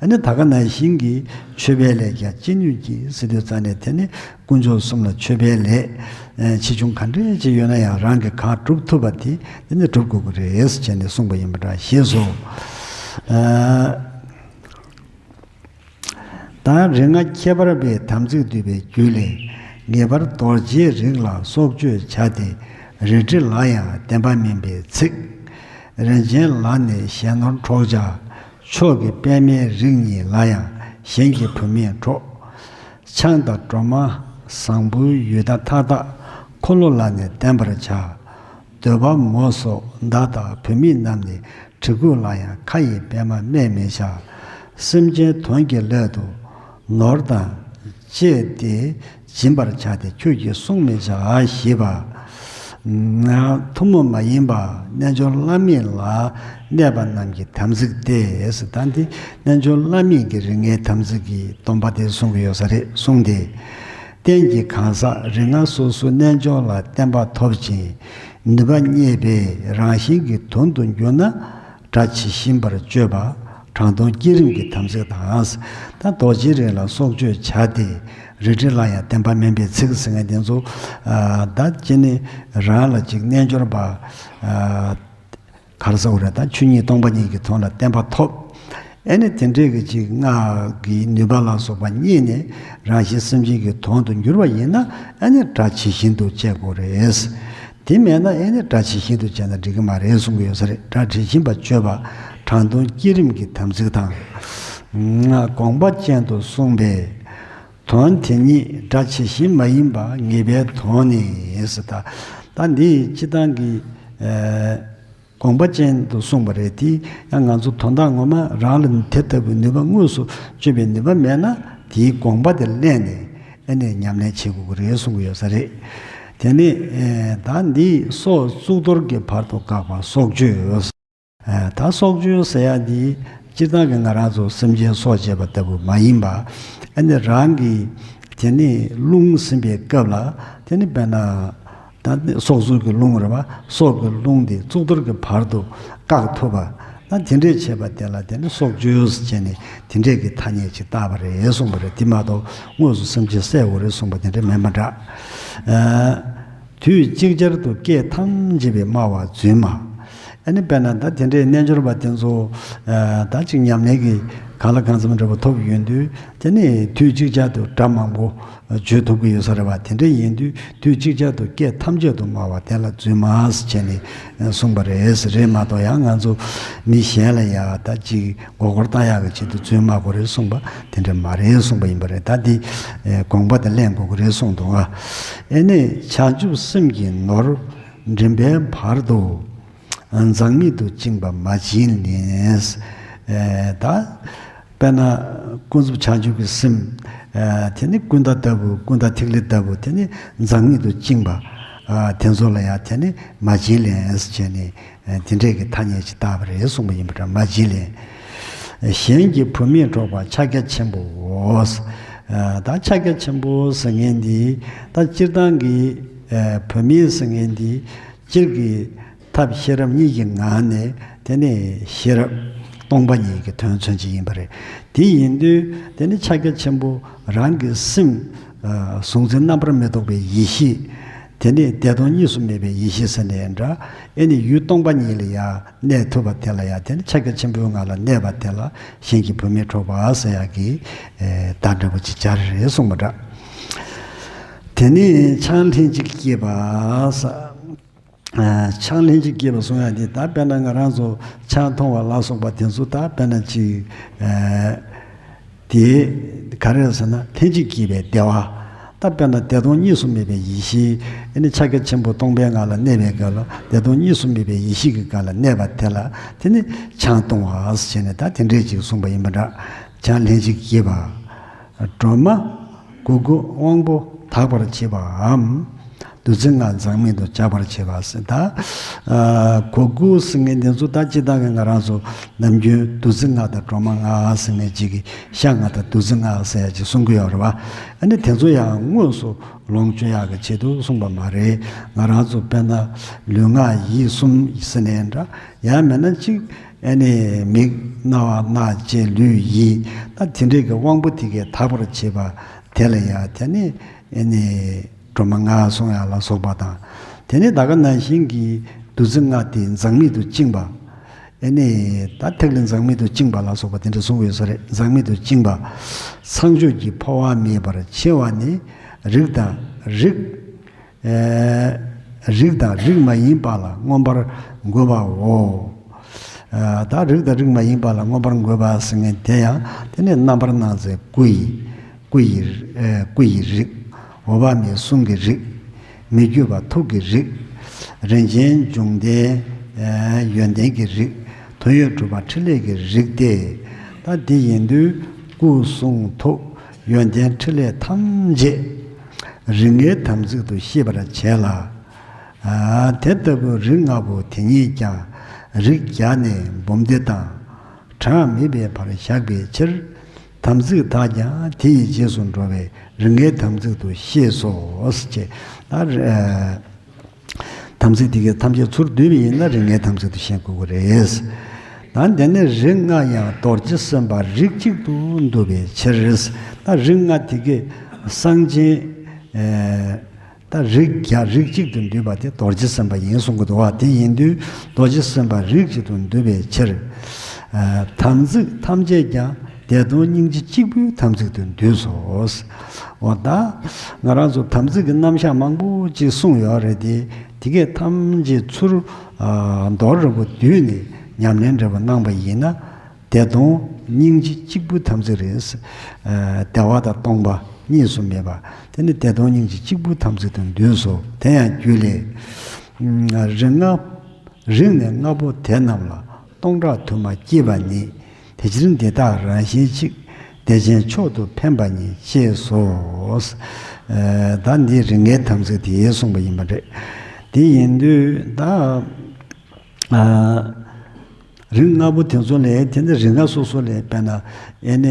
ཨ་ནི་ད་ག་ནང་བཞིན་གྱི་མཆོད་པའི་ལས་ཀྱང་ཅི་ནུས་བགྱི་ཟེར་དུས་ཙང་ནས་དེ་ནི། དཀོན་མཆོག་གསུམ་ལ་མཆོད་པའི་ལས་ཆེ་ཆུང་ག་འདྲས་ཅིག་ཡོད་ན་ཡང་རང་གིས་གང་སྒྲུབ་ཐུབ་པ་དེ་དེ་ནི་སྒྲུབ་དགོས་ཀྱི་རེད་ཟེར་བྱས་ནས་གསུངས་པ་ཡིན་པ་འདྲ། ཞེས་སོ། ད་རིགས་ལྔ་ཁྱད་པར་འཕགས་པའི་དམ་ཚིག་འདུས་པའི་རྒྱུད་ལས། ངེས་པར་རྡོ་རྗེའི་རིགས་ལ་སྲོག་གཅོད་བྱ་སྟེ། རལ་གྲི་ལ་ཡང་བདེན་པ་མིན་པའི་ཚིག། རིན་ཆེན་ལ་ནི་གཞན་ནོར་འཕྲོག་བྱ། མཆོག་གི་པདྨའི་རིགས་ཉིད་ལ་ཡང་གཞན་གྱི་བུད་མེད་འཕྲོག། ཆང་དང་སྒྲོལ་མ་བཟང་པོའི་ཡུལ་དང་མཐའ་དག། འཁོར་ལོ་ལ་ནི་བརྟེན་པར་བྱ། འདོད་པ་མོ་སོགས་མདའ་དང་བུད་མེད་རྣམས་ནི། གྲི་གུག་ལ་ཡང་ཁ་ཡི་པདྨ་སྨད་མི་བྱ། སེམས་ཅན་དོན་གྱི་སླད་དུ་ནོར་དང་བཅས་ཏེ། སྦྱིན་པར་བྱ་སྟེ་ཁྱོད་ཀྱིས་བསྲུང་མི་བྱ། ཞེས་པ། ཐུན་མོང་མ་ཡིན་པ་རྣལ་འབྱོར་བླ་མེད་ལ་གནས་པ་རྣམས་ཀྱི་དམ་ཚིག་སྟེ། ད་འདི་རྣལ་འབྱོར་བླ་མེད་ཀྱི་རིགས་ལྔའི་དམ་ཚིག་གི་སྡོམ་པ་དེ་གསུང་གི་ཡོད་ས་རེད། གསུངས་ཏེ། རྟེན་གྱི་གང་ཟག་རིགས་ལྔ་སོ་སོའི་རྣལ་འབྱོར་ལ་བརྟན་པ་ཐོབ་ཅིང་ནུས་པ་རྙེད་པས་རང་བཞིན་གྱི་དོན་དུ་འགྱུར་ན། དགྲ་ཇི་བཞིན་པར་གཅོད་པ། དྲང་དོན་བསྐྱེད་རིམ་གྱི་དམ་ཚིག་དང་། ད་རྡོ་རྗེའི་རིགས་ལ་སྲོག་གཅོད་བྱ་སྟེ། རལ་གྲི་ལ་ཡང་བདེན་པ་མིན་པའི་ཚིག་ཟེར་མཁན་དེ་ཚོ། ད་ཅི་ནི་རང་ལ་ཅིག་རྣལ་འབྱོར་པ། ག་རེ་ཟེར་དགོས་རེད། ད་ཆོས་ཉིད་སྟོང་པ་ཉིད་ཀྱི་དོན་ལ་བརྟན་པ་ཐོབ། ཨེ་ནི་དེ་འདྲས་ཀྱི་ཅིག་སྔགས་ཀྱི་ནུས་པ་ལ་སོགས་པ་རྙེད་ནས་རང་གཞན་སེམས་ཅན་གྱི་དོན་དུ་འགྱུར་བ་ཡིན་ན། ཨེ་ནི་དགྲ་ཇི་བཞིན་དུ་གཅད་དགོས་རེད། དེ་མེད་ན་ཨེ་ནི་དགྲ་ཇི་བཞིན་དུ་བྱས་ན་འགྲིག་གི་མ་རེད་གསུང་གི་ཡོད་ས་རེད། དགྲ་ཇི་བཞིན་པར་གཅོད་པ། དྲང་དོན་བསྐྱེད་རིམ་གྱི་དམ་ཚིག་དང་། དགོངས་པ་ཅན་དུ་གསུངས་པའི་དོན་དེ་ཉིད་དགྲ་ཇི་བཞིན་མ་ཡིན་པ་ངེས་པའི་དོན་ནི་ཟེར། ད་ད་འདི་སྤྱིར་བཏང་གི་དགོངས་པ་ཅན་དུ་གསུངས་པ་རེད། དེ་ཡང་ང་ཚོ་དོན་དག་ངོ་མ་རང་ལ་དེ་ལྟ་བུའི་ནུས་པ་དངོས་སུ་སྤྱོད་པའི་ནུས་པ་མེད་ན་དེའི་དགོངས་པ་དེ་གླེང་ནས། ཨ་ནི་ཉམས་ལེན་བྱེད་དགོས་ཀྱི་རེད་གསུང་གི་ཡོད་ས་རེད། དེ་ནི་ཨེ་ད་འདི་སྲོག་གཙུག་ཏོར་གྱི་བར་དུ་བཀག་པ་སྲོག་གཅོད། ཨེ་ད་སྲོག་གཅོད་ཟེར་ཡ་འདི་སྤྱིར་བཏང་གི་ང་རང་ཚོ་སེམས་ཅན་སྲོག་བཅད་པ་ལྟ་བུ་མ་ཡིན་པ། ཨ་ནི་རང་གི་དེ་ནི་རླུང་ཟིན་པའི་སྐབས་ལ་དེ་ནི་དཔེར་ན། ད་སྲོག་རྩོལ་གྱི་རླུང་རེད་པ། སྲོག་གི་རླུང་དེ་གཙུག་ཏོར་གྱི་བར་དུ་བཀག་ཐུབ་པ། ད་དེ་འདྲས་བྱས་པ་དེ་ལ་དེ་ནི་སྲོག་གཅོད་ཟེར་བྱས་ནས་དེ་འདྲས་ཀྱི་ཐ་སྙད་ཅིག་བཏགས་པ་རེད་གསུངས་པ་རེད། དེ་མ་གཏོགས་དངོས་སུ་སེམས་ཅན་བསད་དགོས་རེད་གསུངས་པ་དེ་འདྲ་མིན་པ་འདྲ། ཨ་དུས་ཅིག་ཅར་དུ་སྐད་ཐམས་ཅད་པའི་སྨྲ་བ་རྫུན་མ། ཨ་ནི་དཔེར་ན་ད་དེ་འདྲའི་རྣལ་འབྱོར་པ་དེ་ཚོ་ཨ་ད་ཅིག་ཉམས་ལེན་གྱི་གང་ལ་གང་འཚམ་འདྲ་པོ་ཐོབ་ཡོང་དུས་དེ་ནི་དུས་གཅིག་ཅར་དུ་སྒྲ་མང་པོ་བརྗོད་ཐུབ་ཀྱི་ཡོད་ས་རེད་བ། དེ་འདྲ་ཡིན་དུས་དུས་གཅིག་ཅར་དུ་སྐད་ཐམས་ཅད་དུ་སྨྲ་བ་དེ་ལ་རྫུན་སྨྲ་ཟེར་བྱས་ནས་གསུངས་པ་རེད། རེད་མ་གཏོགས་ཡང་ང་ཚོ་མི་གཞན་ལ་ཡ་ད་ཅིག་མགོ་སྐོར་བཏང་ཡག་གི་ཆེད་དུ་རྫུན་སྨྲ་དགོས་རེད་གསུངས་པ་དེ་འདྲ་མ་རེད་གསུངས་པ་ཡིན་པ་རེད། ད་འདི་ཨེ་དགོངས་པ་དེ་ལེན་དགོས་ཀྱི་རེད་གསུངས་འདུག་ཨ། ཨེ་ནས་བྱང་ཆུབ་སེམས་ཀྱི་ནོར་མགྲིན་པའི་བར་དུ་མཛངས་མེད་དུ་བཅིངས་པ་མ་བྱིན་ལེན། ཨེ་ད་དཔེར་ན་ཀུན་རྫོབ་བྱང་ཆུབ་ཀྱི་སེམས་ཨེ་དེ་ནི་ཀུན་ད་ལྟ་བུ་ཀུན་ད་ཐིག་ལེ་ལྟ་བུ་དེ་ནི་མཛངས་མེད་དུ་བཅིངས་པ་ཨ་དེ་ཚོ་ལ་ཡང་དེ་ནི་མ་བྱིན་ལེན་ཟེར་བྱས་ནས། དེ་འདྲས་ཀྱི་ཐ་སྙད་ཅིག་བཏགས་པ་རེད་གསུངས་པ་ཡིན་པ་འདྲ། མ་བྱིན་ལེན། གཞན་གྱི་བུད་མེད་འཕྲོག་པ་ཕྱག་རྒྱ་ཆེན་པོའོ། ད་ཕྱག་རྒྱ་ཆེན་པོ་ཟེར་མཁན་འདི་ད་སྤྱིར་བཏང་གི་བུད་མེད་ཟེར་མཁན་འདི་སྤྱིར་གྱི་ཐབས་ཤེས་རབ་གཉིས་ཀྱི་ངང་ནས་དེ་ནས་ཤེས་རབ་སྟོང་པ་ཉིད་ཀྱི་དོན་མཚོན་བྱེད་ཡིན་པ་རེད། དེ་ཡིན་དུས་དེ་ནི་ཕྱག་རྒྱ་ཆེན་པོ་རང་གི་སེམས་གཟུང་འཛིན་རྣམ་པར་མི་རྟོག་པའི་ཡེ་ཤེས། དེ་ནི་བདེ་སྟོང་གཉིས་སུ་མེད་པའི་ཡེ་ཤེས་ཟེར་ནའི་འདྲ། ཨེ་ནི་ཡུལ་སྟོང་པ་ཉིད་ལ་ཡང་གནས་ཐུབ་པ་དེ་ལ་ཡང་དེ་ནི་ཕྱག་རྒྱ་ཆེན་པོའི་ངང་ལ་གནས་པ་དེ་ལ་གཞན་གྱི་བུད་མེད་འཕྲོག་པ་ཟེར་ཡག་གི་ཨེ་བརྡ་འདྲ་པོ་ཅིག་སྦྱར་རེད་གསུངས་པ་འདྲ། དེ་ནི་ཆང་ལྷན་ཅིག་སྐྱེས་པ་ཟེར། ཨེ་ཆང་ལྷན་ཅིག་སྐྱེས་པ་གསུང་ཡག་དེ་ད་དཔེར་ན་ང་རང་ཚོ་ཆང་འཐུང་བ་ལ་སོགས་པ་དེ་ཚོ་ད་དཔེར་ན་ཅིག་ཨེ། དེ་ག་རེ་ཟེར་ན་ལྷན་ཅིག་སྐྱེས་པའི་བདེ་བ། ད་དཔེར་ན་བདེ་སྟོང་གཉིས་སུ་མེད་པའི་ཡེ་ཤེས། ཨེ་ནི་ཕྱག་རྒྱ་ཆེན་པོ་སྟོང་པའི་ངང་ལ་གནས་པའི་སྐབས་ལ་བདེ་སྟོང་གཉིས་སུ་མེད་པའི་ཡེ་ཤེས་ཀྱི་སྒང་ལ་གནས་པ་དེ་ལ་དེ་ནི་ཆང་འཐུང་བ་ཟེར་ནས་ད་དེ་འདྲས་ཅིག་གསུངས་པ་ཡིན་པ་འདྲ། ཆང་ལྷན་ཅིག་སྐྱེས་པ། སྒྲོལ་མ་གུ་གུ་དབང་པོ་དག་པར་བྱེད་པའམ། བདུད་རྩི་ལྔ་མཛངས་མེད་དུ་སྦྱར་བར་བྱེད་པ་ཟེར་ད། ཨ་གུ་གུ་ཟེར་མཁན་དེ་ཚོ་ད་སྤྱིར་བཏང་གི་ང་རང་ཚོ་ནམ་རྒྱུན་བདུད་རྩི་ལྔ་དང་སྒྲོལ་མ་ལྔ་ཟེར་མཁན་ཅིག་གི་ཤ་ལྔ་དང་བདུད་རྩི་ལྔ་ཟེར་ཡག་ཅིག་གསུང་གི་ཡོད་རེད་བ། ཨ་ནི་དེ་ཚོ་ཡང་དངོས་སུ་ལོངས་སྤྱོད་ཡག་གི་ཆེད་དུ་གསུངས་པ་མ་རེད། ང་རང་ཚོ་དཔེར་ན་ལུས་ངག་ཡིད་གསུམ་ཟེར་ནའི་འདྲ། ཡང་མིན་ན་གཅིག་ཨ་ནི་མིག་རྣ་བ་སྣ་ལྕེ་ལུས་ཡིད་ད་དེ་འདྲས་ཀྱི་དབང་པོ་དེ་གས་དག་པར་བྱེད་པ་དེ་ལ་ཡང་དེ་ནི་ཨ་ནི། སྒྲོལ་མ་ལྔ་གསུང་ཡག་ལ་སོགས་པ་དང་། དེ་ནས་ད་ག་ནང་བཞིན་གྱི་བདུད་རྩི་ལྔ་སྟེ་མཛངས་མེད་དུ་བཅིངས་པ། ཨེ་ནས་ད་ཐིག་ལེ་མཛངས་མེད་དུ་བཅིངས་པ་ལ་སོགས་པ་དེ་འདྲ་གསུངས་ཡོད་ས་རེད། མཛངས་མེད་དུ་བཅིངས་པ། ཚངས་སྤྱོད་ཀྱི་འཕོ་བ་མེད་པར་ཕྱེ་བ་ནི་རིགས་དང་རིགས། ཨེ་རིགས་དང་རིགས་མ་ཡིན་པ་ལ་མངོན་པར་འགོད་པའོ། ཨ་ད་རིགས་དང་རིགས་མ་ཡིན་པ་ལ་མངོན་པར་འགོད་པ་ཟེར་མཁན་དེ་ཡང་དེ་ནི་རྣམ་པར་སྣང་མཛད་སྐུ་ཡི། སྐུ་ཡི་ཨེ་སྐུ་ཡི་རིགས། འོད་དཔག་མེད་གསུང་གི་རིགས། མི་བསྐྱོད་པ་ཐུགས་ཀྱི་རིགས། རིན་ཆེན་འབྱུང་ལྡན་ཨེ་ཡོན་ཏན་གྱི་རིགས། དོན་ཡོད་གྲུབ་པ་ཕྲིན་ལས་ཀྱི་རིགས་ཏེ། ད་འདི་ཡིན་དུས་སྐུ་གསུང་ཐུགས་ཡོན་ཏན་ཕྲིན་ལས་ཐམས་ཅད་རིགས་ལྔའི་དམ་ཚིག་ཏུ་ཤེས་པར་བྱས་ལ། ཨ་དེ་ལྟ་བུའི་རིགས་ལྔ་པོ་དེ་ཉིད་ཀྱང་རིགས་བརྒྱ་ནས་འབུམ་སྡེ་དང་གྲངས་མེད་པའི་བར་བཞག་པའི་ཕྱིར། དམ་ཚིག་དག་ཀྱང་དེ་ཡི་རྗེས་སུ་འགྲོ་བའི་རིགས་ལྔའི་དམ་ཚིག་ཏུ་ཤེས་སོ། ཅེས་ཨ་དམ་ཚིག་དེ་གའི་ཐམས་ཅད་ཚུར་བསྡུས་པ་ཡིན་ན་རིགས་ལྔའི་དམ་ཚིག་ཏུ་ཤེས་དགོས་ཀྱི་རེད། ད་དེ་ནས་རིགས་ལྔ་ཡང་རྡོ་རྗེ་སེམས་དཔའ་རིགས་གཅིག་ཏུ་འདུ་བའི་ཕྱིར། ད་རིགས་ལྔ་དེ་གའི་གསང་ཆེན། ཨེ། ད་རིགས་བརྒྱ་རིགས་གཅིག་ཏུ་འདུས་པ་དེ་རྡོ་རྗེ་སེམས་དཔའ་ཡིན་གསུང་གི་འདུག་བ། དེ་ཡིན་དུས་རྡོ་རྗེ་སེམས་དཔའ་རིགས་གཅིག་ཏུ་འདུས་པའི་ཕྱིར། ཨེ། དམ་ཚིག་ཐམས་ཅད་ཀྱང་བདེ་སྟོང་སྙིང་རྗེ་གཅིག་པུའི་དམ་ཚིག་ཏུ་འདུས་སོ། འོ་ད་ང་རང་ཚོ་དམ་ཚིག་གི་རྣམ་གཞག་མང་པོ་ཅིག་གསུངས་ཡོད་རེད་དེ། དེ་གས་ཐམས་ཅད་ཚུར་ཨ་མདོར་རིང་པོ་བསྡུས་ནས་ཉམས་ལེན་འདྲ་པོ་གནང་པ་ཡིན་ན། བདེ་སྟོང་སྙིང་རྗེ་གཅིག་པུའི་དམ་ཚིག་རེད། ཨ་བདེ་བ་དང་སྟོང་པ་གཉིས་སུ་མེད་པ། དེ་ནི་བདེ་སྟོང་སྙིང་རྗེ་གཅིག་པུའི་དམ་ཚིག་ཏུ་འདུས་སོ། དེ་ཡང་རྒྱུད་ལས། ཨ་རིགས་ལྔ། རིགས་ནི་ལྔ་པོ་དེ་རྣམས་ལ་སྟོང་ཕྲག་དུ་མ་སྐྱེས་པ་ཉིད། དེ་ཕྱིར་འདི་དག་རང་བཞིན་གཅིག། བདེ་ཆེན་མཆོག་ཏུ་འཕེན་པ་ཉིད། ཅེས་སོ། ཨ་ད་འདི་རིགས་ལྔའི་དམ་ཚིག་དེ་གསུངས་པ་ཡིན་པ་རེད། དེ་ཡིན་དུས་ད། ཨ་རིགས་ལྔ་པོ་དེ་ཚོ་ལས་དེ་ནི་རིགས་ལྔ་སོ་སོ་ལས་དཔེར་ན་ཨེ་ནས་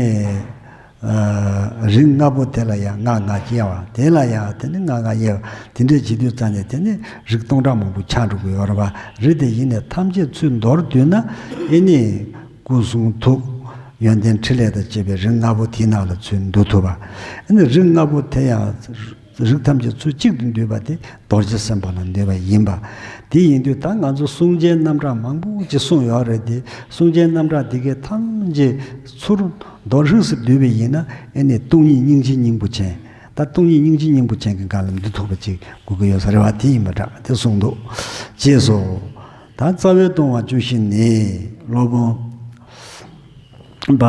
ཨ་རིགས་ལྔ་པོ་དེ་ལ་ཡང་ལྔ་ལྔ་སྐྱེ་བ། དེ་ལ་ཡང་དེ་ནི་ལྔ་ལྔ་དབྱེ་བ། དེ་འདྲས་བྱེད་དུས་ཙམ་ནས་དེ་ནི་རིགས་སྟོང་ཕྲག་མང་པོ་ཆགས་འགྲོ་གི་ཡོད་རེད་པ། རིགས་དེ་ཡིན་ནས་ཐམས་ཅད་ཚུར་མདོར་བསྡུས་ན་ཨེ་ནི་སྐུ་གསུང་ཐུགས་ཡོན་ཏན་ཕྲིན་ལས་དང་བཅས་པའི་རིགས་ལྔ་པོ་དེའི་ནང་ལ་ཚུར་འདུ་ཐུབ་པ། ཨེ་ནི་རིགས་ལྔ་པོ་དེ་ཡང་། རིགས་ཐམས་ཅད་ཚུལ་གཅིག་ཏུ་འདུས་པ་དེ་རྡོ་རྗེ་སེམས་དཔའ་ལ་འདུས་པ་ཡིན་པ། དེ་ཡིན་དུས་ད་ང་ཚོ་གསུང་ཆེན་རྣམ་གྲངས་མང་པོ་ཅིག་གསུངས་ཡོད་རེད་དེ། གསུང་ཆེན་རྣམ་གྲངས་དེ་གའི་ཐམས་ཅད་ཚུར་རྡོ་རིང་སུ་བསྡུས་པ་ཡིན་ན། ཨེ་ནི་སྟོང་ཉིད་སྙིང་རྗེ་སྙིང་པོ་ཅན། ད་སྟོང་ཉིད་སྙིང་རྗེ་སྙིང་པོ་ཅན་གྱི་སྒང་ལ་འདུ་ཐུབ་པ་ཅིག་དགོས་ཀྱི་ཡོད་ས་རེད་བ། དེ་ཡིན་པ་འདྲ་དེ་གསུངས་འདུག་ཅེས་སོ། ད་རྩ་བའི་ལྟུང་བ་བཅུ་བཞི་ནི། སློབ་དཔོན་བ་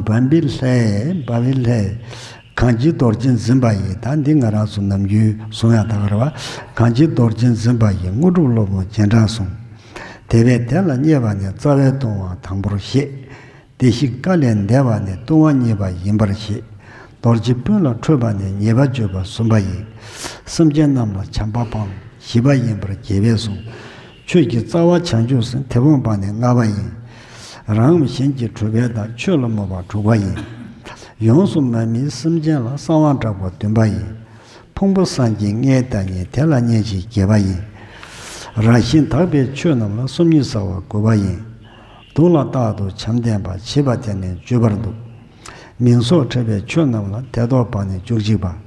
བམ་པི་ལྷའི་བ་བི་ལྷའི་གང་ཇི་རྡོ་རྗེ་འཛིན་པ་ཡི། ད་འདི་ང་རང་ཚོ་ནམ་རྒྱུན་གསུང་ཡག་ད་ག་རེད་བ། གང་ཇི་རྡོ་རྗེ་འཛིན་པ་ཡི། དངོས་གྲུབ་སློབ་དཔོན་རྗེས་འབྲང་གསུངས། དེ་བས་དེ་ལ་མཉེས་པ་ནི། རྩ་བའི་ལྟུང་བ་དང་པོར་བཤད། བདེ་གཤེགས་བཀའ་ལས་འདས་པ་ནི། ལྟུང་བ་གཉིས་པ་ཡིན་པར་བཤད། རྡོ་རྗེ་སྤུན་ལ་ཁྲོས་པ་ནི། ཉེས་པ་བརྗོད་པ་གསུམ་པ་ཡིན། སེམས་ཅན་རྣམས་ལ་བྱམས་པ་སྤངས། བཞི་པ་ཡིན་པར་རྒྱལ་བས་གསུངས། ཆོས་ཀྱི་རྩ་བ་བྱང་ཆུབ་སེམས། དེ་སྤོང་བ་ནི་ལྔ་པ་ཡིན། རང་གཞན་གྱི་གྲུབ་པའི་བདག་ཆོས་ལ་སྨོད་པ་དྲུག་པ་ཡིན། ཡོངས་སུ་མ་དམིགས་སེམས་ཅན་ལ། གསང་བ་བསྒྲགས་པ་བདུན་པ་ཡིན། ཕུང་པོ་སངས་རྒྱས་ལྔའི་བདག་ཉིད། དེ་ལ་གནས་བྱེད་བརྒྱད་པ་ཡིན། རང་བཞིན་དག་པའི་ཆོས་རྣམས་ལ། སོམ་ཉི་ཟ་བ་དགུ་པ་ཡིན། སྡུག་ལ་རྟག་ཏུ་བྱམས་ལྡན་པ། བྱིས་པ་དེ་ནི་བརྗོད་པར་འདུག་མིང་སོགས་ཕྲད་པའི་ཆོས་རྣམས་ལ། དད་སྟོབས་པ་ནི་བཅུ་གཅིག་པ།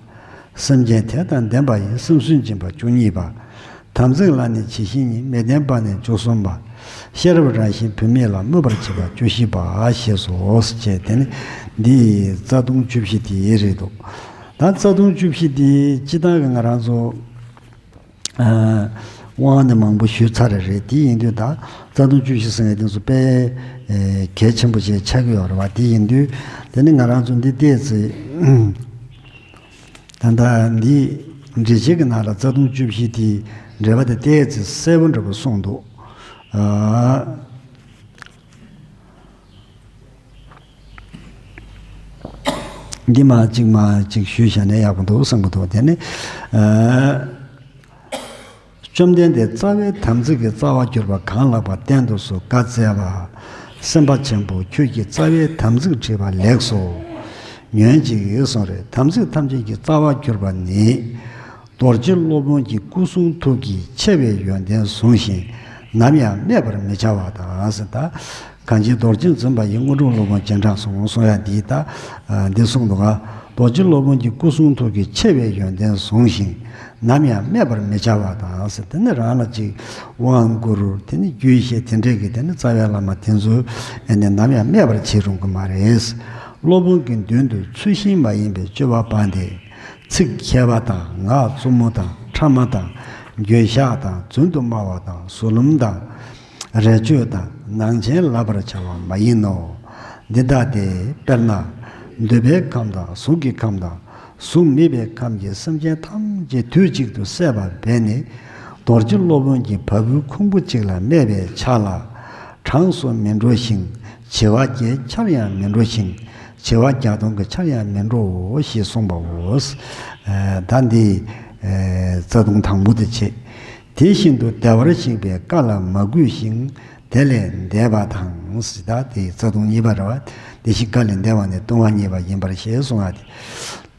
སེམས་ཅན་དད་དང་ལྡན་པ་ཡི། སེམས་སུན་འབྱིན་པ་བཅུ་གཉིས་པ། དམ་ཚིག་ལ་ནི་ཇི་བཞིན་ཉིད། མི་ལྡན་པ་ནི་བཅུ་གསུམ་པ། ཤེས་རབ་རང་བཞིན་བུད་མེད་ལ། སྨོད་པར་བྱེད་པ་བཅུ་བཞི་པ། ཞེས་སོ། ཞེས་དེ་ནི་འདི་རྩ་ལྟུང་བཅུ་བཞི་དེ་རེད་འདུག་ད་རྩ་ལྟུང་བཅུ་བཞི་དེ་སྤྱིར་བཏང་གི་ང་རང་ཚོ་ཨ་དབང་ནི་མང་པོ་ཞུས་ཚར་རེད། དེ་ཡིན་དུས་ད་རྩ་ལྟུང་བཅུ་བཞི་ཟེར་མཁན་དེ་ཚོ་དཔེ་ཨེ་གལ་ཆེན་པོ་ཞིག་ཆགས་ཀྱི་ཡོད་རེད་བ། དེ་ཡིན་དུས་དེ་ནི་ང་རང་ཚོ་འདི་བལྟས་ཚེ། ད་ལྟ་འདི་འགྲེལ་བྱེད་ཀྱི་ནང་ལ་རྩ་ལྟུང་བཅུ་བཞི་དེའི་འགྲེལ་པ་དེ་བལྟས་ཚེ་གསལ་པོ་འདྲ་པོ་གསུངས་འདུག་ཨ། འདི་མ་གཅིག་མ་གཅིག་ཞུས་བཞག་ན་ཡག་པོ་འདུག་བསམ་གྱི་འདུག་དེ་ནི་ཨ། བཅོམ་ལྡན་འདས་རྩ་བའི་དམ་ཚིག་གི་རྩ་བར་གྱུར་པ་གང་ལགས་པ་བསྟན་དུ་གསོལ། བཀའ་སྩལ་པ། སེམས་དཔའ་ཆེན་པོ་ཁྱོད་ཀྱིས་རྩ་བའི་དམ་ཚིག་དྲིས་པ་ལེགས་སོ། ཉོན་ཅིག་གསུངས་རེད། དམ་ཚིག་ཐམས་ཅད་ཀྱི་རྩ་བར་གྱུར་པ་ནི། རྡོ་རྗེ་སློབ་དཔོན་གྱི་སྐུ་གསུང་ཐུགས་ཀྱི་ཆེ་བའི་ཡོན་ཏན་བཟུང་ཞིང་ནམ་ཡང་སྨད་པར་མི་བྱ་བ་དང་ཟེར། ད་གང་ཇི་རྡོ་རྗེ་འཛིན་པ་ཡི། དངོས་གྲུབ་སློབ་དཔོན་རྗེས་འབྲང་གསུངས་གསུང་ཡ་འདི་ད་འདི་གསུངས་འདུག་ག་རྡོ་རྗེ་སློབ་དཔོན་གྱི་སྐུ་གསུང་ཐུགས་ཀྱི་ཆེ་བའི་ཡོན་ཏན་བཟུང་ཞིང་ནམ་ཡང་སྨད་པར་མི་བྱ་བ་དང་ཟེར། དེ་ནི་རང་ལ་ཅིག་དབང་བསྐུར། དེ་ནི་རྒྱུད་བཤད། དེ་འདྲས་ཀྱི་དེ་ནི་རྩ་བའི་བླ་མ་དེ་ཚོས་ཨེ་ནི་ནམ་ཡང་སྨད་པར་བྱེད་རུང་གི་མ་རེད། སློབ་དཔོན་གྱི་མདུན་དུ་ཚུལ་བཞིན་མ་ཡིན་པའི་སྤྱོད་པ་སྤངས་ཏེ། ཚིག་མཁས་པ་དང་། ངག་རྩུབ་མོ་དང་། ཕྲ་མ་དང་། འགྱོད་བཤགས་དང་། རྫུན་དུ་སྨྲ་བ་དང་། གཟུ་ལུམ་དང་། རས་བཅོས་དང་། ནང་བྱན་བསླབ་པར་བྱ་བ་མ་ཡིན་ནོ། འདི་ལྟ་སྟེ། དཔེར་ན། འདོད་པའི་ཁམས་དང་། གཟུགས་ཀྱི་ཁམས་དང་། གཟུགས་མེད་པའི་ཁམས་ཀྱི་སེམས་ཅན་ཐམས་ཅད་དུས་གཅིག་ཏུ་བསད་པ་འབད་ནི། རྡོ་རྗེ་སློབ་དཔོན་གྱིས་བ་སྤུའི་ཁུང་བུ་གཅིག་ལ་སྨད་པའི་ཆ་ལ། གྲངས་སུ་མི་འགྲོ་ཞིང་། བྱེ་བ་བརྒྱའི་ཆར་ཡང་མི་འགྲོ་ཞིང་། བྱེ་བ་བརྒྱ་སྟོང་གི་ཆར་ཡང་མི་འགྲོའོ་ཞེས་གསུངས་པའོ། ཨ་ད་འདི་ཨ་རྩ་ལྟུང་དང་པོ་དེ་བྱེད། དེ་བཞིན་དུ་བདེ་བར་གཤེགས་པའི་བཀའ་ལ་མ་གུས་ཤིང་། དེ་ལས་འདས་པ་དང་། ཟེར། ད་དེ་རྩ་ལྟུང་གཉིས་པ་རེད་བ། དེ་བཞིན་བཀའ་ལས་འདས་པ་ནི་ལྟུང་བ་གཉིས་པ་ཡིན་པར་ཞེས་གསུངས་པ་སྟེ།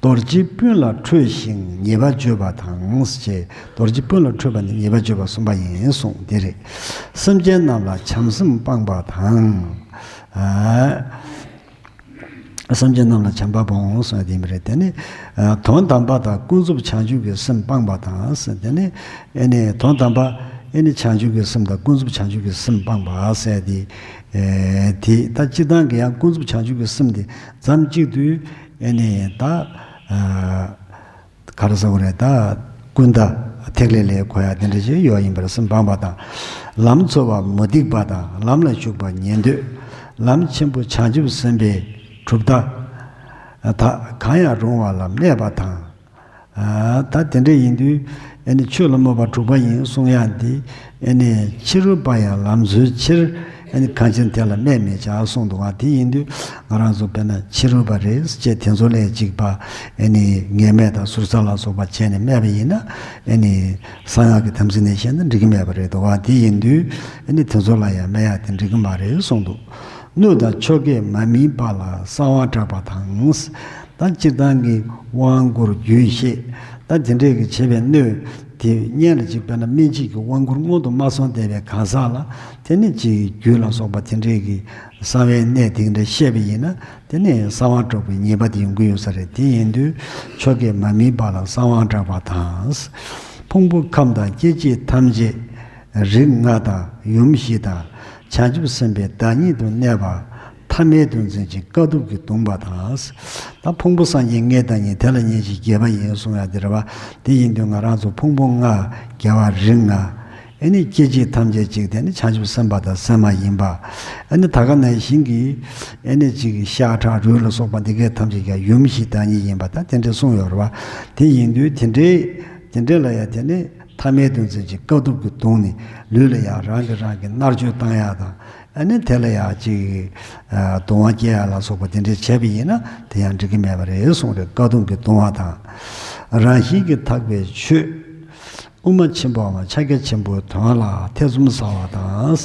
རྡོ་རྗེ་སྤུན་ལ་ཁྲོས་ཤིང་ཉེས་པ་བརྗོད་པ་དང་ཞེས། རྡོ་རྗེ་སྤུན་ལ་ཁྲོས་པ་ནི་ཉེས་པ་བརྗོད་པ་གསུམ་པ་ཡིན་གསུངས། དེ་རེད། སེམས་ཅན་རྣམས་ལ་བྱམས་སེམས་སྤངས་པ་དང་། ཨ། སེམས་ཅན་རྣམས་ལ་བྱམས་པ་སྤོངས་ཟེར་དེ་མི་རེད། དེ་ནི་ཨ་དོན་དམ་པ་དང་ཀུན་རྫོབ་བྱང་ཆུབ་ཀྱི་སེམས་སྤངས་པ་དང་ཟེར། དེ་ནི་ཨེ་ནི་དོན་དམ་པ་ཨེ་ནི་བྱང་ཆུབ་ཀྱི་སེམས་དང་ཀུན་རྫོབ་བྱང་ཆུབ་ཀྱི་སེམས་སྤངས་པ་ཟེར་དེ། ཨེ་དེ་ད་སྤྱིར་བཏང་གི་ཡང་ཀུན་རྫོབ་བྱང་ཆུབ་ཀྱི་སེམས་དེ་ཙམ་གཅིག་ཏུ་ཨེ་ནི་ད་ཨ་ག་རེ་ཟེར་དགོས་རེད། ད་ཀུན་ད་ཐེག་ལེ་ལས་གོ་ཡ་དེ་འདྲ་ཞིག་ཡོད་ཡིན་པར་སེམས་སྤངས་པ་དང་། ལམ་འཚོལ་བ་མུ་སྟེགས་པ་དང་། ལམ་ལ་ཞུགས་པ་ཉན་ཐོས། ལམ་ཆེན་པོ་བྱང་ཆུབ་སེམས་དཔའི་གྲུབ་མཐའ་དག་གང་ཡང་རུང་བ་ལ་སྨད་པ་དང་། ཨ་ད་དེ་འདྲ་ཡིན་དུས་ཨེ་ནི་ཆོས་ལ་སྨོད་པ་དྲུག་པ་ཡིན་གསུང་ཡ་འདི་ཨེ་ནི་ཕྱི་རོལ་པ་ཡང་ལམ་འཚོལ་ཕྱིར་ཨེ་ནི་གང་ཕྱིར་དེ་ལ་སྨད་མི་བྱ་གསུངས་འདུག་ག་དེ་ཡིན་དུས་ང་རང་ཚོ་དཔེར་ན་ཕྱི་རོལ་པ་རེད་ཅེས་དེ་ཚོ་ལས་གཅིག་པ་ཨེ་ནི་ངན་སྨད་དང་ཟུར་ཟ་ལ་སོགས་པ་བྱས་ནས་སྨད་པ་ཡིན་ན་ཨེ་ནི་གསང་སྔགས་ཀྱི་དམ་ཚིག་ནས་བཤད་ན་འགྲིག་གི་མེད་པ་རེད་འདུག་ག་དེ་ཡིན་དུས་ཨེ་ནི་དེ་ཚོ་ལ་ཡང་སྨད་ཡ་དེ་འགྲིག་གི་མ་རེད་གསུངས་འདུག་སྣོད་དང་ཆོ་གས་མ་དམིགས་པ་ལ་གསང་བ་བསྒྲགས་པ་དང་། ད་སྤྱིར་བཏང་གི་དབང་བསྐུར་རྒྱུད་བཤད་ད་དེ་འདྲས་ཀྱི་བྱེད་པའི་སྣོད་ དེ་སྔོན་ལ་ཅིག་དཔེར་ན་སྨིན་བྱེད་ཀྱི་དབང་བསྐུར་མངོན་དུ་མ་སོང་བསྡད་པའི་གང་ཟག་ལ་དེ་ནི་ཅིག་རྒྱུད་ལ་སོགས་པ་དེ་འདྲའི་གི་གསང་བའི་གནད་དེ་འདྲ་བཤད་པ་ཡིན་ན། དེ་ནི་གསང་བ་སྒྲོགས་པའི་ཉེས་པ་དེ་ཡོང་གི་ཡོད་ས་རེད། དེ་ཡིན་དུས་ཆོ་གས་མ་དམིགས་པ་ལ་གསང་བ་བསྒྲགས་པ་དང་། ཕུང་པོ་ཁམས་དང་སྐྱེ་མཆེད་ཐམས་ཅད་རིགས་ལྔ་དང་ཡུམ་བཞི་དང་བྱང་ཆུབ་སེམས་དཔའི་བདག་ཉིད་དུ་གནས་པ་ཐ་མལ་དུ་འཛིན་ཅིང་དཀའ་ཐུབ་ཀྱིས་གདུང་བ་དང་། ད་ཕུང་པོ་སངས་རྒྱས་ལྔའི་བདག་ཉིད་དེ་ལ་གཉེར་ཅིང་རྒྱས་པ་ཡིན་གསུང་ཡ་དེ་རེད་བ། དེ་ཡིན་དུས་ང་རང་ཚོ་ཕུང་པོ་ལྔ། རྒྱལ་བ་རིགས་ལྔ། ཨེ་ནི་སྐྱེ་མཆེད་ཐམས་ཅད་ཅིག་དེ་ནི་བྱང་ཆུབ་སེམས་དཔའ་དང་སེམས་མ་ཡིན་པ། ཨེ་ནི་ད་ག་ནང་བཞིན་གྱི་ཨེ་ནི་ཅིག་ཤ་ཁྲག་རུས་ལ་སོགས་པ་འདི་གའི་ཐམས་ཅད་ཀྱང་ཡུམ་བཞིའི་བདག་ཉིད་ཡིན་པ་དང་དེ་འདྲ་གསུངས་ཡོད་རེད་བ། དེ་ཡིན་དུས་དེ་འདྲའི་དེ་འདྲའི་ལ་ཡང་དེ་ནི་ཐ་མལ་དུ་འཛིན་ཅིང་དཀའ་ཐུབ་ཀྱིས་གདུང་ནས་ལུས་ལ་ཡང་རང་གིས་རང་གི་མནར་གཅོད་བཏང་ཡ་དང་། ཨ་ནི་དེ་ལ་ཡང་ཅིག་གདུང་བ་སྐྱེ་ཡ་ལ་སོགས་པ་དེ་འདྲ་བྱས་པ་ཡིན་ན་དེ་ཡང་འགྲིག་གི་མེད་པ་རེད་གསུངས་རེད། དཀའ་ཐུབ་ཀྱིས་གདུང་བ་དང་། རང་བཞིན་གྱིས་དག་པའི་ཆོས། དབུ་མ་ཆེན་པོའམ་ཕྱག་རྒྱ་ཆེན་པོའི་དོན་ལ་ཐེ་ཚོམ་ཟ་བ་དང་།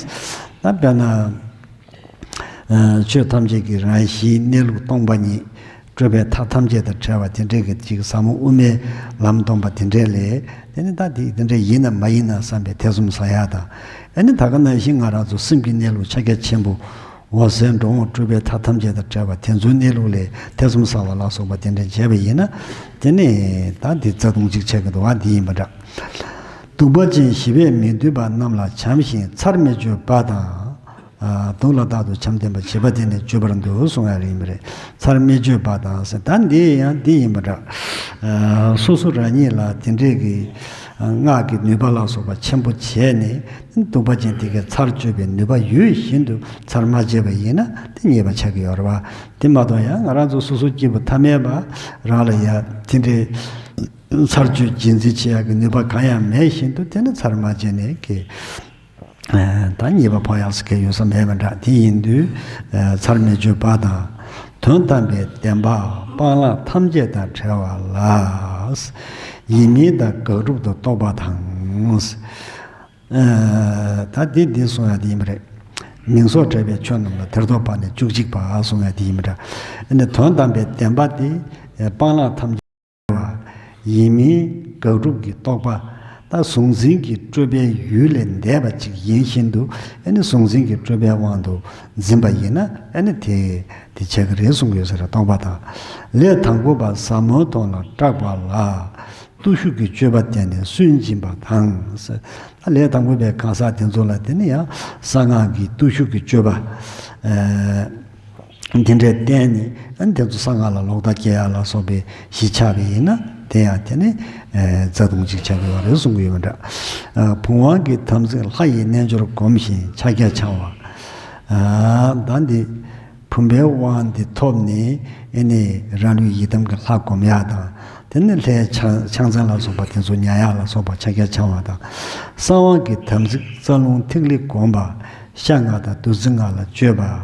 ད་དཔེར་ན། ཆོས་ཐམས་ཅད་ཀྱི་རང་བཞིན་གནས་ལུགས་སྟོང་པ་ཉིད། སྤྲོས་པའི་མཐའ་ཐམས་ཅད་དང་བྲལ་བ་དེ་འདྲའི་གི་ཅིག་ཟབ་མོ་དབུ་མའི་ལམ་སྟོན་པ་དེ་འདྲའི་ལས། དེ་ནི་ད་དེ་དེ་འདྲ་ཡིན་ནམ་མ་ཡིན་ནམ་བསམ་པའི་ཐེ་ཚོམ་ཟ་ཡ་དང་། ཨ་ནི་ད་ག་ནང་བཞིན་ང་རང་ཚོ་སེམས་ཀྱི་གནས་ལུགས་ཕྱག་རྒྱ་ཆེན་པོ། འོད་གསལ་འགྲོ་འོང་སྤྲོས་པའི་མཐའ་ཐམས་ཅད་དང་བྲལ་བ་དེ་ཚོའི་གནས་ལུགས་ལས་ཐེ་ཚོམ་ཟ་བ་ལ་སོགས་པ་དེ་འདྲ་བྱས་པ་ཡིན་ན། དེ་ནི་ད་འདི་རྩ་ལྟུང་གཅིག་ཆགས་ཀྱི་འདུག་བ། འདི་ཡིན་པ་འདྲ། གདུག་པ་ཅན་ཞི་བས་མི་འདུལ་བ་རྣམས་ལ་བྱམས་ཤིང་ཚར་མི་གཅོད་པ་དང་། ཨ། གདུག་ལ་རྟག་ཏུ་བྱམས་ལྡན་པ་བྱིས་པ་དེ་ནི་གཅོད་པར་འདུག་གསུང་ཡ་ཡིན་པ་རེད། ཚར་མི་གཅོད་པ་དང་ཟེར། ད་འདི་ཡང་འདི་ཡིན་པ་འདྲ། ཨ། སོ་སོ་རང་ཉིད་ལ་དེ་འདྲས་ཀྱི་སྔགས་ཀྱི་ནུས་པ་ལ་སོགས་པ་ཆེན་པོ་བྱས་ནས། གདུག་པ་ཅན་དེ་གའི་ཚར་གཅོད་པའི་ནུས་པ་ཡོད་བཞིན་དུ་ཚར་མ་བཅད་པ་ཡིན་ན་དེ་ཉེས་པ་ཆགས་ཀྱི་ཡོད་རེད་བ། དེ་མ་གཏོགས་ཡང་ང་རང་ཚོ་སོ་སོ་སྐྱེས་བུ་ཐ་མལ་པ་རང་ལ་ཡང་དེ་འདྲའི་ཚར་གཅོད་རྗེས་འཛིན་བྱེད་ཡག་གི་ནུས་པ་གང་ཡང་མེད་བཞིན་དུ། དེ་ནི་ཚར་མ་བཅད་ནས་ཀྱི་ད་ཉེས་པ་ཕོག་ཡག་ཟེར་མཁན་ཡོད་ས་མེད་པ་འདྲ། དེ་ཡིན་དུས་ཚར་མི་གཅོད་པ་དང་། དོན་དམ་པའི་བདེན་པ་སྤང་བླང་ཐམས་ཅད་དང་བྲལ་བ་ལ། ཡིན་མིན་དང་དགག་སྒྲུབ་ཏུ་རྟོག་པ་དང་། ཨ། ད་འདི་འདི་གསུང་ཡ་དེ་ཡིན་པ་རེད། མིང་སོགས་བྲལ་བའི་ཆོས་རྣམས་ལ། དེར་རྟོག་པ་ནི་བཅུ་གཅིག་པ་གསུང་ཡ་དེ་ཡིན་པ་འདྲ། ཨ་ནི་དོན་དམ་པའི་བདེན་པ་དེ་སྤང་བླང་ཐམས་ཅད་བྲལ་བ། ཡིན་མིན་དགག་སྒྲུབ་ཀྱི་རྟོག་པ། ད་གཟུང་འཛིན་གྱི་སྤྲོས་པའི་ཡུལ་ལས་འདས་པ་ཅིག་ཡིན་བཞིན་དུ། ཨ་ནི་གཟུང་འཛིན་གྱི་སྤྲོས་པའི་དབང་དུ་འཛིན་པ་ཡིན་ན། ཨ་ནི་དེ་དེ་ཆགས་ཀྱི་རེད་གསུང་གི་ཡོད་ས་རེད། རྟོག་པ་དང་། ལས་དང་པོ་པ་ཟབ་མོའི་དོན་ལ་སྐྲག་པ་ལ། བརྟུལ་ཞུགས་ཀྱི་སྤྱོད་པ་བསྟན་ནས་སུན་འབྱིན་པ་དང་། ལས་དང་པོ་པའི་གང་ཟག་དེ་ཚོ་ལ་དེ་ནི་ཡང་གསང་སྔགས་ཀྱི་བརྟུལ་ཞུགས་ཀྱི་སྤྱོད་པ། ཨ། དེ་འདྲའི་བསྟན་ནས། ཨ། དེ་ཚོ་གསང་སྔགས་ལ་ལོག་ལྟ་སྐྱེ་ཡ་ལ་སོགས་པའི་གཞི་ཆགས་པ་ཡིན་ན། དེ་ཡང་དེ་ནི་རྩ་ལྟུང་གཅིག་ཆགས་ཀྱི་ཡོད་རེད་གསུང་གི་ཡོད་པ་འདྲ། ཨ། བུམ་དབང་གི་དམ་ཚིག་ལྷ་ཡི་རྣལ་འབྱོར་བསྒོམ་ཞིང་ཕྱག་རྒྱ་འཆང་བ། ཨ། ད་འདི། བུམ་པའི་དབང་འདི་ཐོབ་ནས། ཨེ་ནི་རང་ལུས་ཡི་དམ་གྱི་ལྷ་སྒོམ་ཡག་དང་། དེ་ནས་ལྷའི་ཕྱག་ཕྱག་མཚན་ལ་སོགས་པ་དེ་ཚོ་ཉར་ཡག་ལ་སོགས་པ་ཕྱག་རྒྱ་འཆང་བ་དང་། གསང་བ་གི་དམ་ཚིག་རྩ་རླུང་ཐིག་ལེ་བསྒོམ་པ། ཤ་ལྔ་དང་བདུད་རྩི་ལྔ་ལ་སྤྱོད་པ།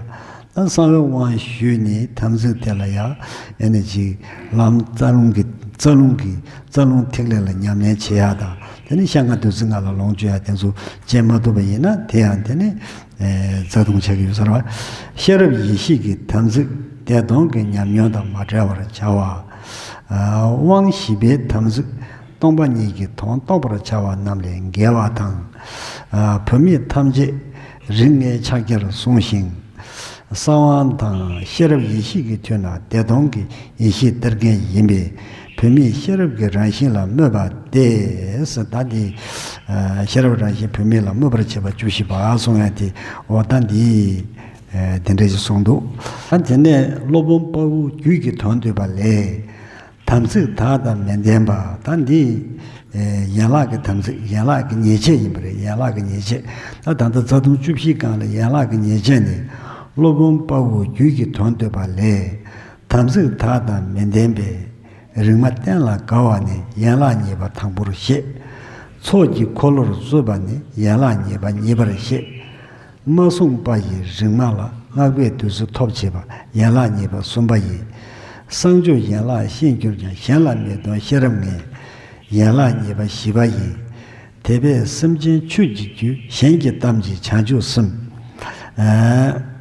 ད་གསང་བའི་དབང་ཞུས་ནས་དམ་ཚིག་དེ་ལ་ཡང་ཨེ་ནི་ཅིག་ལམ་རྩ་རླུང་གི་རྩ་རླུང་གི་རྩ་རླུང་ཐིག་ལེ་ལ་ཉམས་ལེན་བྱེད་ཡག་དང་། དེ་ནས་ཤ་ལྔ་བདུད་རྩི་ལྔ་ལ་ལོངས་སྤྱོད་ཡག་དེ་ཚོ་བྱེད་མ་ཐུབ་པ་ཡིན་ན། དེ་ཡང་དེ་ནི། ཨེ། རྩ་ལྟུང་ཆགས་ཀྱི་ཡོད་ས་རེད་བ། ཤེས་རབ་ཡེ་ཤེས་ཀྱི་དམ་ཚིག་བདེ་སྟོང་གི་ཉམས་མྱོང་དང་མ་བྲལ་བར་བྱ་བ། ཨ། དབང་བཞི་པའི་དམ་ཚིག་སྟོང་པ་ཉིད་ཀྱི་དོན་རྟོགས་པར་བྱ་བ་རྣམས་ལས་འགལ་བ་དང་། ཨ། བུད་མེད་ཐམས་ཅད་རིགས་ལྔའི་ཕྱག་རྒྱར་གསུངས་ཤིང་། གསང་བ་དང་ཤེས་རབ་ཡེ་ཤེས་ཀྱི་མཐུན་ལ་བདེ་སྟོང་གི་ཡེ་ཤེས་སྟེར་མཁན་ཡིན་པས། བུད་མེད་ཤེས་རབ་ཀྱི་རང་བཞིན་ལ་སྨོད་པ་སྟེ། ཟེར། ད་འདི། ཨ། ཤེས་རབ་རང་བཞིན་བུད་མེད་ལ་སྨོད་པར་བྱེད་པ་བཅུ་བཞི་པ་གསུང་ཡ་དེ། འོ། ད་འདི། ཨ། དེ་འདྲ་ཞིག་གསུངས་འདུག། ཨ། དེ་ནས་སློབ་དཔོན་དཔའ་བོ་རྒྱུད་ཀྱི་དོན་བསྡུས་པ་ལས། དམ་ཚིག་དག་དང་མི་ལྡན་པ། ད་འདི། ཨ། ཡན་ལག་གི་དམ་ཚིག། ཡན་ལག་གི་ཉེས་བྱས་ཡིན་པ་རེད། ཡན་ལག་གི་ཉེས་བྱས། ད་ད་ལྟ་རྩ་ལྟུང་བཅུ་བཞིའི་སྒང་ལ་ཡན་ལག་གི་ཉེས་བྱས་ནི། སློབ་དཔོན་དཔའ་བོ་རྒྱུད་ཀྱི་དོན་བསྡུས་པ་ལས། དམ་ཚིག་དག་དང་མི་ལྡན་པའི། རིག་མ་གཏན་ལ་དགའ་བ་ནི་ཡན་ལག་ཉེས་པ་དང་པོར་བཤད། ཚོགས་ཀྱི་འཁོར་ལོར་རྩོད་པ་ནི་ཡན་ལག་ཉེས་པ་གཉིས་པར་བཤད། མ་བསྲུངས་པ་ཡི་རིག་མ་ལ་སྔགས་པས་བདུད་རྩི་ཐོབ་བྱེད་པ་ཡན་ལག་ཉེས་པ་གསུམ་པ་ཡིན། གསང་སྤྱོད་ཡན་ལག་ཤེས་གྱུར་ཀྱང་། གཞན་ལ་མི་སྟོན་ཤེས་རབ་ངན། ཡན་ལག་ཉེས་པ་བཞི་པ་ཡིན། དེ་བས་སེམས་ཅན་ཆོས་ཀྱི་རྒྱུ། གཞན་གྱི་གཏམ་གྱིས་བྱང་ཆུབ་སེམས། ཨ།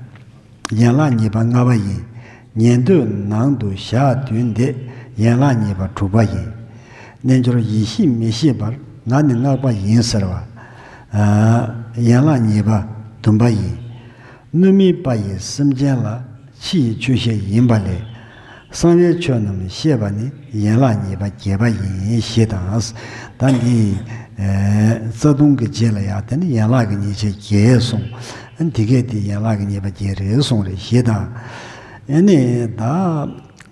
ཡན་ལག་ཉེས་པ་ལྔ་པ་ཡིན། ཉན་ཐོས་ནང་དུ་ཞག་བདུན་འདས། ཡན་ལག་ཉེས་པ་དྲུག་པ་ཡིན། རྣལ་འབྱོར་ཡེ་ཤེས་མི་ཤེས་པར། ང་ནི་སྔགས་པ་ཡིན་ཟེར་བ། ཨ། ཡན་ལག་གཉིས་པ་བདུན་པ་ཡིན། སྣོད་མིན་པ་ཡི་སེམས་ཅན་ལ། ཕྱི་ཡི་ཆོས་བཤད་ཡིན་པ་ལས། གསང་བའི་ཆོས་རྣམས་བཤད་པ་ནི། ཡན་ལག་གཉིས་པ་བརྒྱད་པ་ཡིན། ཞེས་དང་། ད་འདི། ཨ། རྩ་ལྟུང་གི་རྗེས་ལ་ཡང་དེ་ནི་ཡན་ལག་གི་ཉེས་བྱས་བརྒྱད་གསུངས། ཨ། འདི་སྐད་དེ་ཡན་ལག་གི་ཉེས་པ་བརྒྱད་རེད་གསུངས་རེད། ཞེས་དང་། ཨ་ནི་ད།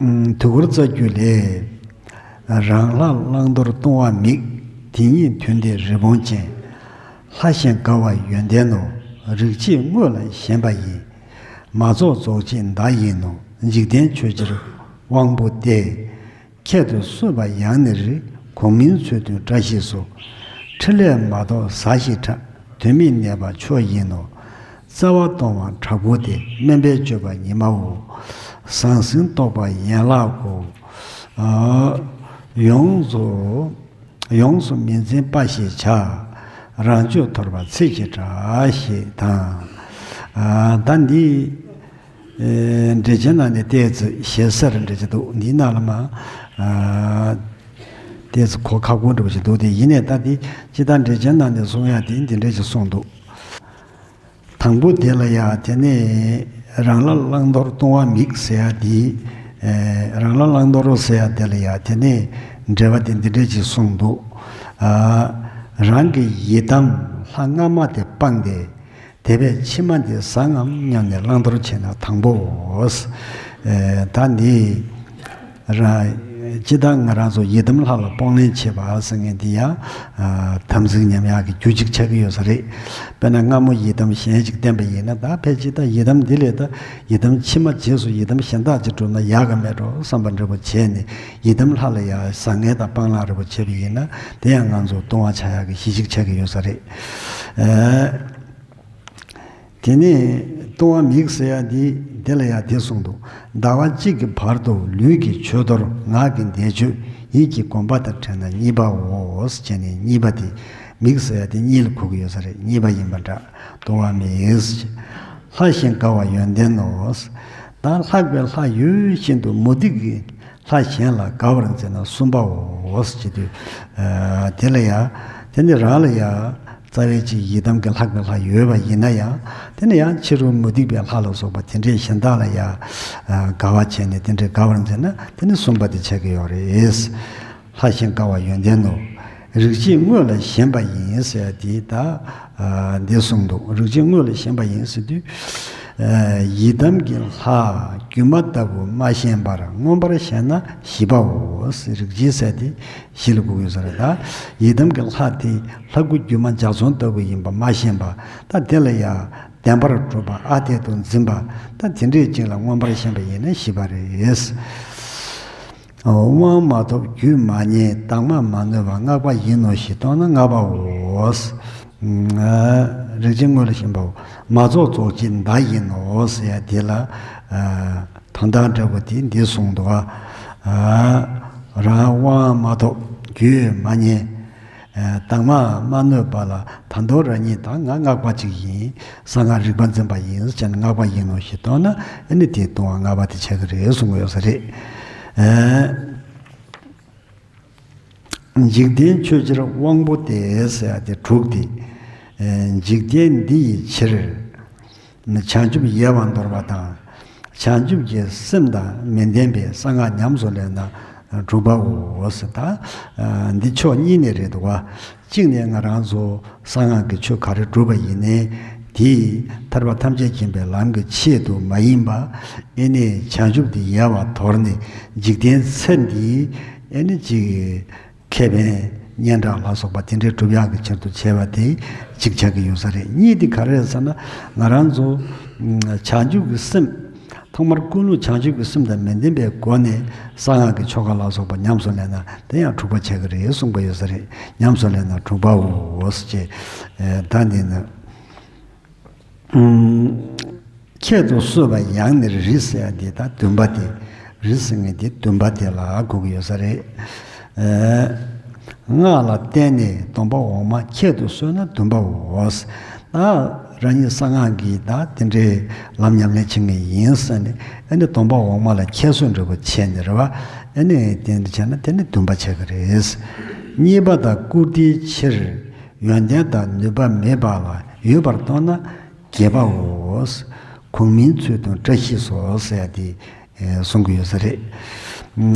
ཨ། དུས་འཁོར་རྩ་རྒྱུད་ལས། རང་ལྷ་བླང་དོར་ལྟུང་བ་མིག། དེ་ཉིད་དུས་འདས་རི་བོང་ཅན། ལྷ་གཞན་དགའ་བ་ཡོན་ཏན་ནོ། རིག་བྱེད་དངོས་ལ་ཞེན་པ་ཡིན། མ་རྫོགས་རྫོགས་བྱེད་མདའ་ཡིན་ནོ། འཇིག་རྟེན་ཆོས་ཕྱིར་དབང་པོ་སྟེ། ཁྱད་དུ་གསོད་པ་ཡང་ནི་རི། གོང་མིན་འཚོལ་དུས་བཀྲ་ཤིས་སོ། ཕྲིན་ལས་མ་གཏོགས་ཟ་ཞིག་ཕྲ། དོན་མེད་གནས་པ་མཆོག་ཡིན་ནོ། རྩ་བ་གཏོང་བ་དྲག་པོ་སྟེ། དམན་པའི་སྤྱོད་པ་ཉི་མའོ། ཟང་ཟིང་རྟོག་པ་ཡན་ལག་གོ། ཨ། ཡོངས་སུ། ཡོངས་སུ་མི་འཛིན་པ་ཞེས་བྱ། རང་སྤྱོད་འཐོར་བ་ཚིག་གི་སྒྲ། ཞེས་དང་། ཨ། ད་འདི། ཨེ། འགྲེལ་ཆེན་ནང་ནས་ཏོག་ཙམ་ཞེ་སར་འགྲེལ་གྱི་འདུག་འདིའི་ནང་ལ་མ། ཨ། ཏོག་ཙམ་གོ་ཁག་པོ་འདྲ་པོ་ཞིག་འདུག་དེ་ཡིན་ནའི་ད་འདི་སྤྱིར་བཏང་འགྲེལ་ཆེན་ནང་ནས་གསུང་ཡ་དེ་འདི་འདྲ་ཞིག་གསུངས་འདུག་དང་པོ་དེ་ལ་ཡ་དེ་ནས་རང་ལྷ་བླང་དོར་ལྟུང་བ་མིག་ཟེར་ཡ་དེ། ཨེ། རང་ལྷ་བླང་དོར་ཟེར་ཡ་དེ་ལ་ཡ་དེ་ནས་འགྲེལ་པ་དེ་འདི་འདྲ་ཞིག་གསུངས་འདུག་ཨ། རང་གི་ཡི་དམ་ལྷ་སྔ་མ་དེ་སྤངས་ཏེ། དེ་བས་ཕྱི་མ་འདི་བཟང་ངམ་སྙམ་ནས་བླང་དོར་བྱས་ན་དང་པོའོ། ཨེ། ད་འདི། ར། སྤྱིར་བཏང་ང་རང་ཚོ་ཡི་དམ་ལྷ་ལ་སྤོང་ལེན་བྱེད་པ་ཟེར་མཁན་འདི་ཡང་། ཨ། དམ་ཚིག་ཉམས་ཡག་གི་རྒྱུ་གཅིག་ཆགས་ཀྱི་ཡོད་ས་རེད། དཔེར་ན་སྔ་མོ་ཡི་དམ་གཞན་ཞིག་བསྟེན་པ་ཡིན་ན། ད་ཕལ་ཆེར་ད་ཡི་དམ་འདི་ལས་ད་ཡི་དམ་ཕྱི་མ་རྗེས་སུ་ཡི་དམ་གཞན་དག་ཅིག་བསྒྲུབས་ན་ཡག་ག་མེད་འགྲོ་བསམ་པ་འདྲ་པོ་བྱས་ནས། ཡི་དམ་ལྷ་ལ་ཡང་བཟང་ངན་དང་སྤང་བླང་འདྲ་པོ་བྱས་པ་ཡིན་ན། དེ་ཡང་ང་ཚོ་ལྟུང་བ་ཆགས་ཡག་གི་གཞི་གཅིག་ཆགས་ཀྱི་ཡོད་ས་རེད། ཨ། དེ་ནས་ལྟུང་བ་མིག་ཟེར་ཡ་འདི། དེ་ལ་ཡང་དེ་གསུངས་འདུག་ཟླ་བ་གཅིག་གི་བར་དུ་ལུས་ཀྱིས་མཆོད་དོར། ངག་གིས་བཟླས་བརྗོད། ཡིད་ཀྱིས་སྒོམ་པ་དང་བྲལ་ན་གཉིས་པའོ། ཟེར་ནས་གཉིས་པ་དེ། མིག་ཟེར་ཡ་དེ་གཉིས་ལ་གོ་གི་ཡོད་ས་རེད། གཉིས་པ་ཡིན་པ་འདྲ། ལྟུང་བ་མིག། ལྷ་གཞན་དགའ་བ་ཡོན་ཏན་ནོ། ད་ལྷག་པའི་ལྷ་ཡོད་བཞིན་དུ་མུ་སྟེགས་ཀྱི་ལྷ་གཞན་ལ་དགའ་བར་འཛིན་ན་གསུམ་པའོ། ཟེར་དུས། ཨ། དེ་ལ་ཡང་དེ་ནི་རང་ལ་ཡང་རྩ་བའི་ཆེད་ཡི་དམ་གྱི་ལྷག་པའི་ལྷ་ཡོད་པ་ཡིན་ན་ཡང་། དེ་ནི་ཡང་ཕྱི་རོལ་མུ་སྟེགས་པའི་ལྷ་ལ་སོགས་པ་དེ་འདྲའི་གཞན་དག་ལ་ཡང་། ཨ། དགའ་བ་བྱས་ནས་དེ་འདྲའི་དགའ་བར་འཛིན་ན་དེ་ནི་གསུམ་པ་དེ་ཆགས་ཀྱི་ཡོད་རེད། ལྷ་གཞན་དགའ་བ་ཡོན་ཏན་ནོ། རིག་བྱེད་དངོས་ལ་ཞེན་པ་ཡིན་ཟེར་ཡ་དེ་ད། ཨ། འདི་གསུངས་འདུག་རིག་བྱེད་དངོས་ལ་ཞེན་པ་ཡིན་ཟེར་དུས། ཨ། ཡི་དམ་གྱི་ལྷ་སྒྱུ་མ་ལྟ་བུ་མ་ཞེན་པར་མངོན་པར་ཞེན་ན་བཞི་པའོ། རིག་བྱེད་ཟེར་དེ་བཞི་ལ་གོ་དགོས་ས་རེད། ད་ཡི་དམ་གྱི་ལྷ་དེ་ལྷ་སྐུ་སྒྱུ་མ་འཇའ་ཚོན་ལྟ་བུ་ཡིན་པ་མ་ཞེན་པ། ད་དེ་ལ་ཡང་བདེན་པར་གྲུབ་པ་ཨ་འཐས་དུ་འཛིན་པ། ད་དེ་འདྲས་ཅིག་ལ་མངོན་པར་ཞེན་པ་ཡིན་ན་བཞི་པ་རེད། དབང་མ་ཐོབ་རྒྱུད་མ་རྙེད། དྭངས་མ་མ་ནུབ་པ་སྔགས་པ་ཡིན་ནོ་ཞེས་རྟོགས་ན་ལྔ་པའོ། ཨ། རིག་བྱེད་དངོས་ལ་ཞེན་པའོ། མ་རྫོགས་རྫོགས་བྱེད་མདའ་ཡིན་ནོ་ཟེར་ཡ་དེ་ལ། ཨ། དོན་དག་འདྲ་པོ་དེ་འདི་གསུངས་འདུག་ཨ། རང་དབང་མ་ཐོབ་རྒྱུད་མ་རྙེད། ཨ། དྭངས་མ་མ་ནུབ་པ་ལ་ད་དུང་རང་ཉིད་ད་ང་སྔགས་པ་ཅིག་ཡིན། གསང་སྔགས་རིག་པ་འཛིན་པ་ཡིན་ཟེར་ནས་སྔགས་པ་ཡིན་ནོ་ཞེས་རྟོགས་ན། ཨ་ནི་དེའི་ལྟུང་བ་ལྔ་པ་དེ་ཆགས་ཀྱི་རེད་གསུང་གི་ཡོད་ས་རེད། ཨ། འཇིག་རྟེན་ཆོས་ཕྱིར་དབང་པོ་སྟེ་ཟེར་ཡ་དེ་དྲུག་སྟེ། ཨ། འཇིག་རྟེན་འདི་ཡི་ཕྱིར། བྱང་ཆུབ་ཡལ་བར་འདོར་བ་དང་། བྱང་ཆུབ་ཀྱི་སེམས་དང་མི་ལྡན་པའི་གསང་སྔགས་ཉམས་སུ་ལེན་ན་དྲུག་པའོ་ཟེར། ད་འདི་ཕྱོགས་གཉིས་ནས་རེད་འདུག་བ། གཅིག་ནས་ང་རང་ཚོ་གསང་སྔགས་ཀྱི་ཆོས་ག་རེ་སྒྲུབ་པ་ཡིན་ནའི། དེས་ཐར་པ་ཐམས་ཅད་མཁྱེན་པའི་ལམ་གྱི་ཆེད་དུ་མ་ཡིན་པ། ཨེ་ནས་བྱང་ཆུབ་དེ་ཡལ་བར་དོར་ནས་འཇིག་རྟེན་ཚེ་འདིའི་ཨེ་ནས་ཅིག་ཁེ་ཕན་སྙན་གྲགས་ལ་སོགས་པ་དེ་འདྲའི་སྒྲུབ་ཡག་གི་ཕྱིར་དུ་བྱས་པ་དེ་གཅིག་ཆགས་ཀྱི་ཡོད་ས་རེད། གཉིས་དེ་ག་རེ་རེད་ཟེར་ན། ང་རང་ཚོ་བྱང་ཆུབ་ཀྱི་སེམས། ཐོག་མར་ཀུན་སློང་བྱང་ཆུབ་ཀྱི་སེམས་དང་མི་ལྡན་པའི་སྒོ་ནས་གསང་སྔགས་ཀྱི་ཆོ་ག་ལ་སོགས་པ་ཉམས་སུ་ལེན་ན་དེ་ཡང་དྲུག་པ་ཆགས་ཀྱི་རེད་གསུངས་པ་ཡོད་ས་རེད། ཉམས་སུ་ལེན་ན་དྲུག་པའོ་ཟེར་བྱས། ཨེ། ད་འདི་ནི། ཨུམ། ཁྱད་དུ་གསོད་པ་ཡང་ནི་རི་ཟེར་ཡ་འདི་ད་བདུན་པ་དེ། རི་ཟེར་མཁན་དེ་བདུན་པ་དེ་ལ་གོ་གི་ཡོད་ས་རེད། ཨེ། སྔགས་ལ་བརྟེན་ནས་སྡོམ་པ་འོག་མ་ཁྱད་དུ་གསོད་ན་བདུན་པའོ། ད་རང་ཉིད་གསང་སྔགས་ཀྱི་ད་དེ་འདྲའི་ལམ་ཉམས་ལེན་བྱེད་མཁན་ཡིན་ཟེར་ནས། ཨེ་ནི་སྡོམ་པ་འོག་མ་ལ་ཁྱད་གསོད་འདྲ་པོ་བྱས་ནས་རེད་བ། ཨེ་ནི་དེ་འདྲ་བྱས་ན་དེ་ནི་བདུན་པ་ཆགས་ཀྱི་རེད། རྙེད་པ་དང་བཀུར་སྟིའི་ཕྱིར། ཡོན་ཏན་དང་ནུས་པ་མེད་པ་ལ་ཡོད་པར་རྟོགས་ན་དགྱེས་པའོ། གོང་མིན་ཚུལ་དང་བཀྲ་ཤིས་སོ་ཟེར་ཏེ་གསུང་གི་ཡོད་ས་རེད།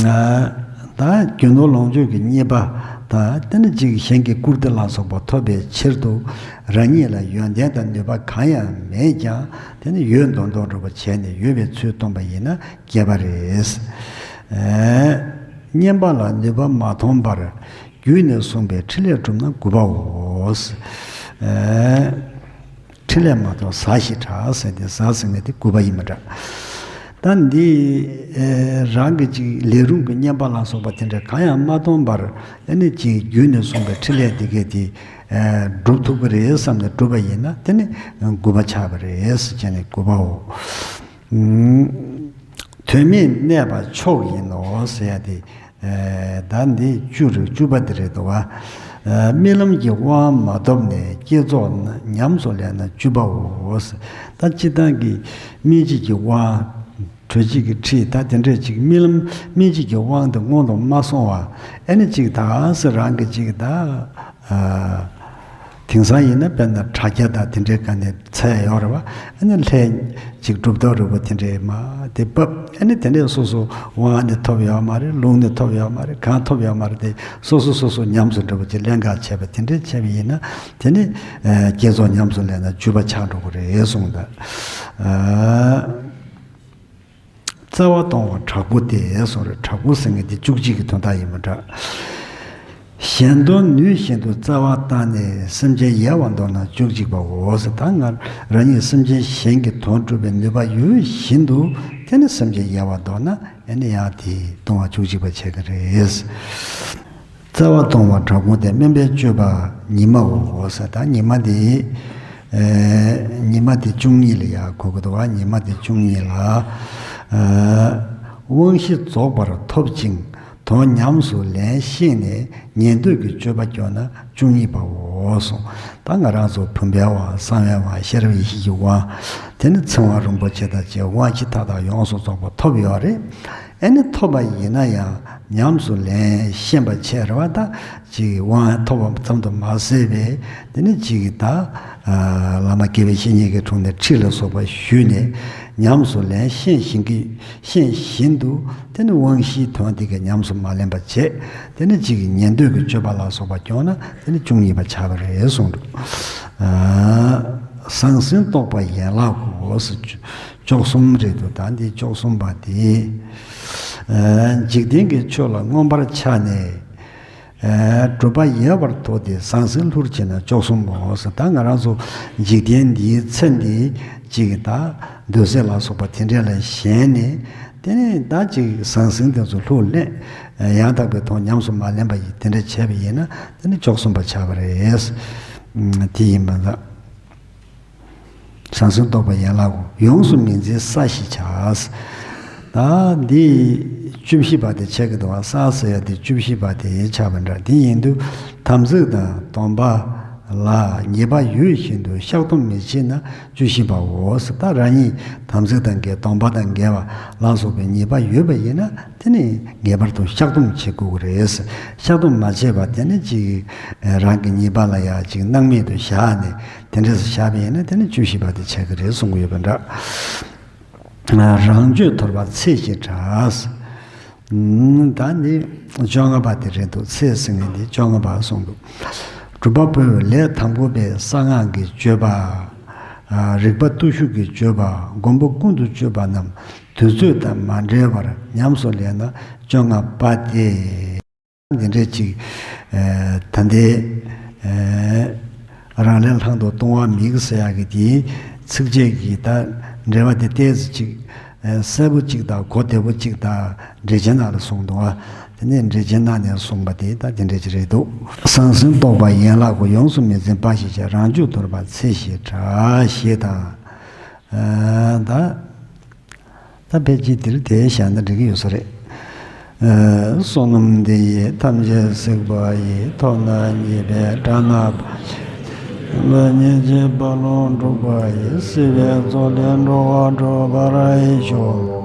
ད་རྒྱུ་ནོར་ལོངས་སྤྱོད་ཀྱི་རྙེད་པ་དང་དེ་ནི་ཅིག་གཞན་གྱི་བཀུར་སྟི་ལ་སོགས་པ་ཐོབ་པའི་ཕྱིར་དུ་རང་ཉིད་ལ་ཡོན་ཏན་དང་ནུས་པ་གང་ཡང་མེད་ཀྱང་དེ་ནི་ཡོད་མདོག་མདོག་འདྲ་པོ་བྱས་ནས་ཡོད་པའི་ཚུལ་སྟོན་པ་ཡིན་ན་དགྱེས་པ་རེད། ཨེ། རྙེད་པ་ལ་ནུས་པ་མ་མཐོང་བར། རྒྱུད་ནས་གསུངས་པའི་ཕྲིན་ལས་བསྒྲུབས་ན་དགུ་པའོ། ཨེ། ཕྲིན་ལས་མ་མཐོང་ཟ་ཞེས་གྲགས་ཟེར་ཏེ་ཟ་ཟེར་མཁན་དེ་དགུ་པ་ཡིན་པ་འདྲ། ད་འདི་ཨེ་རང་གི་ཅིག་ལས་རུང་གི་རྙེད་པ་ལ་སོགས་པ་དེ་འདྲ་གང་ཡང་མ་མཐོང་བར་ཨ་ནི་ཅིག་རྒྱུད་ནས་གསུངས་པའི་ཕྲིན་ལས་དེ་གས་དེ་ཨེ་སྒྲུབ་ཐུབ་ཀྱི་རེད་བསམ་ནས་བསྒྲུབས་པ་ཡིན་ན་དེ་ནི་དགུ་པ་ཆགས་པ་རེད་ཟེར་བྱས་ནས་དགུ་པའོ། དོན་མེད་གནས་པ་མཆོག་ཡིན་ནོ་ཟེར་ཡ་དེ། ཨེ་ད་འདི་བཅུ་རེད། བཅུ་པ་འདི་རེད་འདུག་བ། ཨེ་རྨི་ལམ་གྱི་དབང་མ་ཐོབ་ནས། བསྐྱེད་རྫོགས་ཉམས་སུ་ལེན་ན་བཅུ་པའོ། ད་སྤྱིར་བཏང་གི་སྨིན་བྱེད་ཀྱི་དབང་། གྲོལ་བྱེད་ཀྱི་ཁྲིད་ད་དེ་འདྲས་ཅིག་རྨི་ལམ་སྨིན་བྱེད་ཀྱི་དབང་དེ་སྔོན་དུ་མ་སོང་བ། ཨེ་ནི་ཅིག་ད་ཟེར་རང་གི་ཅིག་ད། དེང་སང་ཡིན་ན་དཔེར་ན་དྲ་རྒྱ་དང་དེ་འདྲའི་སྒང་ནས་འཚོལ་ཡོད་རེད་བ། ཨ་ནི་ལྷན་ཅིག་གྲུབ་མཐའ་རུ་བོ་དེ་འདྲའི་མ་དེ་བབས། ཨ་ནི་དེ་འདྲའི་སོ་སོ་དབང་ནི་ཐོབ་ཡོད་མ་རེད། ལུང་ནི་ཐོབ་ཡོད་མ་རེད། གང་ཐོབ་ཡོད་མ་རེད། དེ་སོ་སོ་སོ་སོ་ཉམས་སུ་འགྲོ་བ་ཅིག་ལེན་ག་བྱས་པ་དེ་འདྲའི་བྱས་པ་ཡིན་ན་དེ་ནི་བསྐྱེད་རྫོགས་ཉམས་སུ་ལེན་ན་བཅུ་པ་ཆགས་འགྲོ་གི་རེད་གསུངས་ད། རྩ་བ་གཏོང་བ་དྲག་པོ་སྟེ་གསུངས་རེད། དྲག་པོ་ཟེར་མཁན་དེ་བཅུ་གཅིག་གི་དོན་དག་ཡིན་པ་འདྲ། གཞན་དོན་ནུས་བཞིན་དུ་རྩ་བ་བཏང་ནས། སེམས་ཅན་ཡལ་བར་འདོར་ན་བཅུ་གཅིག་པའོ་ཟེར། ད་ང་རང་ཉིད་སེམས་ཅན་གཞན་གྱི་དོན་སྒྲུབ་པའི་ནུས་པ་ཡོད་བཞིན་དུ་དེ་ནི་སེམས་ཅན་ཡལ་བར་འདོར་ན་ཨེ་ནི་ཡང་དེ་ལྟུང་བ་བཅུ་གཅིག་པ་བྱེད་ཀྱི་རེད། རྩ་བ་གཏོང་བ་དྲག་པོ་སྟེ། དམན་པའི་སྤྱོད་པ་ཉི་མའོ་ཟེར། ད་ཉི་མ་དེ་ཨེ་ཉི་མ་དེ་བཅུ་གཉིས་ལ་ཡང་གོ་གི་འདུག་བ། ཉི་མ་དེ་བཅུ་གཉིས་ལ་ཨེ་དབང་བཞི་རྫོགས་པར་ཐོབ་ཅིང་དོན་ཉམས་སུ་ལེན་ཤེས་ནས་ཉན་ཐོས་ཀྱི་སྤྱོད་པ་སྐྱོང་ན་བཅུ་གཉིས་པའོ་གསུངས། ད་ང་རང་ཚོ་བུམ་པའི་དབང་། གསང་བའི་དབང་། ཤེས་རབ་ཡེ་ཤེས་ཀྱི་དབང་། དེ་ནི་ཚེ་དབང་རིན་པོ་ཆེ་དང་བཅས་དབང་བཞི་མཐའ་དག་ཡོངས་སུ་རྫོགས་པ་ཐོབ་ཡོད་རེད། ཨེ་ནི་ཐོབ་པ་ཡིན་ན་ཡང་ཉམས་སུ་ལེན་ཤེས་པ་བྱས་རེད་བ། ད་ཅིག་དབང་ཐོབ་པ་ཙམ་དུ་མ་ཟད་པའི་དེ་ནི་ཅིག་ད་བླ་མ་དགེ་བའི་བཤེས་གཉེན་གྱི་དྲུང་ནས་ཁྲིད་ལ་སོགས་པ་ཞུས་ནས་ཉམས་སུ་ལེན་ཤེས་བཞིན་གྱི་ཤེས་བཞིན་དུ་དེ་ནི་དབང་བཞིའི་དོན་དེ་ག་ཉམས་སུ་མ་ལེན་པ་བྱས། དེ་ནི་ཅིག་ཉན་ཐོས་ཀྱི་སྤྱོད་པ་ལ་སོགས་པ་སྐྱོང་ན་དེ་ནི་བཅུ་གཉིས་པ་ཆགས་པ་རེད་གསུངས་འདུག། ཟང་ཟིང་རྟོག་པ་ཡན་ལག་གོ་ཟེར། བཅུ་གསུམ་རེད་འདུག། ད་འདི་བཅུ་གསུམ་པ་དེ། ཨ་འཇིག་རྟེན་གྱི་ཆོས་ལ་མངོན་པར་ཆགས་ནས། ཨ་སྒྲུབ་པ་ཡལ་བར་དོར་ཏེ་ཟང་ཟིང་བསླུར་བྱེད་ན་བཅུ་གསུམ་མོ་ཟེར། ད་ང་རང་ཚོ་འཇིག་རྟེན་འདིའི་ཚེ་འདིའི་ཅིག་ད་འདོད་སྲེད་ལ་སོགས་པ་དེ་འདྲ་ལ་ཞེན་ནས་དེ་ནས་ད་ཅིག་ཟང་ཟིང་དེ་ཚོ་ལྷུར་ལེན། ཡང་དག་པའི་དོན་ཉམས་སུ་མ་ལེན་པ་ཡིན། དེ་འདྲ་བྱས་པ་ཡིན་ན་དེ་ནི་བཅུ་གསུམ་པ་ཆགས་པ་རེད། དེ་ཡིན་པ་ད། ཟང་ཟིང་རྟོག་པ་ཡན་ལག་གོ། ཡོངས་སུ་མི་འཛིན་ས་ཞེས་བྱ། ད་འདི་བཅུ་བཞི་པ་དེ་ཆགས་ཀྱི་འདུག་བ། ས་ཟེར་ཡ་དེ་བཅུ་བཞི་པ་དེ་ཆགས་པ་འདྲ། དེ་ཡིན་དུས་དམ་ཚིག་དང་སྡོམ་པ་ལ་ཉེས་པ་ཡོད་བཞིན་དུ་བཤགས་སྡོམ་མི་བྱེད་ན་བཅུ་བཞི་པའོ་ཟེར། ད་རང་ཉིད་དམ་ཚིག་དང་འགལ། སྡོམ་པ་དང་འགལ་བ་ལ་སོགས་པའི་ཉེས་པ་ཡོད་པ་ཡིན་ན་དེ་ནི་ངེས་པར་དུ་བཤགས་སྡོམ་བྱེད་དགོས་ཀྱི་རེད། བཤགས་སྡོམ་མ་བྱས་པ་དེ་ནི་ཅིག་རང་གི་ཉེས་པ་ལ་ཡང་ཅིག་སྣང་མེད་དུ་བཞག་ནས། དེ་འདྲ་ཞིག་བཞག་པ་ཡིན་ན་དེ་ནི་བཅུ་བཞི་པ་དེ་ཆགས་ཀྱི་རེད་གསུང་གི་ཡོད་པ་འདྲ། རང་སྤྱོད་དོར་བ་ཚེ་ཞེས་གྲགས། ད་ནི་བཅོ་ལྔ་པ་དེ་རེད་འདུག། ཚེ་ཟེར་མཁན་དེ་བཅོ་ལྔ་པ་གསུངས་འདུག། སྒྲུབ་པ་པོས་ལས་དང་པོ་པའི་གསང་སྔགས་ཀྱི་སྤྱོད་པ། རིག་པ་བརྟུལ་ཞུགས་ཀྱི་སྤྱོད་པ། སྒོམ་པ་ཀུན་ཏུ་སྤྱོད་པ་རྣམས་དུས་ཚོད་དང་མ་འབྲེལ་བར་ཉམས་སུ་ལེན་ན་བཅོ་ལྔ་པ་སྟེ། འདི་འདྲས་ཅིག་ཨེ་ད་ལྟའི་ཨེ་རང་ལས་ལྷག་ཏུ་ལྟུང་བ་མེད་ཟེར་ཡག་གི་དེའི་ཚིགས་བཅད་ཀྱི་ད་འགྲེལ་པ་དེ་ཏོག་ཙམ་ཅིག་ཨེ་གསལ་པོ་ཅིག་དང་གོ་བདེ་པོ་ཅིག་ད་འགྲེལ་ཆེན་ནང་ལ་གསུངས་འདུག་བ། དེ་ནས་འགྲེལ་ཆེན་ནང་ནས་གསུངས་པ་དེ་ད་དེ་འདྲས་ཅིག་རེད་འདུག། ཟང་ཟིང་རྟོག་པ་ཡན་ལག་གོ། ཡོངས་སུ་མི་འཛིན་པ་ཞེས་བྱ། རང་སྤྱོད་དོར་བ་ཚེ་ཞེས་གྲགས། ཞེས་དང་། ཨ་ད། ད་ཕལ་ཆེར་འདིར་དེ་བཞག་ན་འགྲིག་གི་ཡོད་ས་རེད། ཨ་བསོད་ནམས་འདི་ཡིས་ཐམས་ཅད་གཟིགས་པ་ཡི། ཐོབ་ནས་ཉེས་པའི་དགྲ་རྣམས་ཕམ་བྱས་ཏེ། ཉེས་བྱས་པ་ལོག་འགྲུབ་པ་ཡི། སྲིད་པའི་མཚོ་ལས་འགྲོ་བ་སྒྲོལ་བར་ཤོག།